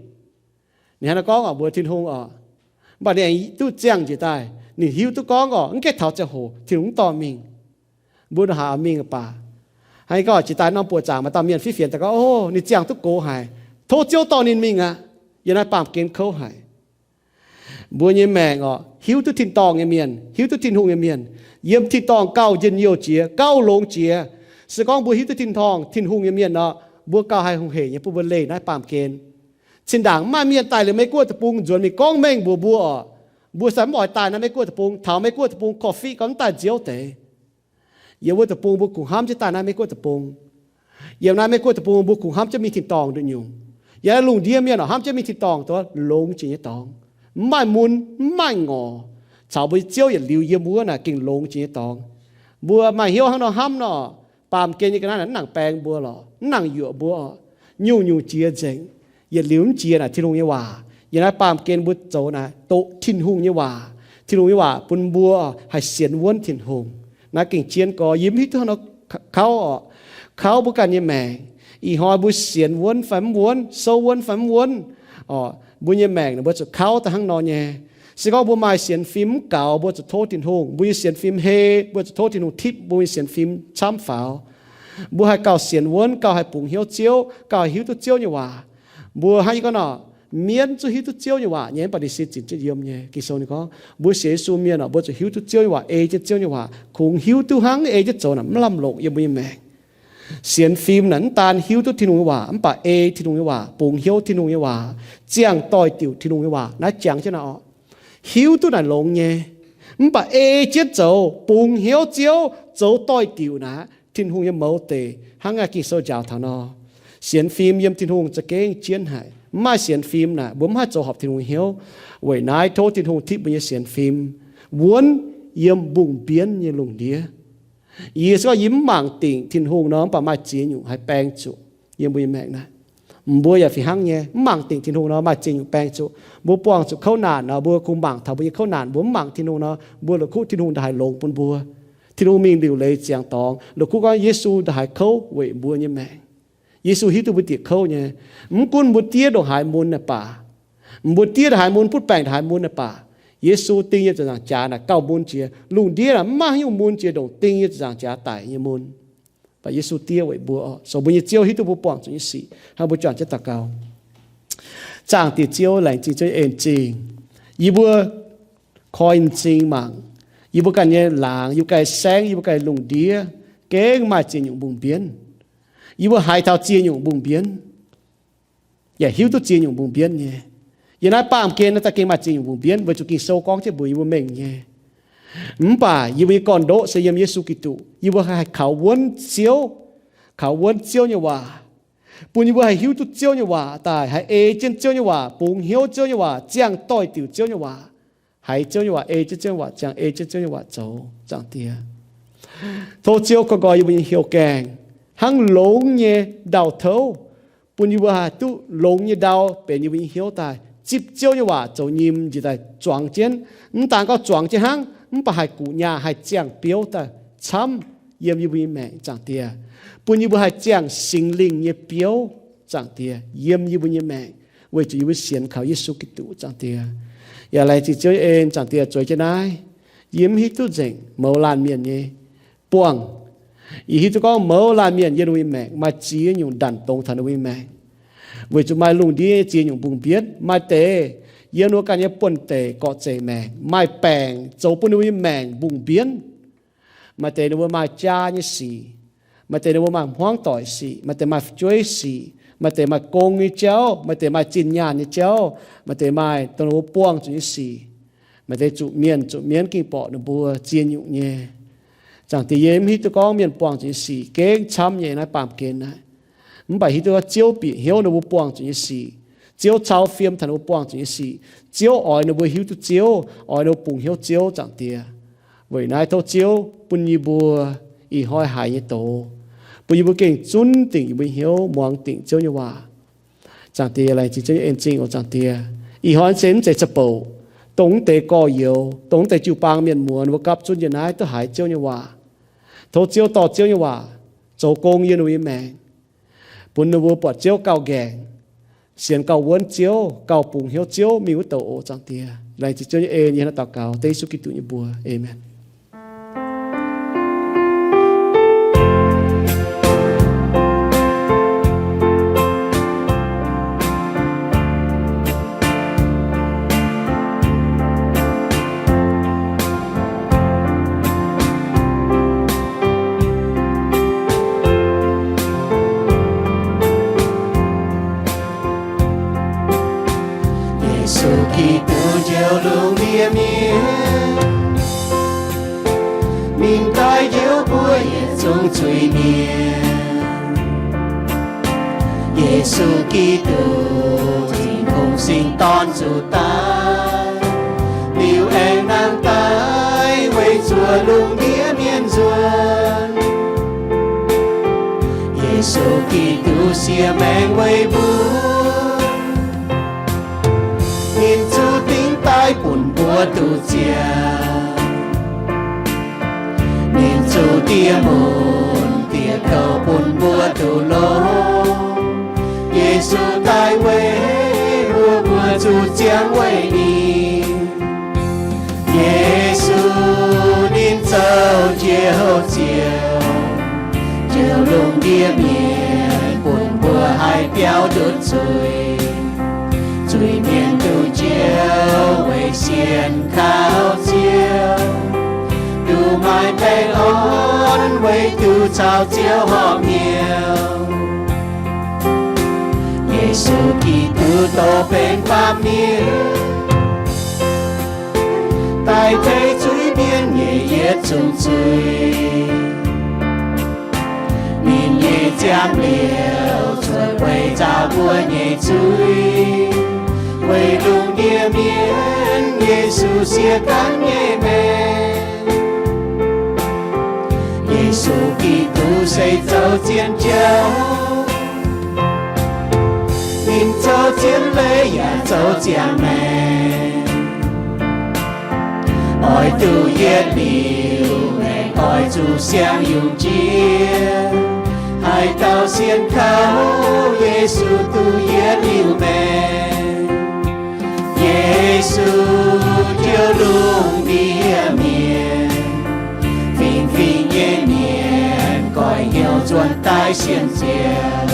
Ninh hnangv naaiv gorngv oc, mbuox Tin-Hungh oc. Mv baac ninh aengx duqv ziangh njiec daaih, ninh hiuv duqv gorngv oc, mv gaengh taux ziangh hoc Tin-Hungh mv dorh mingh. Mbuo nor haih mingh baac, hnangv gorngv jiex daaih norm buoqc zaangc maaih dauh mienh fiev fienx daaih gorngv, Ov, ninh ziangh duqv gox haic. Tov Ziouv dorh ninh mingh aqv. Yiem naaiv baamh gen kouv haic. Mbuo nyei maengc oc, hiuv duqv tin-dorngh nyei mienh, hiuv duqv Tin-Hungh nyei mienh, yiem tin-dorngh gauh njien-youh jiex, gauh longx jiex. Se gorngv mbuo hiuv duqv tin-dorngh, Tin-Hungh nyei mienh nor, mbuo gauh haih hungh heic nyei bun mbuo leih naaiv baamh gen. Zinh ndaangc maaih mienh daaih liuz Meiv-Guoqv deic-bung nzuonx mingh gorngv mengh mbuox mbuo oc, mbuo se mv oix daaih naaiv Meiv-Guoqv deic-bung, taux Meiv-Guoqv deic-bung korv-fiqv gorngv mv daaih nziouv deix. Yiem wuov deic-bung mbuo kungx hnamv jienv daaih naaiv Meiv-Guoqv deic-bung. Yiem naaiv Meiv-Guoqv deic-bung mbuo kungx hnamv jienv mingh tin-dorngh nduqc nyungc. Yiem naaiv lungh ndiev mienh oc, hnamv jienv mingh tin-dorngh duqv longx jiex nyei dorngx, mv maaih mun, mv maaih ngorc, caux mbuo nyei Ziouv yietc liuz yiem wuov naaic gengh longx jiex nyei dorngx. Mbuo maaih hnyouv hnangv nor hnamv nor, baamh gen nyei ga'naaiv naaic mv nangc baeng mbuo lorqc, mv nangc yuoqc mbuo oc. Nyungc-nyungc jiex nzengc, yietc liuz mv jiex naaic Tin-Hungh nyei waac. Yiem naaiv baamh gen mbuo zoux naaic doqc Tin-Hungh nyei waac. Tin-Hungh nyei waac bun mbuo haih sienx wuonv Tin-Hungh. Naaiv gengh jienv gorx, yie mv hiuv duqv hnangv nor kauv oc. Kauv mbuo ganh nyei maengc. Ih hnoi mbuo sienx wuonv fai mv wuonv, souv wuonv fai mv wuonv, oc, mbuo nyei maengc naaic mbuo zuqc kauv daaih hnangv nor nyei. Se gorngv mbuo maaih sienx fim mv gaux, mbuo zuqc tov Tin-Hungh. Mbuo nyei sienx fim hei, mbuo zuqc tov Tin-Hungh tipv mbuo nyei sienx fim camv faaux. Mbuo haih gauh sienx wuonv, gauh haih bungx hnyouv Ziouv, gauh haih hiuv duqv Ziouv nyei waac. Mbuo hnangv yie gorngv nor, mienv zungv hiuv duqv Ziouv nyei waac nyei, mv baac ninh se zinc jienv yiem nyei. Ging-Sou ninh gorngv, mbuo sienx Yesu mienh oc, mbuo zuqc hiuv duqv Ziouv nyei waac, ei jienv Ziouv nyei waac, kungx hiuv duqv hnangv, ei jienv zoux naaic, mv lamh longc yiem mbuo nyei maengc. Sienx fim naaic mv daan hiuv duqv Tin-Hungh nyei waac, mv baac ei Tin-Hungh nyei waac, bungx hnyouv Tin-Hungh nyei waac, ziangh doix-diuc Tin-Hungh nyei waac. Naaiv jangx jienv naaic oc. Hiuv duqv naaic longx nyei, mv baac ei jienv zoux, bungx hnyouv Ziouv, zoux doix-diuc naaic Tin-Hungh nyei mouz deic, hnangv naaiv Ging-Sou njaaux taux nor. Sienx fim yiem Tin-Hungh za'gengh jienv haic. Mv maaih sienx fim naaic, mbuo mv haih zoux horpc Tin-Hungh hnyouv. Weic naaiv tov Tin-Hungh tipv mbuo nyei sienx fim wuonv yiem mbungh mbienv nyei lungh ndiev. Yie se gorngv yie mv mangc dingc Tin-Hungh nor, mv baac maaih ziex nyungc haih baeng zuqc yiem mbuo nyei maengc naaic. Mbuo yaac fih hnangv nyei, mv mangc dingc Tin-Hungh nor, maaih ziex nyungc baeng zuqc. Mbuo buangh zuqc kouv naanc nor, mbuo kungx mangc taux mbuo nyei kouv naanc. Mbuo mv mangc Tin-Hungh nor, mbuo la'kuqv Tin-Hungh ndongc haaix longx bun mbuo. Tin-Hungh mingh liuc leiz ziangx dorngx, la'kuqv gorngv Yesu ndongc haaix kouv weic mbuo nyei maengc. Yesu hiuv duqv mbuo diuc kouv nyei. Mv gunv mbuo diev ndongc haaix mun naaic baac, mbuo diev ndongc haaix mun, butv baengc ndongc haaix mun naaic baac, Yesu ding yiem ziepc nzaangc jaax naaic gauh mun jiex. Lungh ndiev naaic mv maaih haaix nyungc mun jiex ndongc ding yiem ziepc nzaangc jaax daic nyei mun. Baac Yesu diev weic mbuo oc. So mbuo nyei Ziouv hiuv duqv mbuo buangh zuqc nyei sic. Hnangv mbuo juangc jienv daux gaux. Zaangc Diex Ziouv, laengz zingh Ziouv en zingh. Yie mbuo koi m'zing mangc, yie mbuo ganh nyei laangz, yie mbuo ganh nyei saengv, yie mbuo ganh nyei lungh ndiev, gengh maaih ziex nyungc mbungh mbienv. Yie mbuo haiz taux ziex nyungc mbungh mbienv, yaac hiuv duqv ziex nyungc mbungh mbienv nyei. Yiem naaiv baamh gen naaiv daaih gengh maaih ziex nyungc mbungh mbienv, weic zuqc Ging-Sou gorngv jienv mbuox yie mbuo mengh nyei. Mv baac yie mbuo nyei gorn-ndoqv se yiem Yesu Giduc. Yie mbuo haih kaux wuonv Ziouv, kaux wuonv Ziouv nyei waac, bun yie mbuo haih hiuv duqv Ziouv nyei waac daaih, haih ei jienv Ziouv nyei waac, bungx hnyouv Ziouv nyei waac, ziangh doix-diuc Ziouv nyei waac, haiz Ziouv nyei waac, ei jienv Ziouv nyei waac, ziangh ei jienv Ziouv nyei waac zoux. Zaangc Diex, tov Ziouv koi nqoi yie mbuo nyei hnyouv gaengh, hnangv longx nyei ndau-touv, bun yie mbuo haih duqv longx nyei ndau benx yie mbuo nyei hnyouv daaih, zipv Ziouv nyei waac zoux nyim njiec daaih zuangx jienv. Mv daan gorngv zuangx jienv hnangv, mv baac haih guqc nyaah, haih ziangh biouv daaih camv yiem yie mbuo nyei maengc, Zaangc Diex. Bun yie mbuo haih ziangh Singx Lingh nyei biouv, Zaangc Diex, yiem yie mbuo nyei maengc, weic zuqc yie mbuo sienx kaux Yesu Giduc, Zaangc Diex. Yaac laengz zingh Ziouv nyei en, Zaangc Diex, zueiz jienv naaiv. Yie mv hiuv duqv nzengc mouz laanh mienh nyei buangh. Yie hiuv duqv gorngv mouz laanh mienh yiem ninh mbuo nyei maengc maaih ziex nyungc ndanc dongz taux ninh mbuo nyei maengc, weic zuqc maaih lungh ndiev nyei ziex nyungc mbungh mbienv. Maaih deix yiem ninh mbuo ganh nyei buonv-deic gorqv-zeic maengc maaih baengc zoux bun ninh mbuo nyei maengc mbungh mbienv. Maaih deix ninh mbuo maaih jaa nyei sic, maaih deix ninh mbuo maaih hmuangv doic sic, maaih deix maaih fu'jueiv sic, maaih deix maaih gong nyei jauv, maaih deix maaih zinh nyaanh nyei jauv, maaih deix maaih dongh ninh mbuo buangh zuqc nyei sic. Maaih deix zuqc mienh zuqc mienv gengh borqc ninh mbuo ziex nyungc nyei. Zaangc Diex, yie mv hiuv duqv gorngv mienh buangh zuqc nyei sic gengh camv nyei naaiv baamh gen naaiv. Mv baac hiuv duqv gorngv Ziouv bieqc hnyouv ninh mbuo buangh zuqc nyei sic. Ziouv cau fiem taux ninh mbuo buangh zuqc nyei sic. Ziouv oix ninh mbuo hiuv duqv Ziouv, oix ninh mbuo bungx hnyouv Ziouv, Zaangc Diex. Weic naaiv tov Ziouv bun yie mbuo ih hnoi haiz nyei doz, bun yie mbuo gengh zunv dingc yie mbuo hnyouv muangx dingc Ziouv nyei waac. Zaangc Diex, laengz zingh Ziouv nyei en zingh oc, Zaangc Diex. Ih hnoi se mv zeiz za'bouc, dongh mv deix gorx-youz, dongh mv deix jiu-baang mienh muoz ninh mbuo gapv zunv yiem naaiv duqv haiz Ziouv nyei waac. Tov Ziouv dorh Ziouv nyei waac zoux gong yiem ninh mbuo nyei maengc, bun ninh mbuo buatc Ziouv gauh nqaengc, sienx gauh wuonv Ziouv, gauh bungx hnyouv Ziouv mingh wuov douc oc, Zaangc Diex. Laengz zingh Ziouv nyei en, yie hnangv naaiv daux gaux dengv Yesu Giduc nyei mbuox. Aamen. Yesu Giduc njoux lungh ndiev mienh, mingh daaih njoux mbuo yietc zungv zuiz-mienh. Yesu Giduc, Tin-Hungh Singx Dorn, zuqc daaih, liuz aengx nangh daaih weic zuoqc lungh ndiev mienh nzuonx. Yesu Giduc siex maengc weic mbuo, ninh zuqc dingc daaih bun mbuo duqv ziangh. Ninh zuqc diex mun diex kouv bun mbuo duqv longx. Yesu daaih weic mbuo, mbuo zuqc ziangh weic ninh. Yesu ninh zoux njoux ziouv, njoux lungh ndiev mienh, bun mbuo haih biaux ndutc zuiz. Zuiz-mienh duqv njoux weic sienx kaux Ziouv, duqv maaih baengh orn weic duqv caux Ziouv horpc hnyouv. Yesu Giduc doh benx baamh mienh, daaih tei zuiz-mienh nyei yietc zungv zuiz. Ninh nyei ziangh liuz cuotv weic nzaaux mbuo nyei zuiz. Weic lungh ndiev mienh, Yesu siex gaanv nyei maengc. Yesu Giduc se zoux zien jauv, ninh zoux zien leiz yaac zoux ziangh maengc. Oix duqv yietc liuz maengc oix zuqc siang yungz jiex. Haaix dauh sienx kaux Yesu duqv yietc liuz maengc. Yesu njoux lungh ndiev mienh, fingx-fingx nyei mienh goiv hnyouv nzuonx daaih sienx Ziouv.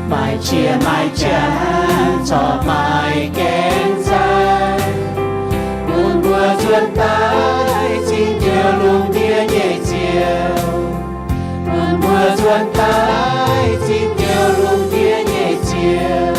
Maaih qiex maaih jaax corc maaih gaengh nzaaih, bun mbuo nzuonx daaih zinh njoux lungh ndiev nyei Ziouv. Bun mbuo nzuonx daaih zinh njoux lungh ndiev nyei Ziouv.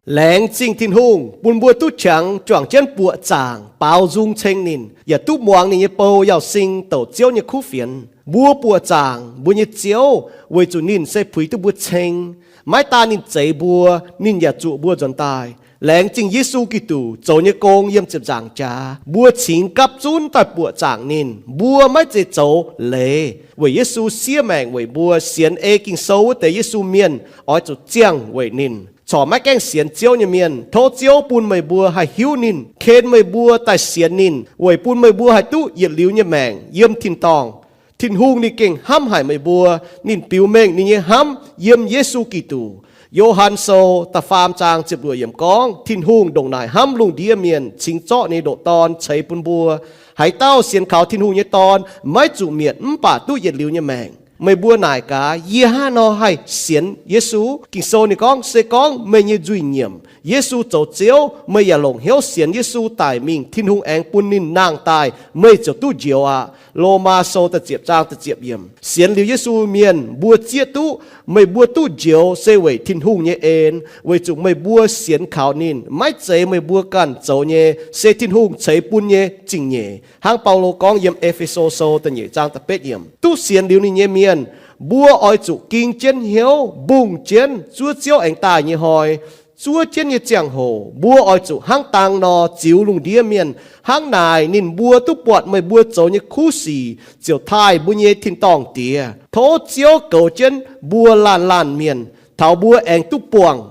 Laengz zingh Tin-Hungh bun mbuo duqv qangx juangc jienv buoqc zaangc baaux nzung ceng ninh, yaac duqv muangx ninh nyei bou Yauz Sing douc Ziouv nyei kuv fienx. Mbuo buoqc zaangc mbuo nyei Ziouv weic zuqc ninh se puix duqv mbuo ceng. Maiv daan ninh zeix mbuo, ninh yaac zuoqc mbuo nzuonx daaih. Laengz zingh Yesu Giduc zoux nyei gong yiem ziepc nzaangc jaax, mbuo cingx gapv zunv daaih buoqc zaangc ninh. Mbuo maiv zeiz zoux leiz, weic Yesu siev maengc weic mbuo. Sienx ei Ging-Sou wuov deix Yesu mienh oix zuqc ziangh weic ninh. corc maiv gaengh sienx Ziouv nyei mienh. Tov Ziouv bun meih mbuo haih hiuv ninh, ken meih mbuo daaih sienx ninh, weic bun meih mbuo haih duqv yietc liuz nyei maengc yiem tin-dorngh. Tin-Hungh ninh gengh hnamv haic meih mbuo. Ninh biux mengh ninh nyei hnamv yiem Yesu Giduc. Yo^han Sou da'faam zaang ziepc luoqc yiemc gorngv, Tin-Hungh ndongc naaic hnamv lungh ndiev mienh, cingx zorqv ninh ndoqc Dorn ceix bun mbuo. Haaix dauh sienx kaux Tin-Hungh nyei Dorn maiv zuqc mietc mv baac duqv yietc liuz nyei maengc. Meih mbuo naaic gaax, yie hnangv haaix nor haih sienx Yesu? Ging-Sou ninh gorngv, se gorngv meih nyei nzuih nyiemc, Yesu zoux Ziouv, meih yaac longc hnyouv sienx Yesu daic mingh, Tin-Hungh aengx bun ninh nangh daaih, meih ziouc duqv njoux aqv. Lomaa Sou da'ziepc zaang da'ziepc yiemc. Sienx liuz Yesu mienh mbuo zieqv duqv, meih mbuo duqv njoux se weic Tin-Hungh nyei en, weic zuqc meih mbuo sienx kaux ninh. Maiv zeiz meih mbuo ganh zoux nyei, se Tin-Hungh ceix bun nyei zingh nyeic. Hnangv Baulo gorngv yiem E^fe^so Sou da'nyeic zaang da'betv yiemc, duqv sienx liuz ninh nyei mienh, mbuo oix zuqc ging jienv hnyouv mbungh jienv zuov Ziouv aengx daaih nyei hnoi. Zuov jienv nyei ziangh hoc mbuo oix zuqc hnangv dang nor ziux lungh ndiev mienh. Hnangv naaic ninh mbuo duqv buatc meih mbuo zoux nyei kuv sic, ziouc taaih mbuo nyei tin-dorngh Diex. Tov Ziouv goux jienv mbuo laanh laanh mienh, taux mbuo aengx duqv buangh